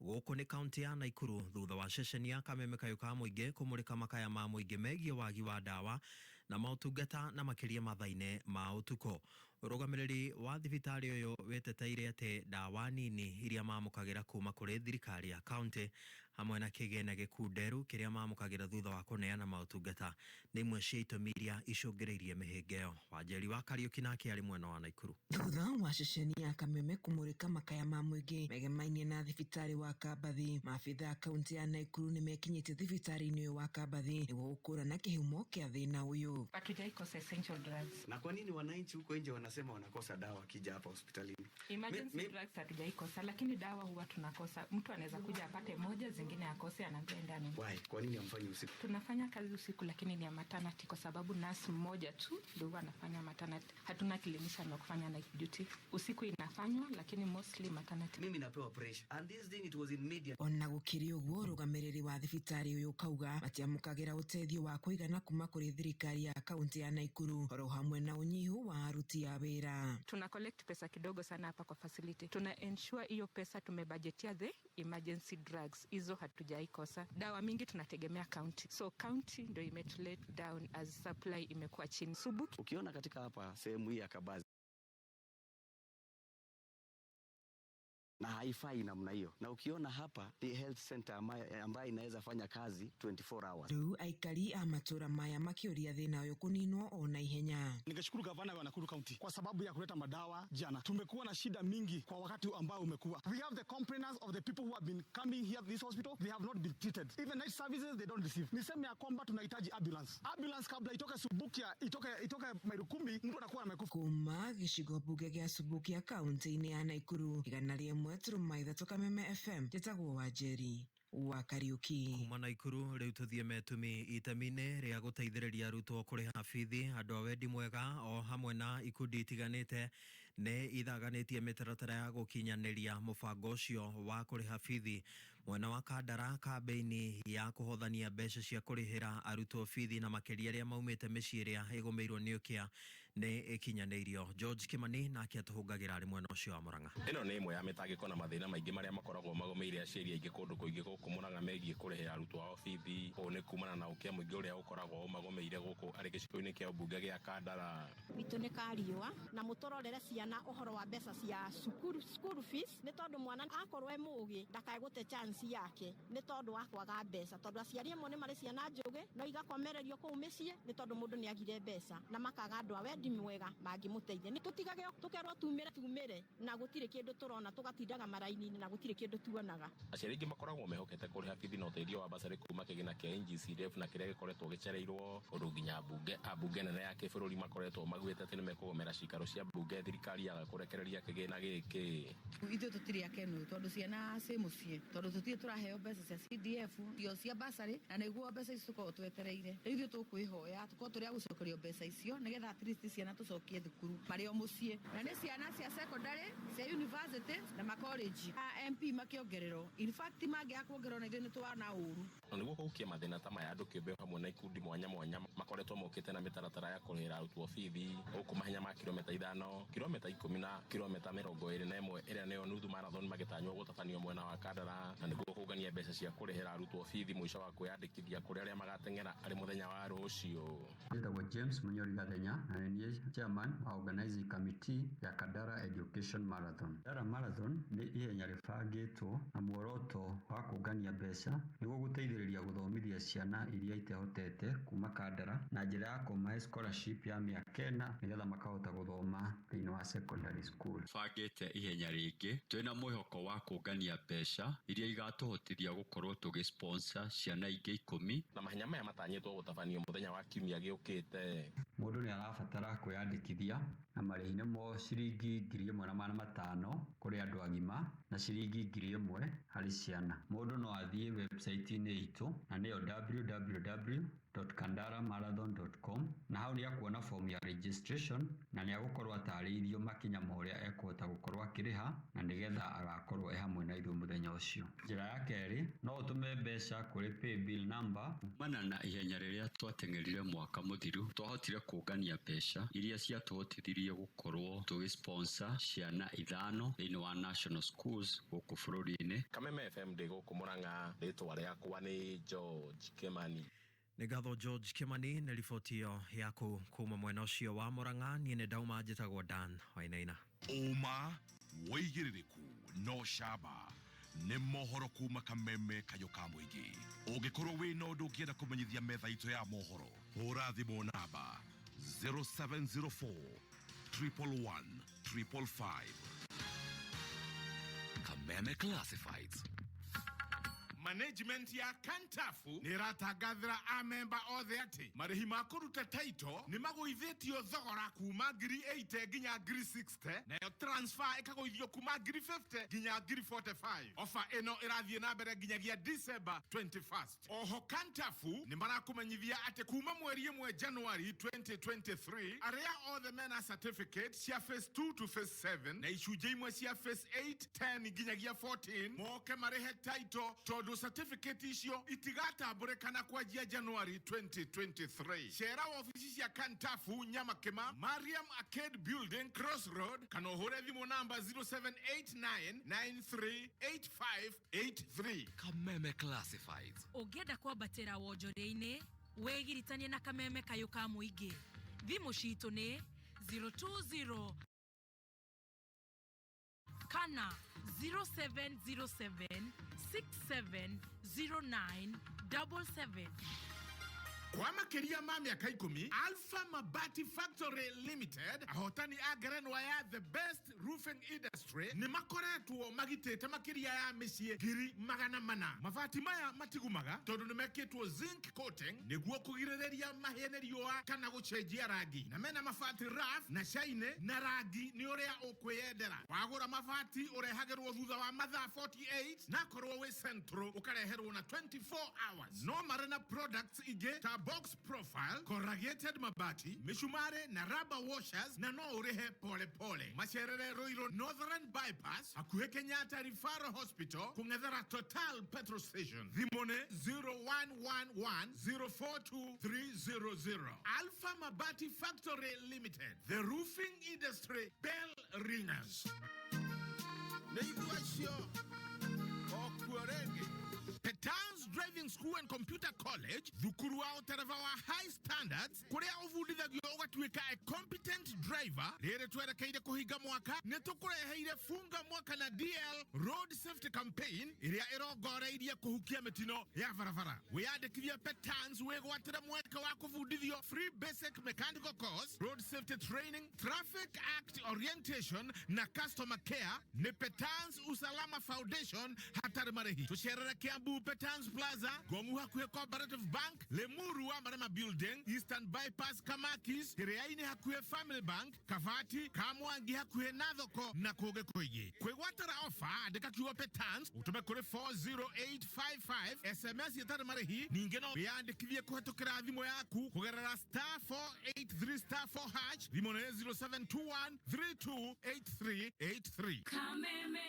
gũkũ nĩ kaunti ya Naikuru thutha wa ceceni ya Kameme Kayũ ka mũingĩ kũmũrĩka makaya ma mũingĩ megiĩ wagi wa ndawa na maũtungata na makĩria mathaa-inĩ ma ũtukũ. Ũrũgamĩrĩri wa thibitarĩ ũyũ wĩteteire atĩ ndawa nini iria mamũkagĩra kuma kũrĩ thirikari ya kaunti hamwe na kĩgĩna gĩkunderu kĩrĩa mamũkagĩra thutha wa kũneana maũtungata nĩ imwe cia itũmi iria icũngĩrĩirie mĩhĩnga ĩyo. Wanjeri wa Kariũki nake arĩ mwena wa Naikuru. Thutha wa ceceni ya Kameme kũmũrĩka makaya ma mũingĩ megemainie na thibitarĩ wa Kambathi, maabitha a kaunti ya Naikuru nĩ mekinyĩtie thibitarĩ-inĩ ũyũ wa Kambathi nĩguo gũkũrana kĩhumo kĩa thĩna ũyũ. Hatujaikosa essential drugs. Na kwa nini wananchi huko nje wanasema wanakosa dawa wakija hapa hospitalini? Emergency drugs hatujaikosa, lakini dawa huwa tunakosa. Mtu anaweza kuja apate moja, zingine akose, anaambia enda anunue. Why? Kwa nini hamfanyi usiku? Tunafanya kazi usiku, lakini ni ya maternity kwa sababu nurse mmoja tu ndio huwa anafanya maternity. Hatuna clinician wa kufanya night duty. Usiku inafanywa, lakini mostly maternity. Mimi napewa pressure. And this thing it was in media. Ona gũkĩrĩ ũguo ũrũgamĩrĩri wa thibitarĩ ũyũ ũkauga matiamũkagĩra ũteithio wa kũigana kuma kũrĩ thirikari ya kaunti ya Naikuru oro hamwe na ũnyihu wa aruti a wĩra. Tuna collect pesa kidogo sana hapa kwa facility. Tuna ensure hiyo pesa tumebajetia the emergency drugs. Hizo hatujaikosa. Dawa mingi tunategemea county. So county ndio imetulet down as supply imekuwa chini. Subuki. Ukiona katika hapa sehemu hii ya Kabazi na haifai namna hiyo, na ukiona hapa ni health center ambayo inaweza fanya kazi 24 hours. Rĩu aikari a matũra maya makĩũria thĩna ũyũ kũninwo o na ihenya. Ningeshukuru gavana wa Nakuru County kwa sababu ya kuleta madawa jana. Tumekuwa na shida mingi kwa wakati ambao umekuwa. We have the complaints of the people who have been coming here to this hospital, they have not been treated. Even night services they don't receive. Niseme ya kwamba tunahitaji ambulance. Ambulance kabla itoke Subukia, itoke Mairukumi, mtu anakuwa amekufa. Kuma gĩcigo mbunge gĩa Subukia kaunti-inĩ ya Naikuru, 101.3 Kameme FM, njĩtagwo Wanjeri wa Kariuki. Kuma Naikuru rĩu tũthiĩ metumi itemi-inĩ rĩa gũteithĩrĩria arutwo kũrĩha bithi andũ a wendi mwega o hamwe na ikundi itiganĩte nĩ ithaganĩtie mĩtaratara ya gũkinyanĩria mũbango ũcio wa kũrĩha bithi. Mwena wa Kandara kambĩini ya kũhothania mbeca cia kũrĩhĩra arutwo bithi na makĩria arĩa maumĩte mĩciĩ ĩrĩa ĩgũmĩirwo nĩ ũkĩa Nĩ ĩkinyanĩirio. George Kimani nake atũhũngagĩra arĩ mwena ũcio wa Murang'a. Ĩno nĩ ĩmwe ya mĩtangĩko na mathĩna maingĩ marĩa makoragwo magũmĩire aciari aingĩ kũndũ kũingĩ gũkũ Murang'a megiĩ kũrĩhĩra arutwo ao bithi. Ũũ nĩ kumana na ũkĩa mũingĩ ũrĩa ũkoragwo ũmagũmĩire gũkũ arĩ gĩcigo-inĩ kĩa ũmbunge gĩa Kandara. Witũ nĩ kariũa na mũtũrorere ciana ũhoro wa mbeca cia cukuru, school fees, nĩ tondũ mwana akorwo e mũgĩ ndakae gũte chance yake nĩ tondũ wa kwaga mbeca, tondũ aciari amwe nĩ marĩ ciana njũgĩ no igakomererio kũu mĩciĩ nĩ tondũ mũndũ nĩ agire mbeca na makaga andũ a wendi mwega mangĩmũteithia. Nĩ tũtigage tũkerwo tumĩre tumĩre na gũtirĩ kĩndũ tũrona, tũgatindaga maraini-inĩ na gũtirĩ kĩndũ tuonaga. Aciari aingĩ makoragwo mehokete kũrĩha bithi na ũteithio wa basarĩ kuma kĩgĩna kĩa NGCDF na kĩrĩa gĩkoretwo gĩcereirwo ũndũ nginya ambunge nene ya kĩbũrũri makoretwo maugĩte atĩ nĩmekũgomera cikaro cia mbunge thirikari yaga kũrekereria kĩgĩna gĩkĩ. Ithuĩ tũtirĩ akenu tondũ ciana ciĩ mũciĩ, tondũ tũtirĩ tũraheo mbeca cia CDF cio cia basarĩ, na nĩguo mbeca ici tũkoragwo twetereire. Rĩu ithuĩ tũkwĩhoya tũkorwo tũrĩ a gũcokerio mbeca icio nĩgetha at least ciana tũcokie thukuru marĩ o mũciĩ, na nĩ ciana cia secondary, cia university na ma college. A MP makĩongererwo, in fact mangĩaga kuongererwo na ithuĩ nĩ twana ũru. Na nĩguo kũhukia mathĩna ta maya, andũ kĩũmbe hamwe na ikundi mwanya mwanya makoretwo mokĩte na mĩtaratara ya kũrĩhĩra arutwo bithi gũkũ mahenya ma kilomita 5, kilomita 10 na kilomita 21 ĩrĩa nĩyo nuthu marathon magĩtanywo gũtabanio mwena wa Kandara, na nĩguo kũngania mbeca cia kũrĩhĩra arutwo bithi mũico wa kwĩyandĩkithia kũrĩ arĩa magateng'era arĩ mũthenya wa rũciũ. Njĩtagwo James Munyori Gathenya na nĩ niĩ chairman wa organizing committee ya Kandara Education Marathon. Kandara Marathon nĩ ihenya rĩbangĩtwo na muoroto wa kũngania mbeca nĩguo gũteithĩrĩria gũthomithia ciana iria itehotete kuma Kandara na njĩra ya kũmahe scholarship ya mĩaka 4 nĩgetha makahota gũthoma thĩinĩ wa secondary school. Bangĩte ihenya rĩngĩ twĩna mwĩhoko wa kũngania mbeca iria igatũhotithia gũkorwo tũgĩ-sponsor ciana ingĩ 10. Na mahenya maya matanyĩtwo gũtabanio mũthenya wa kiumia gĩũkĩte. Mũndũ nĩ arabatara kwĩyandĩkithia na marĩhi nĩmo ciringi 1,500 kũrĩ andũ agima na ciringi 1,000 harĩ ciana. Mũndũ no athiĩ website-inĩ itũ na nĩyo www.kandaramarathon.com na hau nĩ akuona form ya registration na nĩ agũkorwo atarĩirio makinya ma ũrĩa ekũhota gũkorwo akĩrĩha na nĩgetha agakorwo e hamwe na ithuĩ mũthenya ũcio. Njĩra ya kerĩ, no ũtũme mbeca kũrĩ paybill number. Kumana na ihenya rĩrĩa twateng'erire mwaka mũthiru, twahotire kũngania mbeca iria ciatũhotithirie gũkorwo tũgĩ-sponsor ciana 5 thĩinĩ wa national schools gũkũ bũrũri-inĩ. Kameme FM ndĩ gũkũ Murang'a, rĩtwa rĩakwa nĩ George Kimani. Nĩ ngatho George Kimani nĩ riboti ĩyo yaku kuma mwena ũcio wa Murang'a. Niĩ nĩ ndauma, njĩtagwo Dan Wainaina. Ũma wĩigĩrĩrĩku no camba nĩ mohoro kuma Kameme kayũ ka mũingĩ. Ũngĩkorwo wĩna ũndũ ũngĩenda kũmenyithia metha itũ ya mohoro, hũra thimũ namba 0704 111 555. Kameme Classifieds. Management ya Kantafu nĩ ĩratangathĩra amemba othe atĩ marĩhi ma kũruta title nĩ magũithĩtio thogora kuma 80,000 nginya 60,000, nayo transfer ĩkagũithio kuma 50,000 nginya 45,000. Ofa ĩno ĩrathiĩ na mbere nginyagia December 21st. Oho Kantafu nĩ marakũmenyithia atĩ kuma mweri 1 January 2023 arĩa othe mena certificate cia phase 2 to phase 7 na icunjĩ imwe cia phase 8, 10 nginyagia 14 moke marĩhe title, tondũ certificate icio itigatambũrĩkana kwanjia January 2023. Cera wabici cia Kantafu Nyamakima, Mariam Arcade Building, Cross Road, kana ũhũre thimũ namba 0789938583. Kameme Classifieds. Ũngĩenda kwambatĩra wonjoria-inĩ, wĩgiritanie na Kameme kayũ ka mũingĩ. Thimũ citũ nĩ 020 kana 0707 6709 77. Kwa makĩria ma mĩaka 10, Alpha Mabati Factory Limited, ahotani a ngerenwa ya the best roofing industry, nĩ makoretwo magitĩte makĩria ya mĩciĩ 400,000. Mabati maya matigumaga tondũ nĩ mekĩtwo zinc coating nĩguo kũgirĩrĩria mahĩe nĩ riũa kana gũcenjia rangi, na mena mabati rough na shine na rangi nĩ ũrĩa ũkwĩyendera. Wagũra mabati ũrehagĩrwo thutha wa mathaa 48, na korwo wĩ central ũkareherwo na 24 hours. No marĩ na products ingĩ ta box profile, corrugated mabati, mĩcumarĩ na rubber washers, na no ũrĩhe pole pole. Macerere Ruiru Northern Bypass, hakuhĩ Kenyatta Referral Hospital, kũng'ethera Total Petrol Station. Thimũ nĩ 0111042300. Alpha Mabati Factory Limited, the roofing industry bell ringers. Nĩ ithuĩ acio okuo rĩngĩ. Petans Driving School and Computer College, thukuru wa ũtereba wa high standards, kũrĩa ũbundithagio ũgatuĩka a competent driver. Rĩrĩ twerekeire kũhinga mwaka, nĩ tũkũreheire Funga Mwaka na DL Road Safety Campaign ĩrĩa ĩrongoreirie kũhukia mĩtino ya barabara. Wĩyandĩkithie Petans wĩgwatĩre mweke wa kũbundithio free basic mechanical course, road safety training, traffic act orientation na customer care. Nĩ Petans Usalama Foundation, hatarĩ marĩhi. Tũcerere Kiambu, Petans Plaza, Gongu hakuhĩ Cooperative Bank, Limuru wa Marema Building, Eastern Bypass Kamakis, Kĩrĩainĩ hakuhĩ Family Bank, Kabati, Kamwangi hakuhĩ na thoko na kũngĩ kũingĩ. Kwĩgwatĩra ofa, andĩka kiugo Petans ũtũme kũrĩ 40855 SMS ĩtarĩ marĩhi. Ningĩ no wĩyandĩkithie kũhetũkĩra thimũ yaku kũgerera star 483 star 4 hash. Thimũ nĩ 0721 328383. Kameme.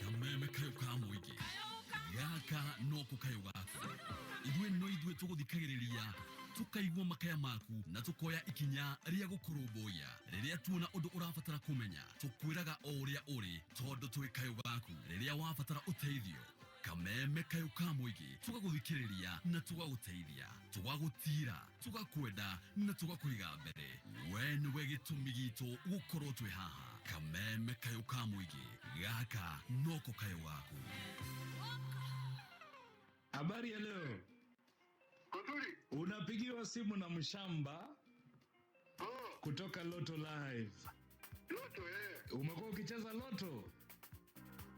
Kameme kayo ka mũingĩ, gaka noko kayo gaku. Ithuĩ no ithuĩ tũgũthikagĩrĩria, tũkaigua makaya maku na tũkoya ikinya rĩa gũkũrũmbũiya. Rĩrĩa tuona ũndũ ũrabatara kũmenya, tũkwĩraga o ũrĩa ũrĩ, tondũ twĩ kayo gaku. Rĩrĩa wabatara ũteithio, Kameme kayo ka mũingĩ tũgagũthikĩrĩria na tũgagũteithia, tũgagũtira, tũgakwenda na tũgakũiga mbere. We nĩwe gĩtũmi gitũ gũkorwo twĩ haha. Kameme kayo ka mũingĩ, gaka noko kayo gaku. Habari ya leo. Unapigiwa simu na Mshamba kutoka Lotto Live. Lotto, eh. Umekuwa ukicheza Lotto?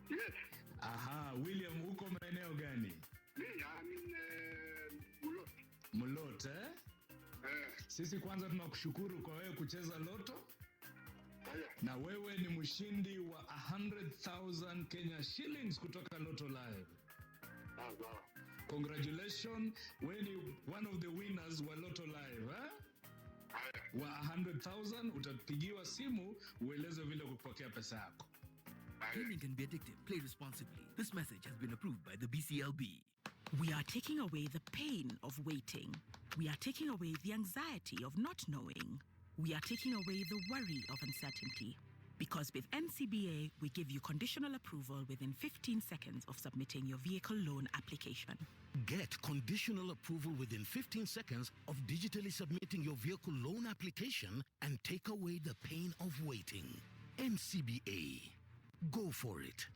Yes. Aha, William, uko maeneo gani? Me, I'm in Mulot. Mulot, eh? Eh. Sisi kwanza tunakushukuru kwa wewe kucheza Lotto. Na wewe ni mshindi wa 100,000 Kenya shillings kutoka Lotto Live. Congratulations, wewe ni one of the winners wa Lotto Live, eh? Wa 100,000. Utapigiwa simu ueleze vile kupokea pesa yako. Gaming can be addictive. Play responsibly. This message has been approved by the BCLB. We are taking away the pain of waiting. We are taking away the anxiety of not knowing. We are taking away the worry of uncertainty. Because with NCBA, we give you conditional approval within 15 seconds of submitting your vehicle loan application. Get conditional approval within 15 seconds of digitally submitting your vehicle loan application and take away the pain of waiting. NCBA. Go for it.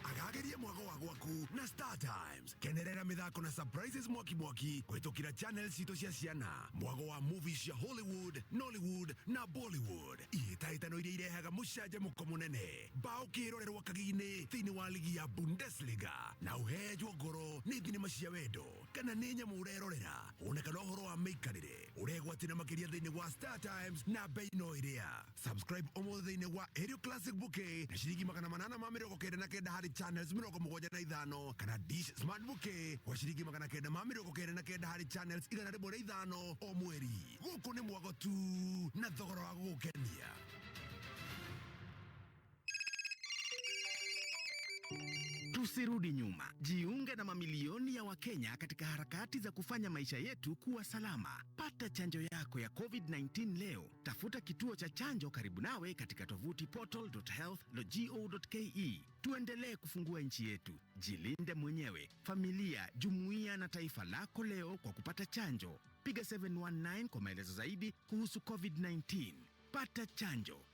Agagerie mwago wa gwaku na Star Times. Kenerera mithako na surprises mwaki mwaki kũhĩtũkĩra channel citũ cia ciana, mwago wa movies cia Hollywood, Nollywood na Bollywood, ihĩtahĩtano iria irehaga mũcanjamũko mũnene, bao kĩrorerwa kagi-inĩ thĩinĩ wa ligi ya Bundesliga, na ũhenjwo ngoro nĩ thinema cia wendo kana nĩ nyamũ ũrerorera, ona kana ũhoro wa mĩikarĩre ũregwatĩra makĩria thĩinĩ wa Star Times na bei no ĩrĩa. Subscribe ũmũthĩ thĩinĩ wa Aerial Classic Bouquet na ciringi 899 harĩ channels 75, kana Dish Smart Bouquet kwa ciringi 999 harĩ channels 105 o mweri. Gũkũ nĩ mwago tu na thogora wa gũgũkenia. Tusirudi nyuma. Jiunge na mamilioni ya Wakenya katika harakati za kufanya maisha yetu kuwa salama. Pata chanjo yako ya COVID-19 leo. Tafuta kituo cha chanjo karibu nawe katika tovuti portal.health.go.ke. Tuendelee kufungua nchi yetu. Jilinde mwenyewe, familia, jumuiya na taifa lako leo kwa kupata chanjo. Piga 719 kwa maelezo zaidi kuhusu COVID-19. Pata chanjo.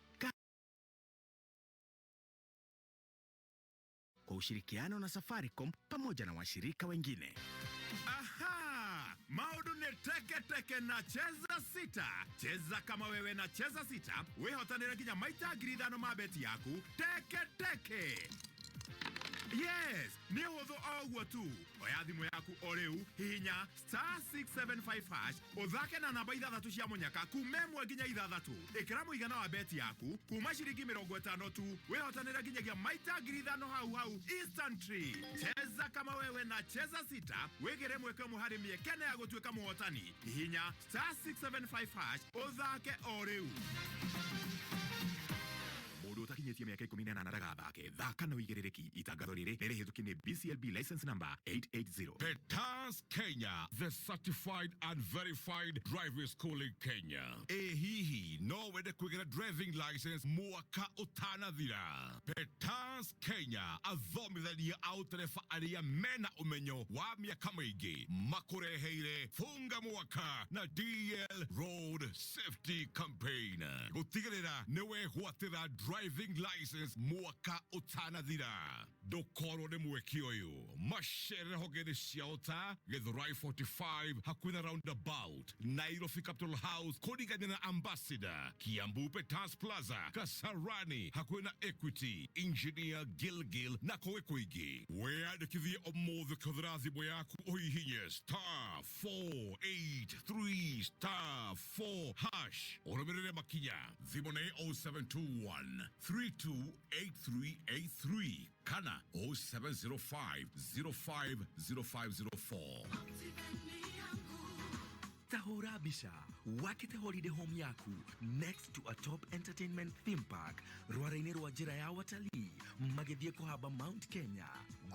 Kwa ushirikiano na Safaricom pamoja na washirika wengine. Aha! Maũndũ nĩ teke teke na Cheza Sita. Cheza kama wewe na Cheza Sita, wĩhotanĩre nginya maita 5,000 ma beti yaku teke teke. Yes, nĩ ũhũthũ o Ũguo tu, oya thimũ yaku o rĩu, hihinya star 675 hash, ũthake na namba ithathatũ cia mũnyaka kuma 1 nginya 6. Ĩkĩra mũigana wa beti yaku kuma ciringi 50 tu, wĩhotanĩre nginyagia maita 5,000 hau hau instantly. Cheza kama wewe na Cheza Sita, wĩgĩre mweke ũmwe harĩ mĩeke ya gũtuĩka mũhotani. Hihinya star 675 hash, ũthake o rĩu. Mũndũ ũtakinyĩtie mĩaka 18 ndagathake. Thaka na ũigĩrĩrĩki. Itangatho rĩrĩ nĩ rĩhĩtũkie nĩ BCLB license number 880. Petals Kenya, the certified and verified driving school in Kenya. Ĩ hihi no wende kwĩgĩra driving license mwaka ũtanathira? Petals Kenya, athomithania a ũtereba arĩa mena ũmenyo wa mĩaka mĩingĩ makũreheire funga mwaka na DL Road Safety Campaign gũtigĩrĩra nĩ wegwatĩra driving license mwaka ũtanathira. Ndũkorwo nĩ mweke ũyũ, macerere honge-inĩ cia ũta Githurai 45 hakuhĩ na roundabout, Nairobi Capital House kũringania na Ambassador, Kiambu Petals Plaza, Kasarani hakuhĩ na Equity, Engineer Gilgil na kũngĩ kũingĩ. Wĩyandĩkithie ũmũthĩ kũhũthĩra thimũ yaku ũhihinye star 483 star 4 hash, ũrũmĩrĩre makinya. Thimũ nĩ 0721 328383 kana 0705 050504. Tahura mbica wakĩte holiday home yaku next to a top entertainment theme park rwara-inĩ rwa njĩra ya watalii magĩthiĩ kũhamba Mount Kenya,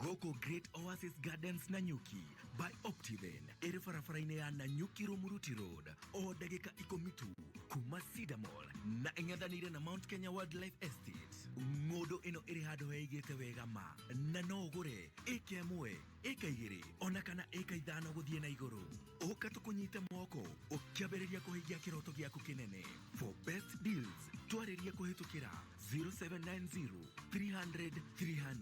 gũkũ Great Oasis Gardens Nanyuki by Optiven ĩrĩ barabara-inĩ ya Nanyuki Rumuruti Road, o ndagĩka 10 tu kuma Cedar Mall na ĩng'ethanĩire na Mount Kenya Wildlife Estate. Ng'ũndũ ĩno ĩrĩ handũ heigĩte wega ma, na no ũgũre ĩka 1, ĩka 2 ona kana ĩka 5 gũthiĩ na igũrũ. Ũka tũkũnyite moko ũkĩambĩrĩria kũhingia kĩroto gĩaku kĩnene. For best deals twarĩrie kũhĩtũkĩra 0790 300 300.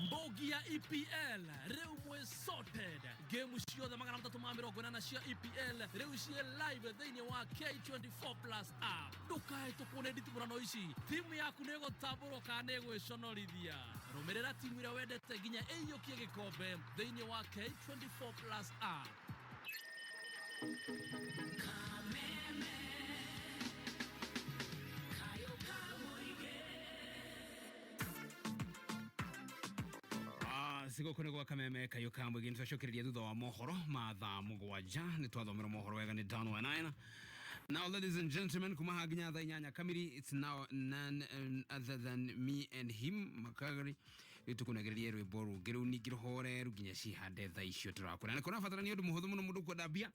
Mbogi ya EPL rĩu mwĩ sorted. Game ciothe 380 cia EPL rĩu ciĩ live thĩinĩ wa K24 Plus app. Ndũkahĩtũkwo nĩ nditimũrano ici, timu yaku nĩ ĩgũtambũrwo kana nĩ ĩgwĩconorithia. Rũmĩrĩra timu ĩrĩa wendete nginya ĩiyũkie gĩkombe thĩinĩ wa K24 Plus app. Sigũkũ nĩ gwa kameme kayũ ka mũingĩ. Nĩ twacokereria thutha wa mohoro ma thaa 7. Nĩ twathomerwo mohoro wega nĩ Dan wa 9. Now, ladies and gentlemen, kuma haha nginya thaa 8 kamiri, it's now none other than me and him Makagari. Rĩu tũkũnegererie rwĩmbo rũngĩ rũu ningĩ rũhoreru nginya cihande thaa icio tũrakũra. Na kũrabatarania ũndũ mũhũthũ mũno, mũndũ kwenda mbia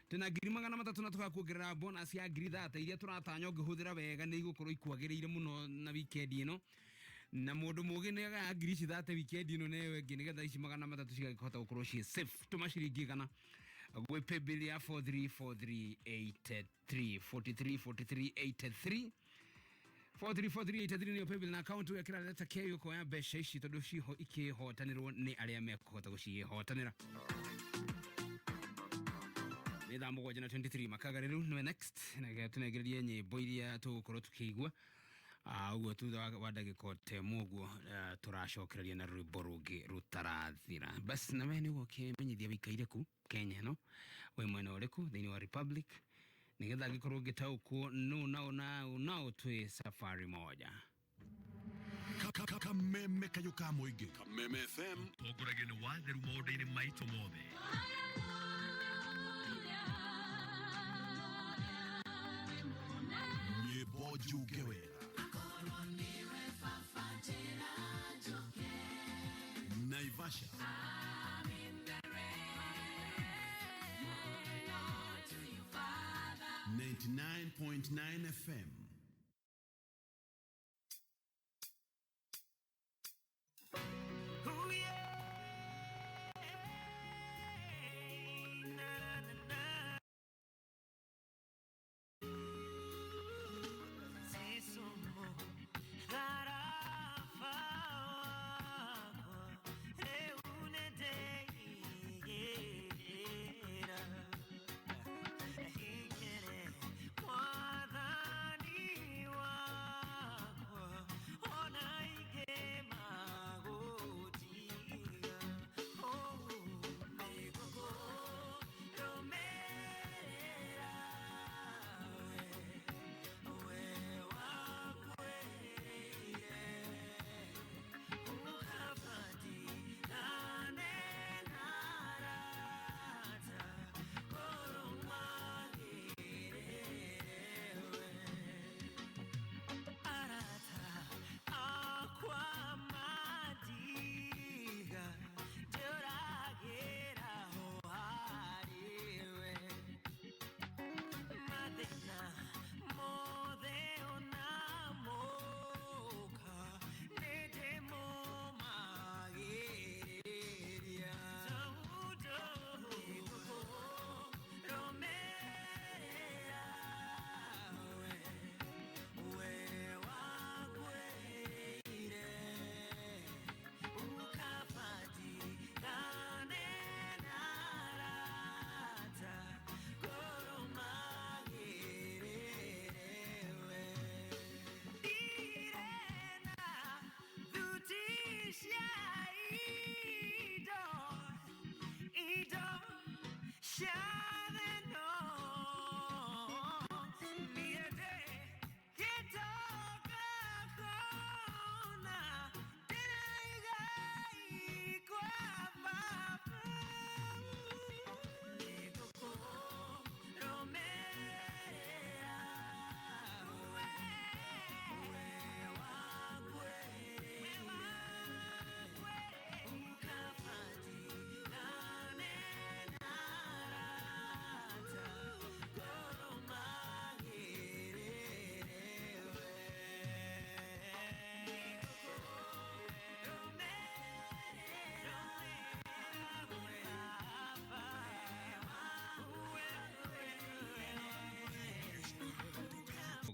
twĩna 300,000 na tũgakuongerera bonus ya 30,000 iria tũratanya ũngĩhũthĩra wega nĩ igũkorwo ikwagĩrĩire mũno na weekend ĩno. Na mũndũ mũgĩ nĩ agaya ngiri ici 30 weekend ĩno neyo ĩngĩ, nĩgetha ici 300 cigakĩhota gũkorwo ciĩ safe. Tũma ciringi 100 gwĩ paybill ya 434383, 434383, 434383 nĩyo paybill na account. Wekĩra letter K ũkoya mbeca ici, tondũ ciho ikĩhotanĩrwo nĩ arĩa mekũhota gũciĩhotanĩra. Nĩ thaa 7 na 23. Makaga rĩu nĩwe next na tũnengererie nyĩmbo iria tũgũkorwo tũkĩigua ũguo thutha wa ndagĩka o ta ĩmwe ũguo, tũracokereria na rwĩmbo rũngĩ rũtarathira. Bas, nawe nĩ ũgũkĩmenyithia wĩikaire ku Kenya ĩno, wĩ mwena ũrĩkũ thĩinĩ wa Republic, nĩgetha ngĩkorwo ngĩtaũkwo nũ nao nao nao twĩ safari moja. Kameme kayũ ka mũingĩ. Kameme FM tongoragio nĩ watheru maũndũ-inĩ maitũ mothe. Nyĩmbo njuge wega. Naivasha, 99.9 FM. Ooh, yeah. Na, na, na. Sisumo, garafa wakwa, reunendeira. Ikere, mwathani.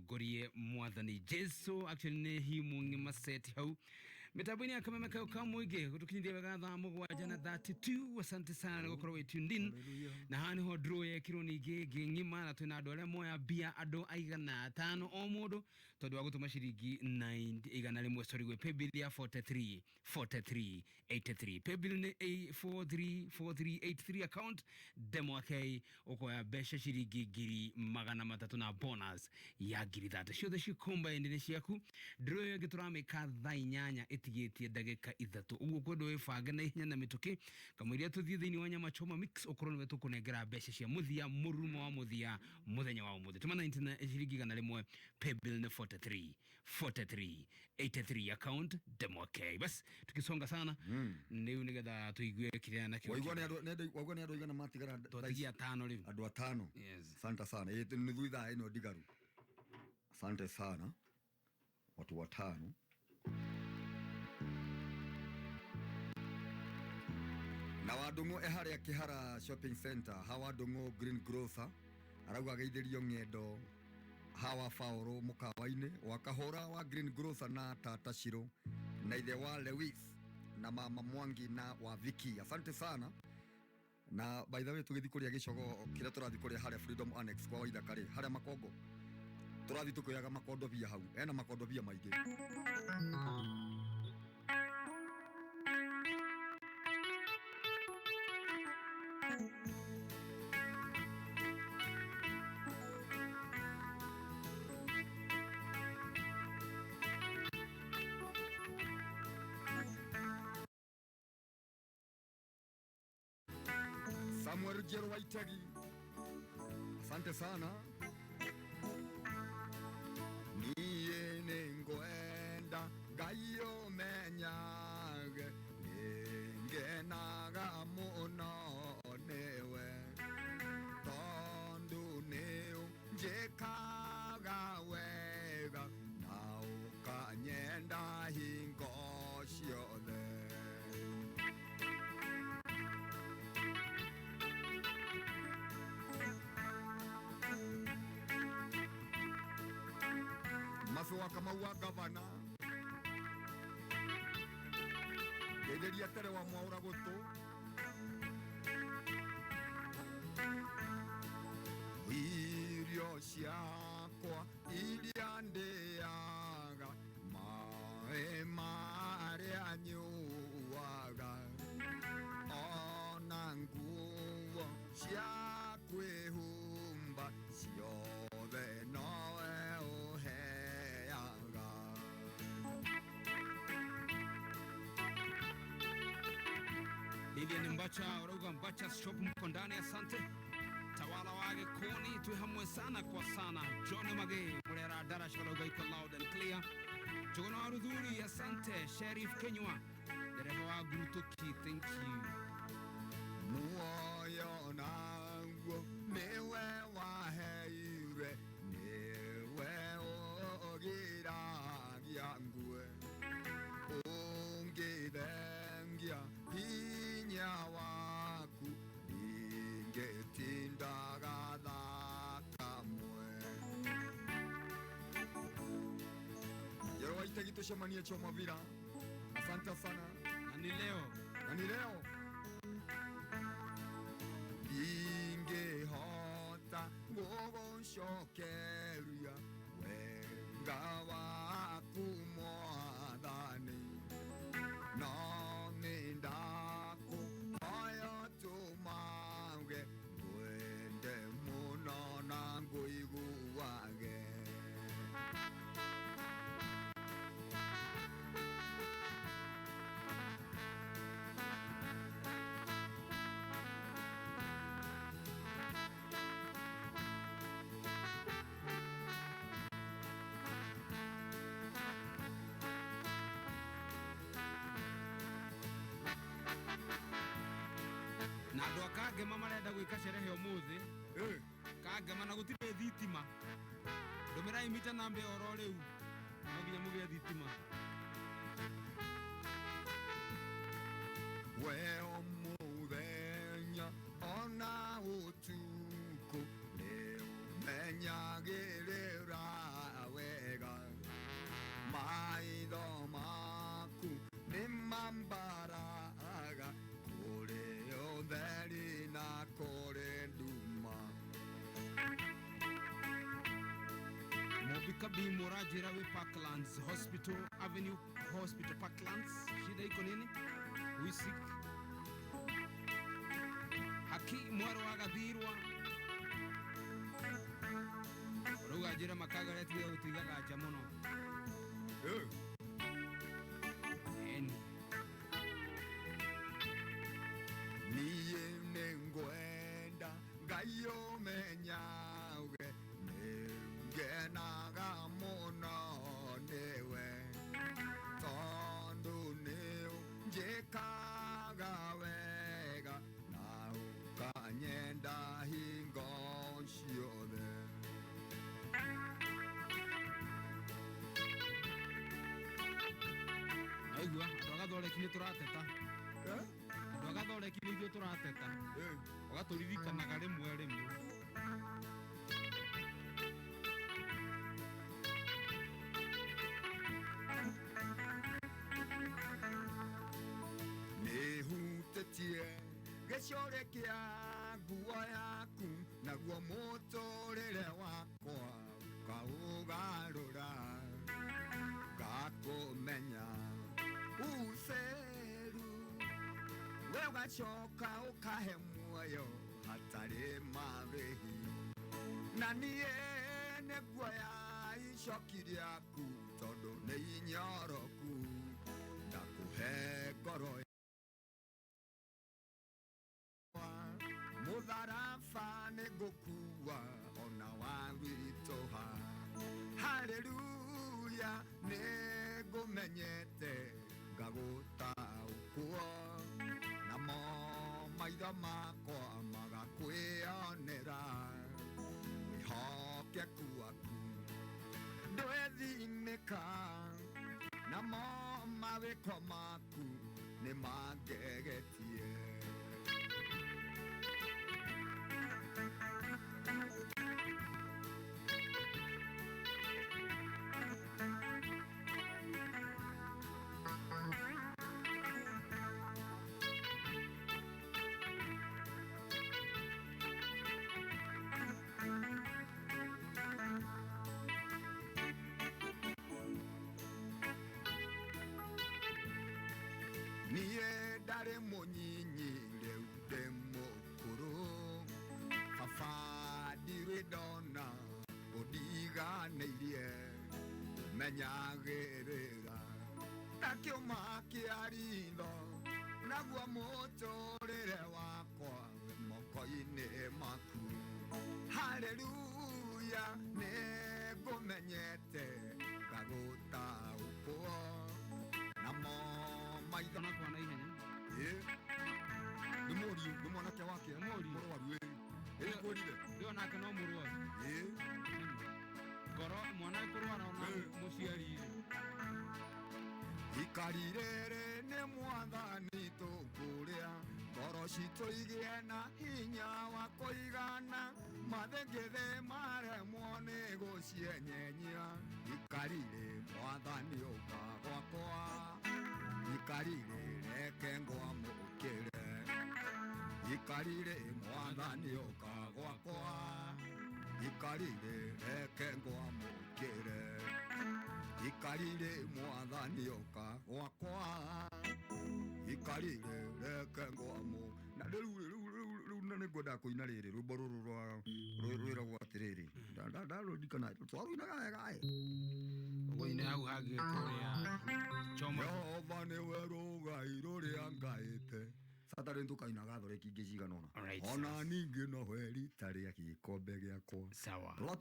Gorie mwathani Jesu actually nĩ himu ng'ima set hau mitambo-inĩ ya kameme kayo ka mũingĩ gũtũkinyithia wega thaa mũgwanja na 32. Asante sana nĩ gũkorwo wĩ tuned in. Na haha nĩho draw yekirwo ningĩ ĩngĩ ng'ima, na twĩna andũ arĩa moya mbia andũ aigana atano o mũndũ tondũ wa gũtũma ciringi 100, sorry, gwĩ paybill ya 43 43 83. Paybill nĩ 434383, account Demo K, ũkoya mbeca ciringi 300,000 na bonus ya 30,000, ciothe ci combined nĩ ciaku. Draw ĩyo ĩngĩ tũramĩka thaa 8 ĩtigĩtie ndagĩka 3, ũguo kwendwo wĩbange na ihenya na mĩtũkĩ kamũiria tũthiĩ thĩinĩ wa Nyama Choma Mix, ũkorwo nĩwe tũkũnengera mbeca cia mũthia, mũrurumo wa mũthia mũthenya wa ũmũthĩ. Tũma 99 ciringi 100, paybill nĩ 43 43 83, account Demo K. Bas tukisonga sana rĩu nĩgetha tũigue kĩrĩa nakĩo. Waigua nĩ andũ waigua nĩ andũ aigana matigara? Twatigia atano rĩu. Andũ atano. Yes. Asante sana. Ĩ nuthu ithaa ĩno ndigaru. Asante sana, watu watano. Na Wandũng'ũ e harĩa Kĩhara Shopping Center, ha Wandũng'ũ Green Grocer, arauga ageithĩrio ng'endo hawa faũrũ mũkawa-inĩ wa Kahũra wa Green Grocer na Tata Shiro na ithe wa Lewis na mama Mwangi na wa Vicky. Asante sana. Na by the way, tũgĩthiĩ kũrĩa gĩcogo kĩrĩa tũrathiĩ kũrĩa harĩa Freedom Annex kwa Waithaka rĩ, harĩa Makongo tũrathiĩ tũkĩoyaga makondobia hau, ena makondobia maingĩ. Samuel Jero Waitegi, asante sana. Niĩ nĩngwenda Ngai ũmenyage nĩngenaga mũno nĩwe, tondũ nĩũnjĩkaga wega na ũkanyenda hingo ciothe. Maso wa Kamau wa gavana, ngeithĩria tere wa Mwaũra gũtũ. Irio ciakwa iria ndĩaga, maĩ marĩa nyuaga, ona nguo cia kwĩhumba ciothe nowe ũheaga. Lilian Mbacha urauga Mbacha shop mko ndani, asante. Tawala wa Gĩkũni twĩ hamwe sana kwa sana. John Mage Murera Darash urauga iko loud and clear. Njũgũna wa Ruthuri, asante. Sheriff Kenywa dereva wa Gurutuki, thank you. Muoyo naguo nĩwe waheire, nĩwe ũgiragia ngue, ũngĩthengia hinya waku ndingĩtindaga thakamwe. Jero Waitegi, tucemanie Choma Villa. Asante sana. Na ni leo. Na ni leo. Ndingĩhota gũgũcokeria wega waku mwathani, no nĩ ndakũhoya ũtũmage Andũ a Kangema marenda gwĩka sherehe ũmũthĩ. Kangema na gũtirĩ thitima. Ndũmĩrai mita namba ĩyo oro rĩu. No nginya mũgĩe thitima. We mũthenya ona ũtukũ nĩũmenyagĩrĩra wega maitho maku nĩmambaraga kũrĩ ũtheri na kũrĩ nduma. Mobika B Mũranjĩra wĩ Parklands Hospital Avenue Hospital Parklands. Shida iko nini? We sick. Haki mwerũ wa Gathirwa. Ũrauga njĩra makagare tiga gũtigaga nja mũno. Eni. Niĩ nĩngwenda Ngai ũmenyage nĩngenaga mũno nĩwe tondũ nĩũnjĩkaga wega na ũkanyenda hingo ciothe. Aigua andũ a Gathoreki nĩ tũrateta. Andũ a Gathoreki nĩ ithuĩ tũrateta. Ũgatũririkanaga rĩmwe rĩmwe. Nĩhutĩtie gĩcore kĩa nguo yaku naguo mũtũrĩre wakwa ũkaũgarũra ngakũmenya uceru we ũgacoka ũkahe muoyo hatarĩ marĩhi na niĩ nĩnguoya icoki rĩaku tondũ nĩ inyoroku ndakũhe ngoro mũtharaba nĩngũkua ona waritũha. Haleluya nĩngũmenyete ngagũtaũkwo namo maitho makwa magakwĩonera wĩhokeku waku ndwĩthimĩka namo mawĩko maku nĩmangegetie. Niĩ ndarĩ mũnyinyi rĩu ndĩ mũkũrũ baba ndirĩ ndona ũndiganĩirie menyagĩrĩra ta kĩũma kĩa ritho naguo mũtũrĩre wakwa wĩ moko-inĩ maku. Haleluya nĩngũmenyete ngagũtaũkwo namo maitho makwa na ihenya. Nĩ mũriũ nĩ mwanake wake mũrwaru ĩ ĩkwĩrire Ndio nake no mũrwaru. Ngoro mwana ekũrwara ona mũciari rĩ. Ikari rĩrĩ nĩ mwathani tũkũrĩa ngoro citũ igĩe na hinya wa kũigana mathĩngĩthĩ maremwo nĩ gũcienyenyia. Ikari rĩ mwathani ũka gwakwa ikari rĩ reke ngwamũkĩre ikari rĩ mwathani ũka gwakwa ikari rĩ reke ngwamũkĩre ikari rĩ mwathani ũka gwakwa ikari rĩ reke ngwamũ na rĩu rĩu rĩu rĩu na nĩngwendaga kũina rĩrĩ rwĩmbo rũrũ rwa rwĩragwo atĩrĩrĩ ndarũririkana twarũinaga wega ĩ. Ũgũine hau hangĩ kũrĩa Choma. Jehova nĩwe rũgai rũrĩa ngaĩte. Saturday nĩtũkaina Gathoreki ingĩ cigana ũna. Ona ningĩ no he rita rĩa gĩkombe gĩakwa. Sawa. Rora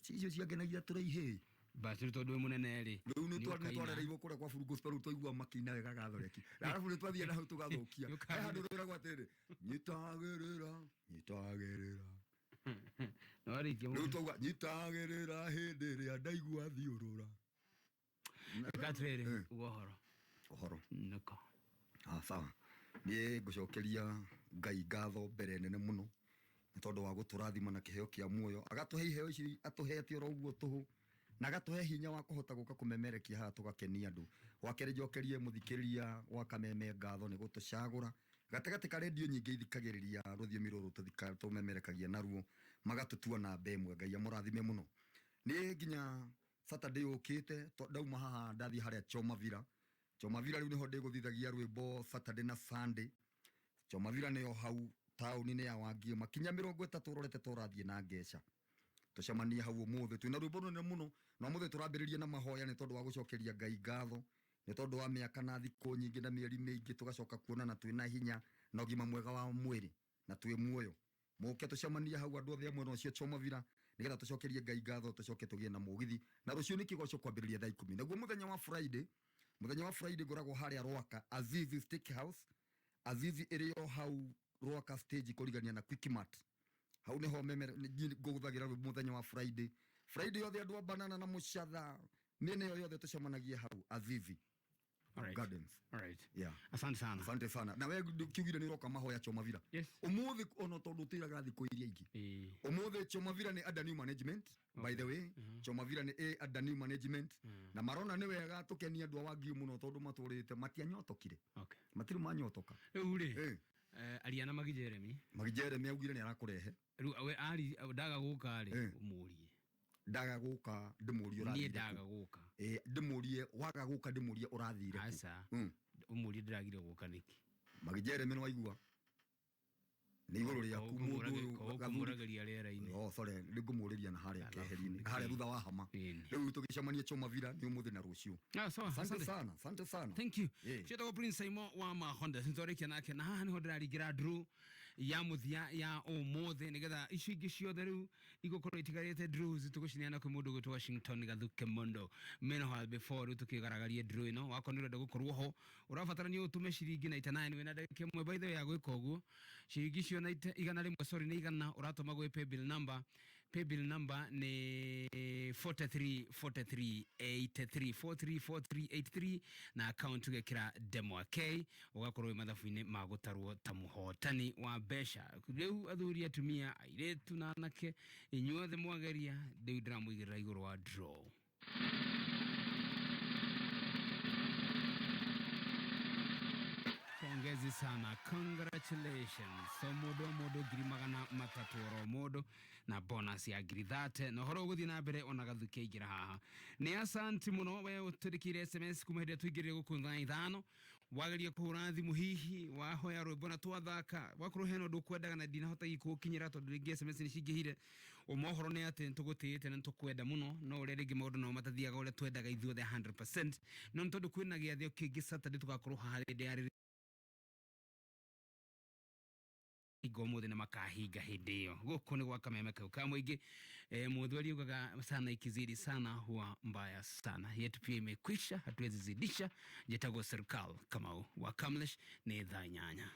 icio ciangenagia tũrĩ ihĩĩ. But rĩu tondũ wĩ mũnene rĩ, Rĩu nĩ nĩ ũkaina. Twarereirwo kũrĩa kwa Buru Gospel, rĩu twaigua makĩina wega gathoreki, arabu nĩ twathiĩ na hau tũgathũkia. He handũ rwĩragwo atĩrĩrĩ, nyitagĩrĩra, nyitagĩrĩra. Na warĩkia. Rĩu twauga nyitagĩrĩra hĩndĩ ĩrĩa ndaigua thiũrũra. Reka atĩrĩrĩ, uga ũhoro. Ũhoro. Nĩko. Ah, sawa, niĩ ngũcokeria Ngai ngatho mbere nene mũno nĩ tondũ wa gũtũrathima na kĩheo kĩa muoyo, agatũhe iheo ici atũhete oro ũguo tũhũ, na agatũhe hinya wa kũhota gũka kũmemerekia haha tũgakenia andũ. Wakerĩ, njokerie mũthikĩrĩria wa Kameme ngatho nĩ gũtũcagũra gatagatĩ ka rendio nyingĩ ithikagĩrĩria rũthiomi rũrũ tũmemerekagia naruo, magatũtua namba ĩmwe. Ngai amũrathime mũno. Nĩ nginya Saturday ũkĩte, ndauma haha ndathiĩ harĩa Choma Villa. Choma Villa rĩu nĩho ndĩgũthithagia rwĩmbo Saturday na Sunday. Choma Villa nĩyo hau taũni-inĩ ya Wangie, makinya 30 ũrorete ta ũrathiĩ na ngeca. Tũcemanie hau ũmũthĩ, twĩna rwĩmbo rũnene mũno, na ũmũthĩ tũrambĩrĩria na mahoya nĩ tondũ wa gũcokeria Ngai ngatho nĩ tondũ wa mĩaka na thikũ nyingĩ na mĩeri mĩingĩ tũgacoka kuonana twĩna hinya na ũgima mwega wa mwĩrĩ na twĩ muoyo. Mũke tũcemanie hau andũ othe a mwena ũcio Choma Villa, nĩgetha tũcokerie Ngai ngatho, tũcoke tũgĩe na mũgithi. Na rũciũ nĩ kĩgoco kwambĩrĩria thaa 10. Naguo mũthenya wa Friday, mũthenya wa Friday ngoragwo harĩa Rwaka Azizi Steak House. Azizi ĩrĩ o hau Rwaka stage kũrigania na Quickmart, hau niho memere ngũgũthagĩra mũthenya wa Friday. Friday yothe andũ a Banana na Mũcatha, mĩena ĩyo yothe tũcemanagie hau Azizi Alright. Gardens. Alright. Yeah. Asante sana. Asante sana. Na we kiugire nĩ ũroka mahoya Choma Villa. Yes. Ũmũthĩ ona tondũ ũtĩraga thikũ iria ingĩ. Ũmũthĩ Choma Villa nĩ under new management. By the way, Choma Villa nĩ under new management. Na marona nĩ wega tũkenie andũ a Wangigũ mũno tondũ matũrĩte matianyotokire. Okay. Matirĩ manyotoka. Rĩu rĩ, aria na Magi Jeremy. Magi Jeremy augire nĩ arakũrehe. Rĩu we ari ndaga gũka rĩ, ũmũrie. Ndaga gũka ndĩmũrie Niĩ ũrathire kũ. ndaga gũka. Ndĩmũrie waga gũka, ndĩmũrie ũrathire kũ. Aca. Ũmũrie ndĩragire gũka nĩkĩ. Magi Jeremy, nĩ waigua? Nĩ igũrũ rĩaku mũndũ ũyũ. Ũkũmũragĩria rĩera-inĩ. Oh, sorry, nĩ ngũmũrĩria na harĩa keheri-inĩ, harĩa thutha wa hama. Rĩu tũgĩcemanie Choma Villa nĩ ũmũthĩ na rũciũ. Ah, sawa, Asante asante. sana, asante sana. Thank you. Ciĩtagwo Prince Saimo wa Mahonda. Nĩtwarĩkia nake na haha nĩho ndĩraringĩra draw ya mũthia ya ũmũthĩ, nĩgetha icio ingĩ ciothe rĩu igũkorwo itigarĩte draws tũgũcineana kwĩ mũndũ ũgwĩtwo Washington Gathuke Mondo. Meanwhile, before rĩu tũkĩgaragarie draw ĩno, wakorwo nĩ ũrenda gũkorwo ho, ũrabatara nĩ ũtũme ciringi 99 wĩna ndagĩka 1 by the way ya gwĩka ũguo. Ciringi icio 100, sorry, nĩ 100 ũratũma gwĩ paybill number. Paybill number nĩ 43 43 83, 434383, na account ũgekĩra Demo K, ũgakorwo wĩ mathabu-inĩ ma gũtarwo ta mũhotani wa mbeca. Rĩu athuri, atumia, airĩtu na anake, inyuothe mwageria, rĩu ndĩramũigĩrĩra igũrũ wa draw. Pongezi sana, congratulations. So mũndũ o mũndũ 300,000 oro mũndũ, na bonus ya 30,000, na ũhoro ũgũthiĩ na mbere ona Gathuke aingĩra haha. Nĩ asanti mũno we ũtũrĩkĩire SMS kuma hĩndĩ ĩrĩa tũingĩrire gũkũ thaa 5, wageria kũhũra thimũ, hihi wahoya rwĩmbo na twathaka, wakorwo hena ũndũ ũkwendaga na ndinahota gũkinyĩra tondũ rĩngĩ SMS nĩ cingĩhire. Ũma ũhoro nĩ atĩ nĩ tũgũtĩĩte na nĩ tũkwenda mũno, no ũrĩa rĩngĩ maũndũ no matathiaga ũrĩa twendaga ithuothe 100%, no nĩ tondũ kwĩna gĩathĩ kĩngĩ Saturday tũgakorwo haha hĩndĩ ya hinga ũmũthĩ na makahinga hĩndĩ ĩyo. Gũkũ nĩ gwa Kameme kau ka mũingĩ. Mũthweri ugaga sana ikizidi sana huwa mbaya sana, yetu pia imekwisha, hatuwezi zidisha. Njĩtagwo Serikal Kamau wa Kamlesh. Nĩ thaa 8.